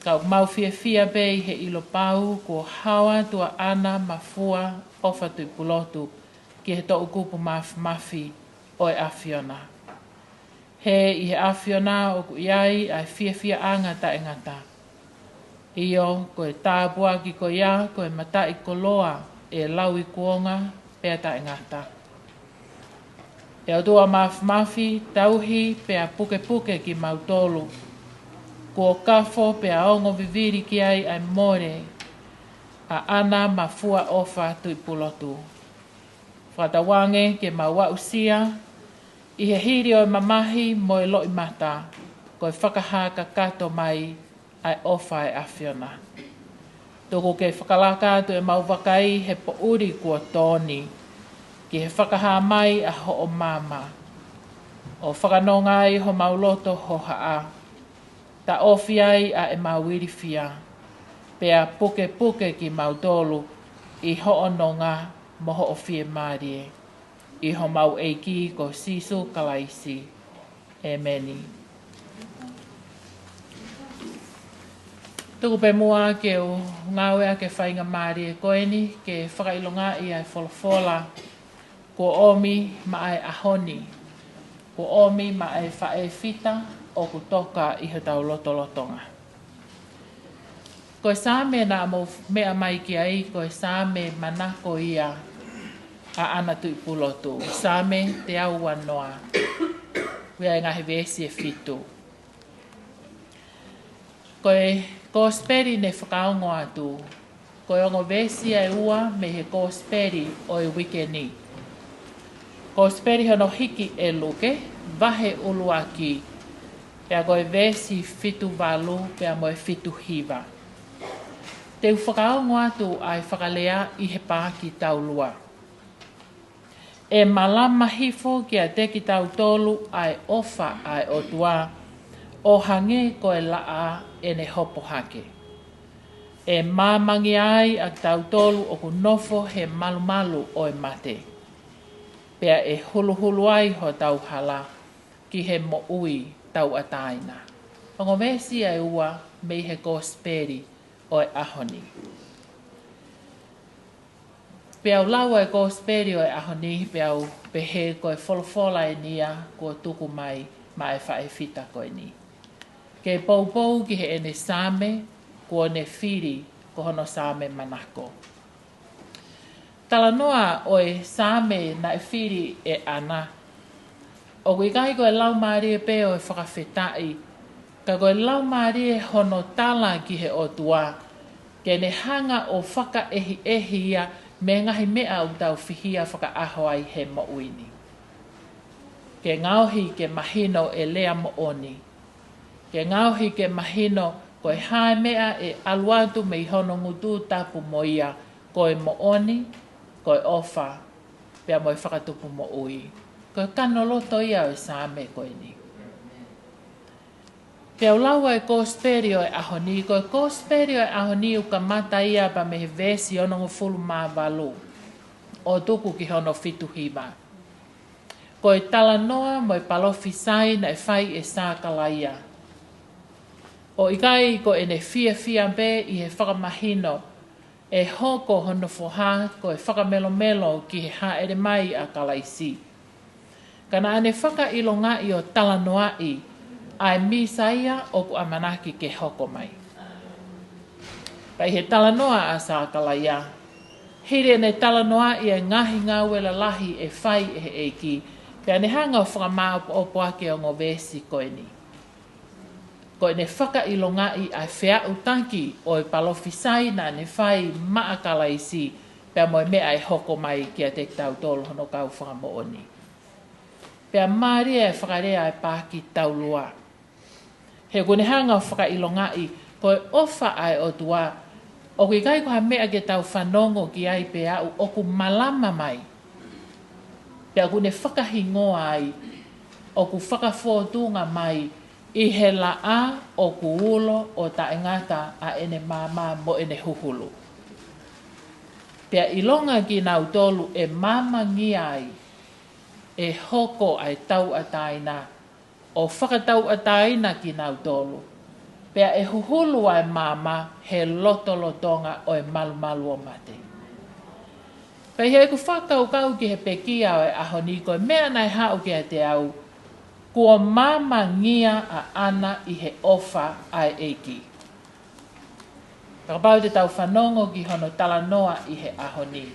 ka ʻoku mau fiefia pē ʻi he ʻilo pau kuo hao atu ʻa ʻAna Mafua ʻOfa Tuʻipulotu ki he toʻukupu māfimafi ʻo e ʻAfiona. He ʻi he ʻAfiona ʻoku ʻi ai ʻa e fiefiaʻanga taʻengata. ʻIo, ko e tāpuaki ko ia, ko e mataʻikoloa ʻe lauikuonga pea taʻengata. ʻE ʻOtua Māfimafi, tauhi pea pukepuke kimautolu kuo kafo pea ongo vivili ki ai ʻa e mole ʻa ʻAna Mafua ʻOfa Tuʻipulotu. Fakatauange ke mau aʻusia ʻi he hili ʻo e mamahi mo e loʻimata, ko e fakahā kakato mai ʻa e ʻofa ʻa e ʻAfiona. Tuku ke fakalaka atu ʻemau vakai he poʻuli kuo tō ni ki he fakahā mai ʻa hoʻo maama, ʻo fakanonga ai homau loto hohaʻa, taʻofi ai ʻa ʻemau ilifia, pea pukepuke kimautolu ʻi hoʻo nonga mo hoʻo fiemālie, ʻi homau ʻEiki ko Sīsū Kalaisi. ʻEmeni. Tuku pē muʻa ke u ngāueʻaki e faingamālie ko eni ke fakaʻilongaʻi ʻa e folofola kuo ʻomi maʻa e ʻaho ni, kuo ʻomi maʻa e faʻē fita ʻoku toka ʻi hotau lotolotonga. Ko e Saame naʻa mou meʻa mai ki ai, ko e Saame manako ia ʻa ʻAna Tuʻipulotu, Saame teau uanoa, ʻoku ʻi ai e ngaahi veesi ʻe fitu. Ko e Kosipeli ne fakaongo atu, ko e ongo veesi ʻe ua mei he Kosipeli ʻo e uike ni. Kosipeli hono hiki ʻe Luke, vahe ʻuluaki, pea ko e veesi fitu valu pea mo e fitu hiva. Te u fakaongo atu ʻa e fakalea ʻi he paaki taulua. ʻE malama hifo kiate kitautolu ʻa e ʻofa ʻa e ʻOtua, ʻo hangē ko e laʻā ʻene hopo hake. ʻE māmangia ai ʻa kitautolu ʻoku nofo he malumalu ʻo e mate, pea ʻe huluhulu ai hotau hala ki he moʻui tauʻatāina. Ongo veesi ʻe ua mei he Kosipeli ʻo e ʻaho ni. Pea u lau ʻa e Kosipeli ʻo e ʻaho ni, pea u pehē ko e folofola eni ia kuo tuku mai maʻa e faʻē fita ko eni. Ke poupou ki heʻene Saame, kuo ne fili ko hono Saame manako. Talanoa ʻo e Saame naʻe fili ʻe ʻAna, ʻoku ʻikai ko e laumālie pē ʻo e fakafetaʻi, ka ko e laumālie hono tala ki he ʻOtua, ke ne hanga ʻo fakaʻehiʻehi ia mei he ngaahi meʻa ʻoku tau fihia fakaʻaho ai he moʻui ni. Ke ngaohi ke mahino ʻe lea moʻoni. Ke ngaohi ke mahino ko e hā e meʻa ʻe ʻalu atu mei hono ngutu tapu mo ia, ko e moʻoni, ko e ʻofa, pea mo e fakatupu moʻui. Ko e kanoloto ia ʻo e Saame ko eni. Pea u lau ʻa e Kosipeli ʻo e ʻaho ni, ko e Kosipeli ʻo e ʻaho ni ʻoku kamata ia pea mei he veesi onongofulu mā valu ʻo tuku ki hono fitu hiva. Ko e talanoa mo e palofisai naʻe fai ʻe Sakalaia. ʻO ʻikai ko ʻene fiefia pē ʻi he fakamahino ʻe hoko hono foha ko e fakamelomelo ki he hāʻele mai ʻa Kalaisi. Ka naʻa ne fakaʻilongaʻi ʻo talanoaʻi ʻa e Mīsaia ʻoku ʻamanaki ke hoko mai. Pea ʻi he talanoa ʻa Sakalaia, hili ʻene talanoaʻi e ngaahi ngāue lalahi ʻe fai ʻe he ʻEiki, pea ne hanga ʻo fakamāʻopoʻopo ʻaki e ongo veesi ko eni. Ko ʻene fakaʻilongaʻi ʻa e feʻautaki ʻo e palofisai naʻa ne fai maʻa Kalaisi, pea mo e meʻa ʻe hoko mai kiate kitautolu hono kau fakamoʻoni. Pea mālie e fakalea ʻa e paaki taulua. He ʻoku ne hanga ʻo fakaʻilongaʻi, ko e ʻofa ʻa e ʻOtua, ʻoku ʻikai ko ha meʻa ke tau fanongo ki ai pē ʻa ʻoku malama mai. Pea ʻoku ne fakahingoa ai, ʻoku fakafōtunga mai ʻi he laʻā ʻoku ulo ʻo taʻengata ʻa ʻene maama mo ʻene huhulu. Pea ʻilonga kinautolu ʻe māmangia ai, ʻe hoko ʻa e tauʻatāina ʻo fakatauʻatāina kinautolu, pea ʻe huhulu ʻa e maama he lotolotonga ʻo e malumalu ʻo mate. Pea ʻi heʻeku fakakaukau ki he pekia ʻo e ʻaho ni, ko e meʻa naʻe haʻu kiate au, kuo māmangia ʻa ʻAna ʻi he ʻofa ʻa e ʻEiki. Kapau te tau fanongo ki hono talanoa ʻi he ʻaho ni,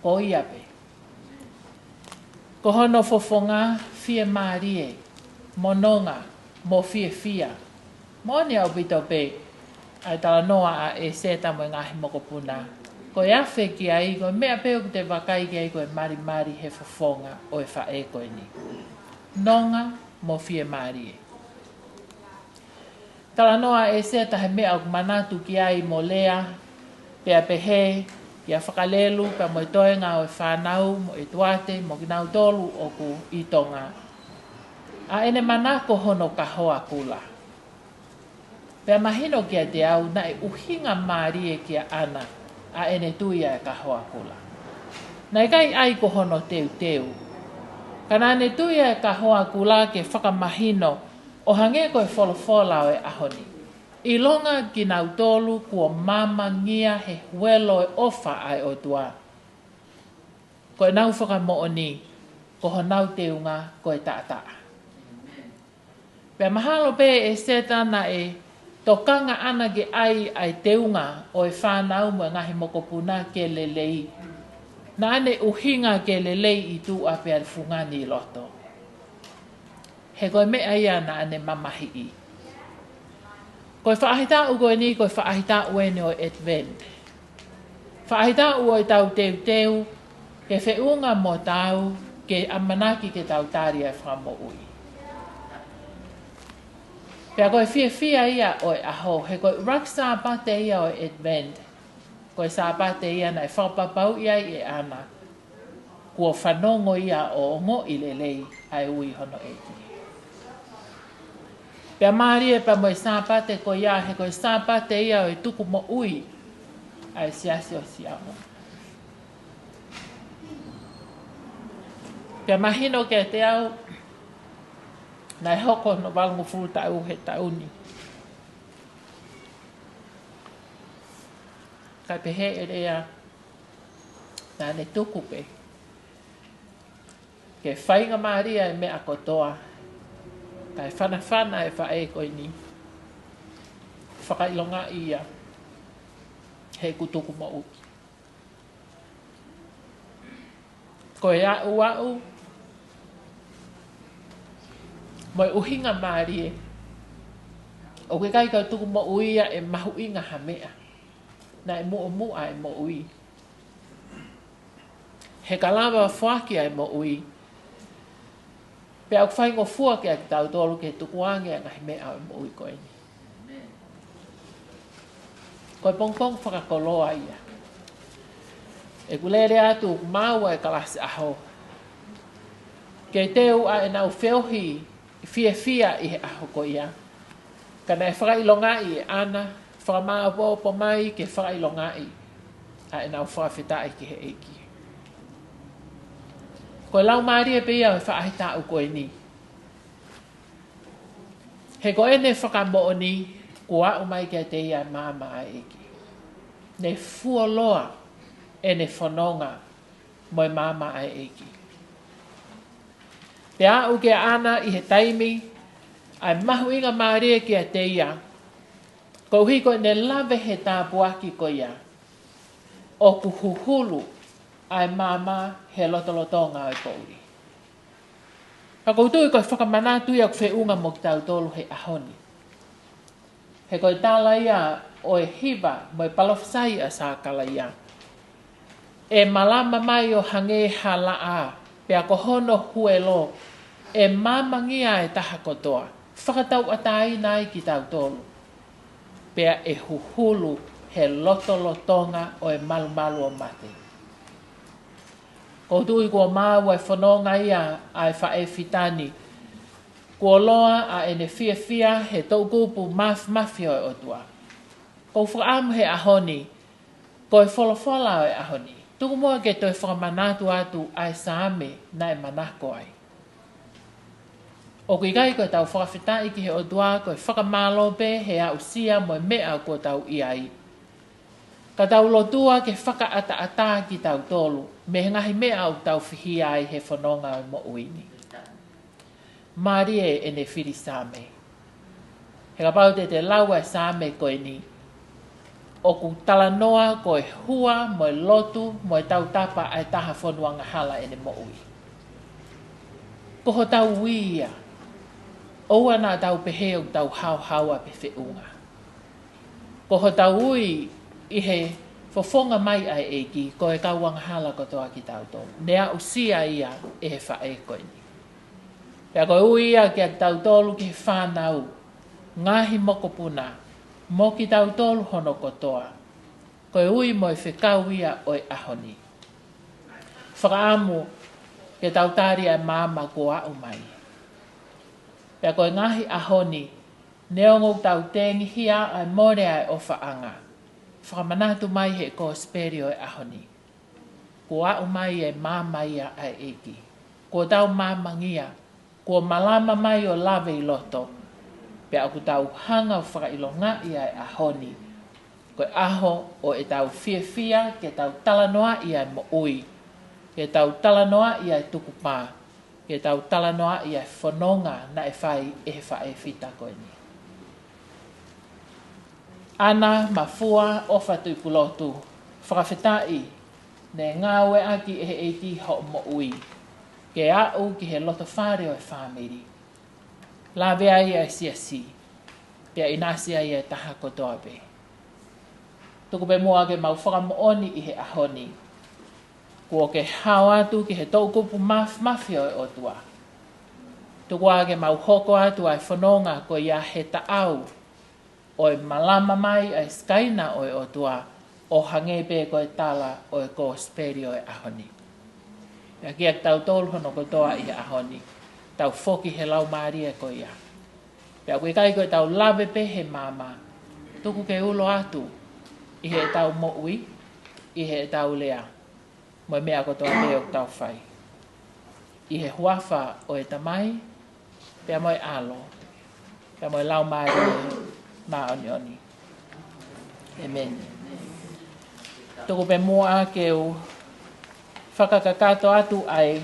ko ia pē. Ko hono fofonga fiemālie, mo nonga, mo fiefia. Moʻoni ʻaupito pē ʻa e talanoa ʻa ʻEseta mo e ngaahi mokopuna. Ko e afe ki ai, ko e meʻa pē ʻoku te vakai ki ai ko e malimali he fofonga ʻo e faʻē ko eni. Nonga mo fiemālie. Talanoa ʻa ʻEseta he meʻa ʻoku manatu ki ai mo Lea, pea pehē kia Fakalelu, pea mo e toenga ʻo e fānau, mo ʻEtuate, mo kinautolu ʻoku ʻi Tonga. ʻA ʻene manako hono kahoa kula. Pea mahino kiate au naʻe ʻuhinga mālie kia ʻAna ʻa ʻene tui ʻa e kahoa kula. Naʻe ʻikai ʻai ko hono teuteu. Ka naʻa ne tui ʻa e kahoa kula ke fakamahino ʻo hangē ko e folofola ʻo e ʻaho ni. ʻIlonga kinautolu kuo māmangia he huelo e ʻofa ʻa e ʻOtua, ko ʻenau fakamoʻoni, ko honau teunga ko e taʻataʻa. Pea mahalo pē ʻEseta naʻe tokanga ʻAna ke ʻai ʻa e teunga ʻo e fānau mo e ngaahi mokopuna ke lelei. Naʻa ne ʻuhinga ke lelei ʻi tuʻa pea fungani ʻi loto. He ko e meʻa ia naʻa ne mamahiʻi. Ko e faʻahitaʻu ko eni, ko e faʻahitaʻu eni ʻo e Advent. Faʻahitaʻu ʻo e tau teuteu, ke feʻunga mo tau, ke ʻamanaki ke tau tali ʻa e fakamoʻui. Pea ko e fiefia ia ʻo e ʻaho, he ko e ʻuluaki Sāpate ia ʻo e Advent. Ko e Sāpate ia naʻe fakapapauʻi ai ʻe ʻAna kuo fanongo ia ʻo ongoʻi lelei ʻa e ui hono ʻEiki. Pea mālie pea mo e Sāpate ko ia, he ko e Sāpate ia ʻo e tuku moʻui ʻa e Siasi ʻo Siamu. Pea mahino kiate au, naʻe hoko hono valungofulu taʻu he taʻu ni. Kae pehē ʻe lea, naʻa ne tuku pē ke faingamālie e meʻa kotoa, kae fanafana e faʻē ko eni, fakaʻilongaʻi ia heʻeku tuku moʻui. Ko e aʻu aʻu mo e ʻuhinga mālie, ʻoku ʻikai ko e tuku moʻui ia ʻe mahuʻinga ha meʻa, naʻe muʻomuʻa e moʻui. He ka lava foaki ʻa e moʻui, pea ʻoku faingofua kiate kitautolu ke tukuange ʻa e ngaahi meʻa ʻo e moʻui ko eni. Ko e pongipongi fakakoloa ia. ʻOku lele atu ʻoku maʻu ʻa e kalasi ʻaho ke teu ʻa ʻenau feohi fiefia ʻi he ʻaho ko ia. Ka naʻe fakaʻilongaʻi ʻe ʻAna, fakamāʻopoʻopo mai ke fakaʻilongaʻi ʻa ʻenau fakafetaʻi ki he ʻEiki. Ko e laumālie pē ia ʻo e faʻahitaʻu ko eni. He ko ʻene fakamoʻoni, kuo aʻu mai kiate ia e maama ʻa e ʻEiki. Ne fuoloa ʻene fononga mo e maama ʻa e ʻEiki. Pea aʻu kia ʻAna ʻi he taimi ʻa e mahuʻinga mālie kiate ia, koeʻuhi ko ʻene lave he tāpuaki ko ia, ʻoku huhulu ʻa e maama he lotolotonga ʻo e poʻuli. Ka ʻoku ou tui ko e fakamanatu ia ʻoku feʻunga mo kitautolu he ʻaho ni. He ko e tala ia ʻo e hiva mo e palofisai ʻa Sākalaia. ʻE malama mai ʻo hangē ha laʻā, pea ko hono huelo ʻe mamangia e taha kotoa, fakatauʻatāina ai kitautolu, pea ʻe huhulu he lotolotonga ʻo e malumalu ʻo mate. ʻOku ou tui kuo maʻu e fononga ia ʻa e faʻē fita ni. Kuo loa ʻa ʻene fiefia he toʻukupu mafimafi ʻo e ʻOtua. ʻOku ou fakaʻamu he ʻaho ni, ko e folofola ʻo e ʻaho ni, tuku muʻa ke toe fakamanatu atu ʻa e Saame naʻe manako ai. ʻOku ʻikai ko ʻetau fakafetaʻi ki he ʻOtua ko e fakamālō pē he aʻusia mo e meʻa kuo tau ʻi ai. Ka tau lotua ke fakaʻataʻatā kitautolu mei he ngaahi meʻa ʻoku tau fihia ai he fononga ʻo e moʻui ni. Mālie ʻene fili Saame. He kapau te te lau e Saame ko eni, ʻoku talanoa ko e hua mo e lotu mo e tautapa ʻa e taha fonua angahala ʻene moʻui. Ko hotau ui ia, ʻoua naʻa tau pehē ʻoku tau haohaoa pe feʻunga. Ko hotau ui ʻi he fofonga mai ʻa e ʻEiki, ko e kau angahala kotoa kitautolu. Ne aʻusia ia ʻe he faʻē ko eni. Pea ko e ui ia kia kitautolu ki he fānau, ngaahi mokopuna, mo kitautolu hono kotoa. Ko e ui mo e fekau ia ʻo e ʻaho ni. Fakaʻamu ke tau tali ʻa e maama kuo aʻu mai. Pea ko e ngaahi ʻaho ni, neongo ʻoku tau tengihia ʻa e mole ʻa e ʻofaʻanga, fakamanatu mai he kosipeli ʻo e ʻaho ni. Kuo aʻu mai e maama ia ʻa e ʻEiki. Kuo tau maamangia, kuo malama mai ʻo lave ʻi loto. Pea ʻoku tau hanga ʻo fakaʻilongaʻi ʻa e ʻaho ni ko e ʻaho ʻo ʻetau fiefia, ke tau talanoaʻi ʻa e moʻui, ke tau talanoaʻi ʻa e tukupā, ke tau talanoaʻi ʻa e fononga naʻe fai ʻe he faʻē fita ko eni. ʻAna, Mafua, ʻOfa, Tuʻipulotu, fakafetaʻi ne ngāueʻaki ʻe he ʻEiki hoʻo moʻui ke aʻu ki he loto fale ʻo e fāmili. Lave ai ʻa e siasi, pea ʻinasi ai e taha kotoa pē. Tuku pē muʻa ke mau fakamoʻoni ʻi he ʻaho ni, kuo ke hao atu ki he toʻukupu mafimafi ʻo e ʻOtua. Tuku ā ke mau hoko atu ʻa e fononga ko ia he taʻau ʻo e malama mai ʻa e Sikaina ʻo e ʻOtua, ʻo hangē pē ko e tala ʻo e kosipeli ʻo e ʻaho ni. Pea kia kitautolu hono kotoa ʻi he ʻaho ni, tau foki he laumālie ko ia. Pea ʻoku ʻikai ko ʻetau lave pē he maama. Tuku ke ulo atu ʻi heʻetau moʻui, ʻi heʻetau lea, mo e meʻa kotoa pē ʻoku tau fai. ʻI he huafa ʻo e Tamai, pea mo e ʻAlo, pea mo e Laumālie Māʻoniʻoni. ʻEmeni. Tuku pē muʻa ke u fakakakato atu ʻa e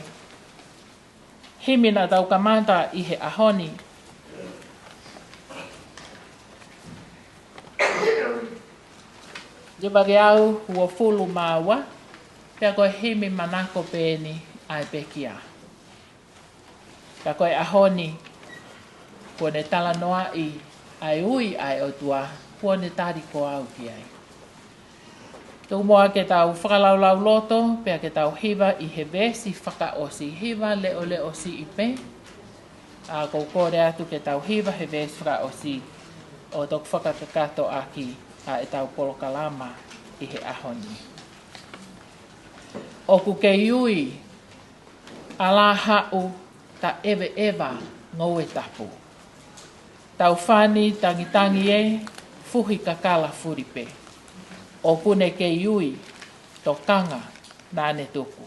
himi naʻa tau kamata ʻi he ʻaho ni. Hiva teau uofulu mā ua, pea ko e himi manako pē eni ʻa e pekia. Ka ko e ʻaho ni, kuo ne talanoaʻi ʻa e ui ʻa e ʻOtua, kuo ne tali ko au ki ai. Tuku muʻa ke tau fakalaulauloto, pea ke tau hiva ʻi he veesi fakaʻosi, hiva leʻoleʻo siʻi pē. ʻA, ʻoku ou kole atu ke tau hiva he veesi fakaʻosi ʻo toki fakakakato ʻaki ʻa ʻetau polokalama ʻi he ʻaho ni. ʻOku kei ui, ʻAlā haʻu, taʻeveʻeva ngoue tapu. Taufani tangitangi ē, fuhi kakala fuli pē. ʻOku ne kei ui, tokanga naʻa ne tuku.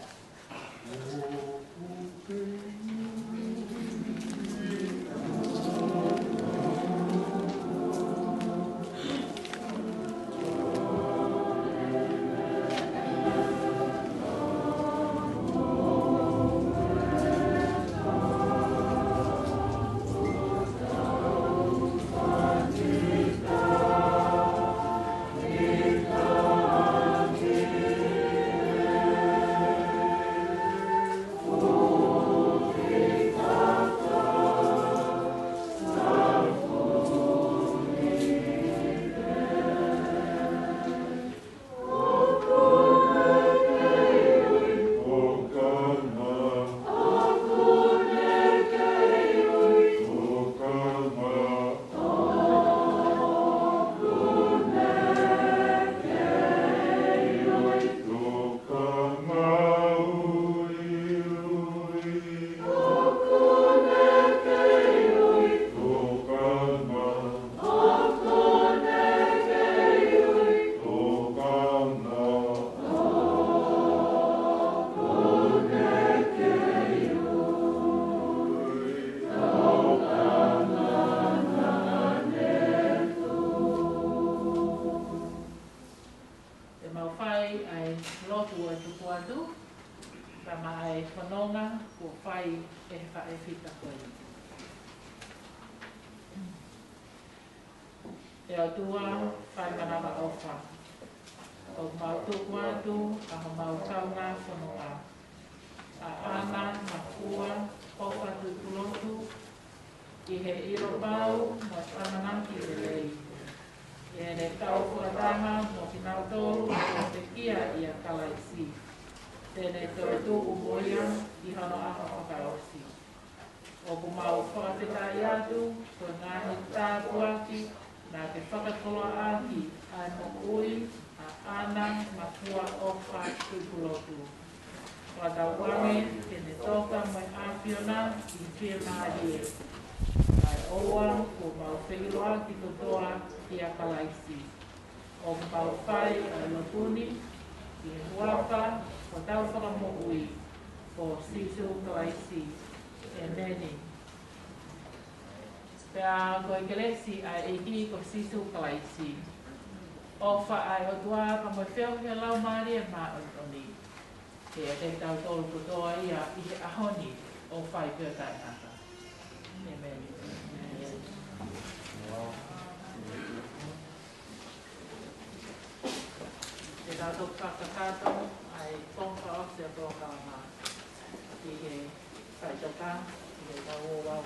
Te mau fai ʻa e lotu ʻo e tuku atu, pea mo e fononga kuo fai ʻe he faʻē fita ko eni. ʻE ʻOtua fai manavaʻofa, ʻoku mau tuku atu ʻa homau kaungā fononga, ʻa ʻAna Makua ʻOfa Tuʻipulotu, ʻi he ʻilo pau mo e ʻamanaki lelei, ʻi heʻene kau fakataha mo kinautolu kuo pekia ʻia Kalaisi, te ne toetuʻu mo ia ʻi hono ʻaho fakaʻosi. ʻOku mau fakafetaʻi atu ko e ngaahi tāpuaki naʻa ke fakakoloa ʻaki ʻa e moʻui ʻa ʻAna Makua ʻOfa Tuʻipulotu. Fakatauange ke ne toka mo e ʻAfiona ʻi he fiemālie, kae ʻoua kuo mau feʻiloaki kotoa ʻia Kalaisi. ʻOku mau fai ʻa e lotu ni ʻi he huafa ʻo hotau Fakamoʻui ko Sīsū Kalaisi. ʻEmeni. Pea ko e kelesi ʻa e ʻEiki ko Sīsū Kalaisi, ʻofa ʻa e ʻOtua pea mo e feohi ʻa e Laumālie Māʻoniʻoni, ke ʻiate kitautolu kotoa ia ʻi he ʻaho ni ʻo fai pē ʻo taʻengata. ʻEmeni. Te tau toki fakakakato ʻa e konga fakaʻosi ʻo e polokalama ʻi he faitaka, ʻi he tau ō vau.